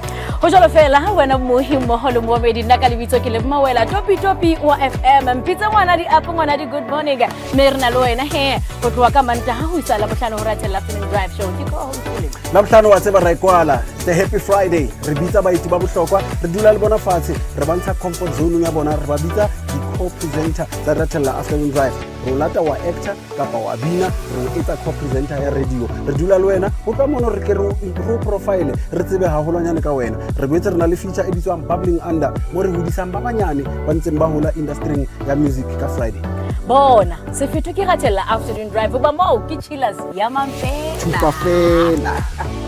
Speaker 13: Ho jwalo fela ha wena mmohi mmoho le moomedi, nna ka lebitso ke le Mmawela Topi Topi wa FM. Mpitse ngwana di up, ngwana di good morning. Mme re na le wena he ho tloha ka Mantaha ho isa Labohlano ho Ratella Afternoon Drive show. Ke co-host le.
Speaker 4: Labohlano wa tseba ra e kwala, the Happy Friday. Re bitsa baeti ba bohlokwa, re dula le bona fatshe, re ba ntsha comfort zone ya bona, re ba bitsa di-co-presenter tsa Ratella Afternoon Drive. Re o lata wa actor kapa wa bina, re o etsa co-presenter ya radio. Re dula le wena, ho tloha mono re ke re o profile, re tsebe haholwanyane ka wena. Re boetse re na le feature e bitswang Bubbling Under, mo re hodisang ba banyane ba ntseng ba hola industry ya music ka Friday.
Speaker 13: Bona, sefetho ke Ratella Afternoon Drive, hoba moo ke chillers ya mampela.
Speaker 4: Thupa fela.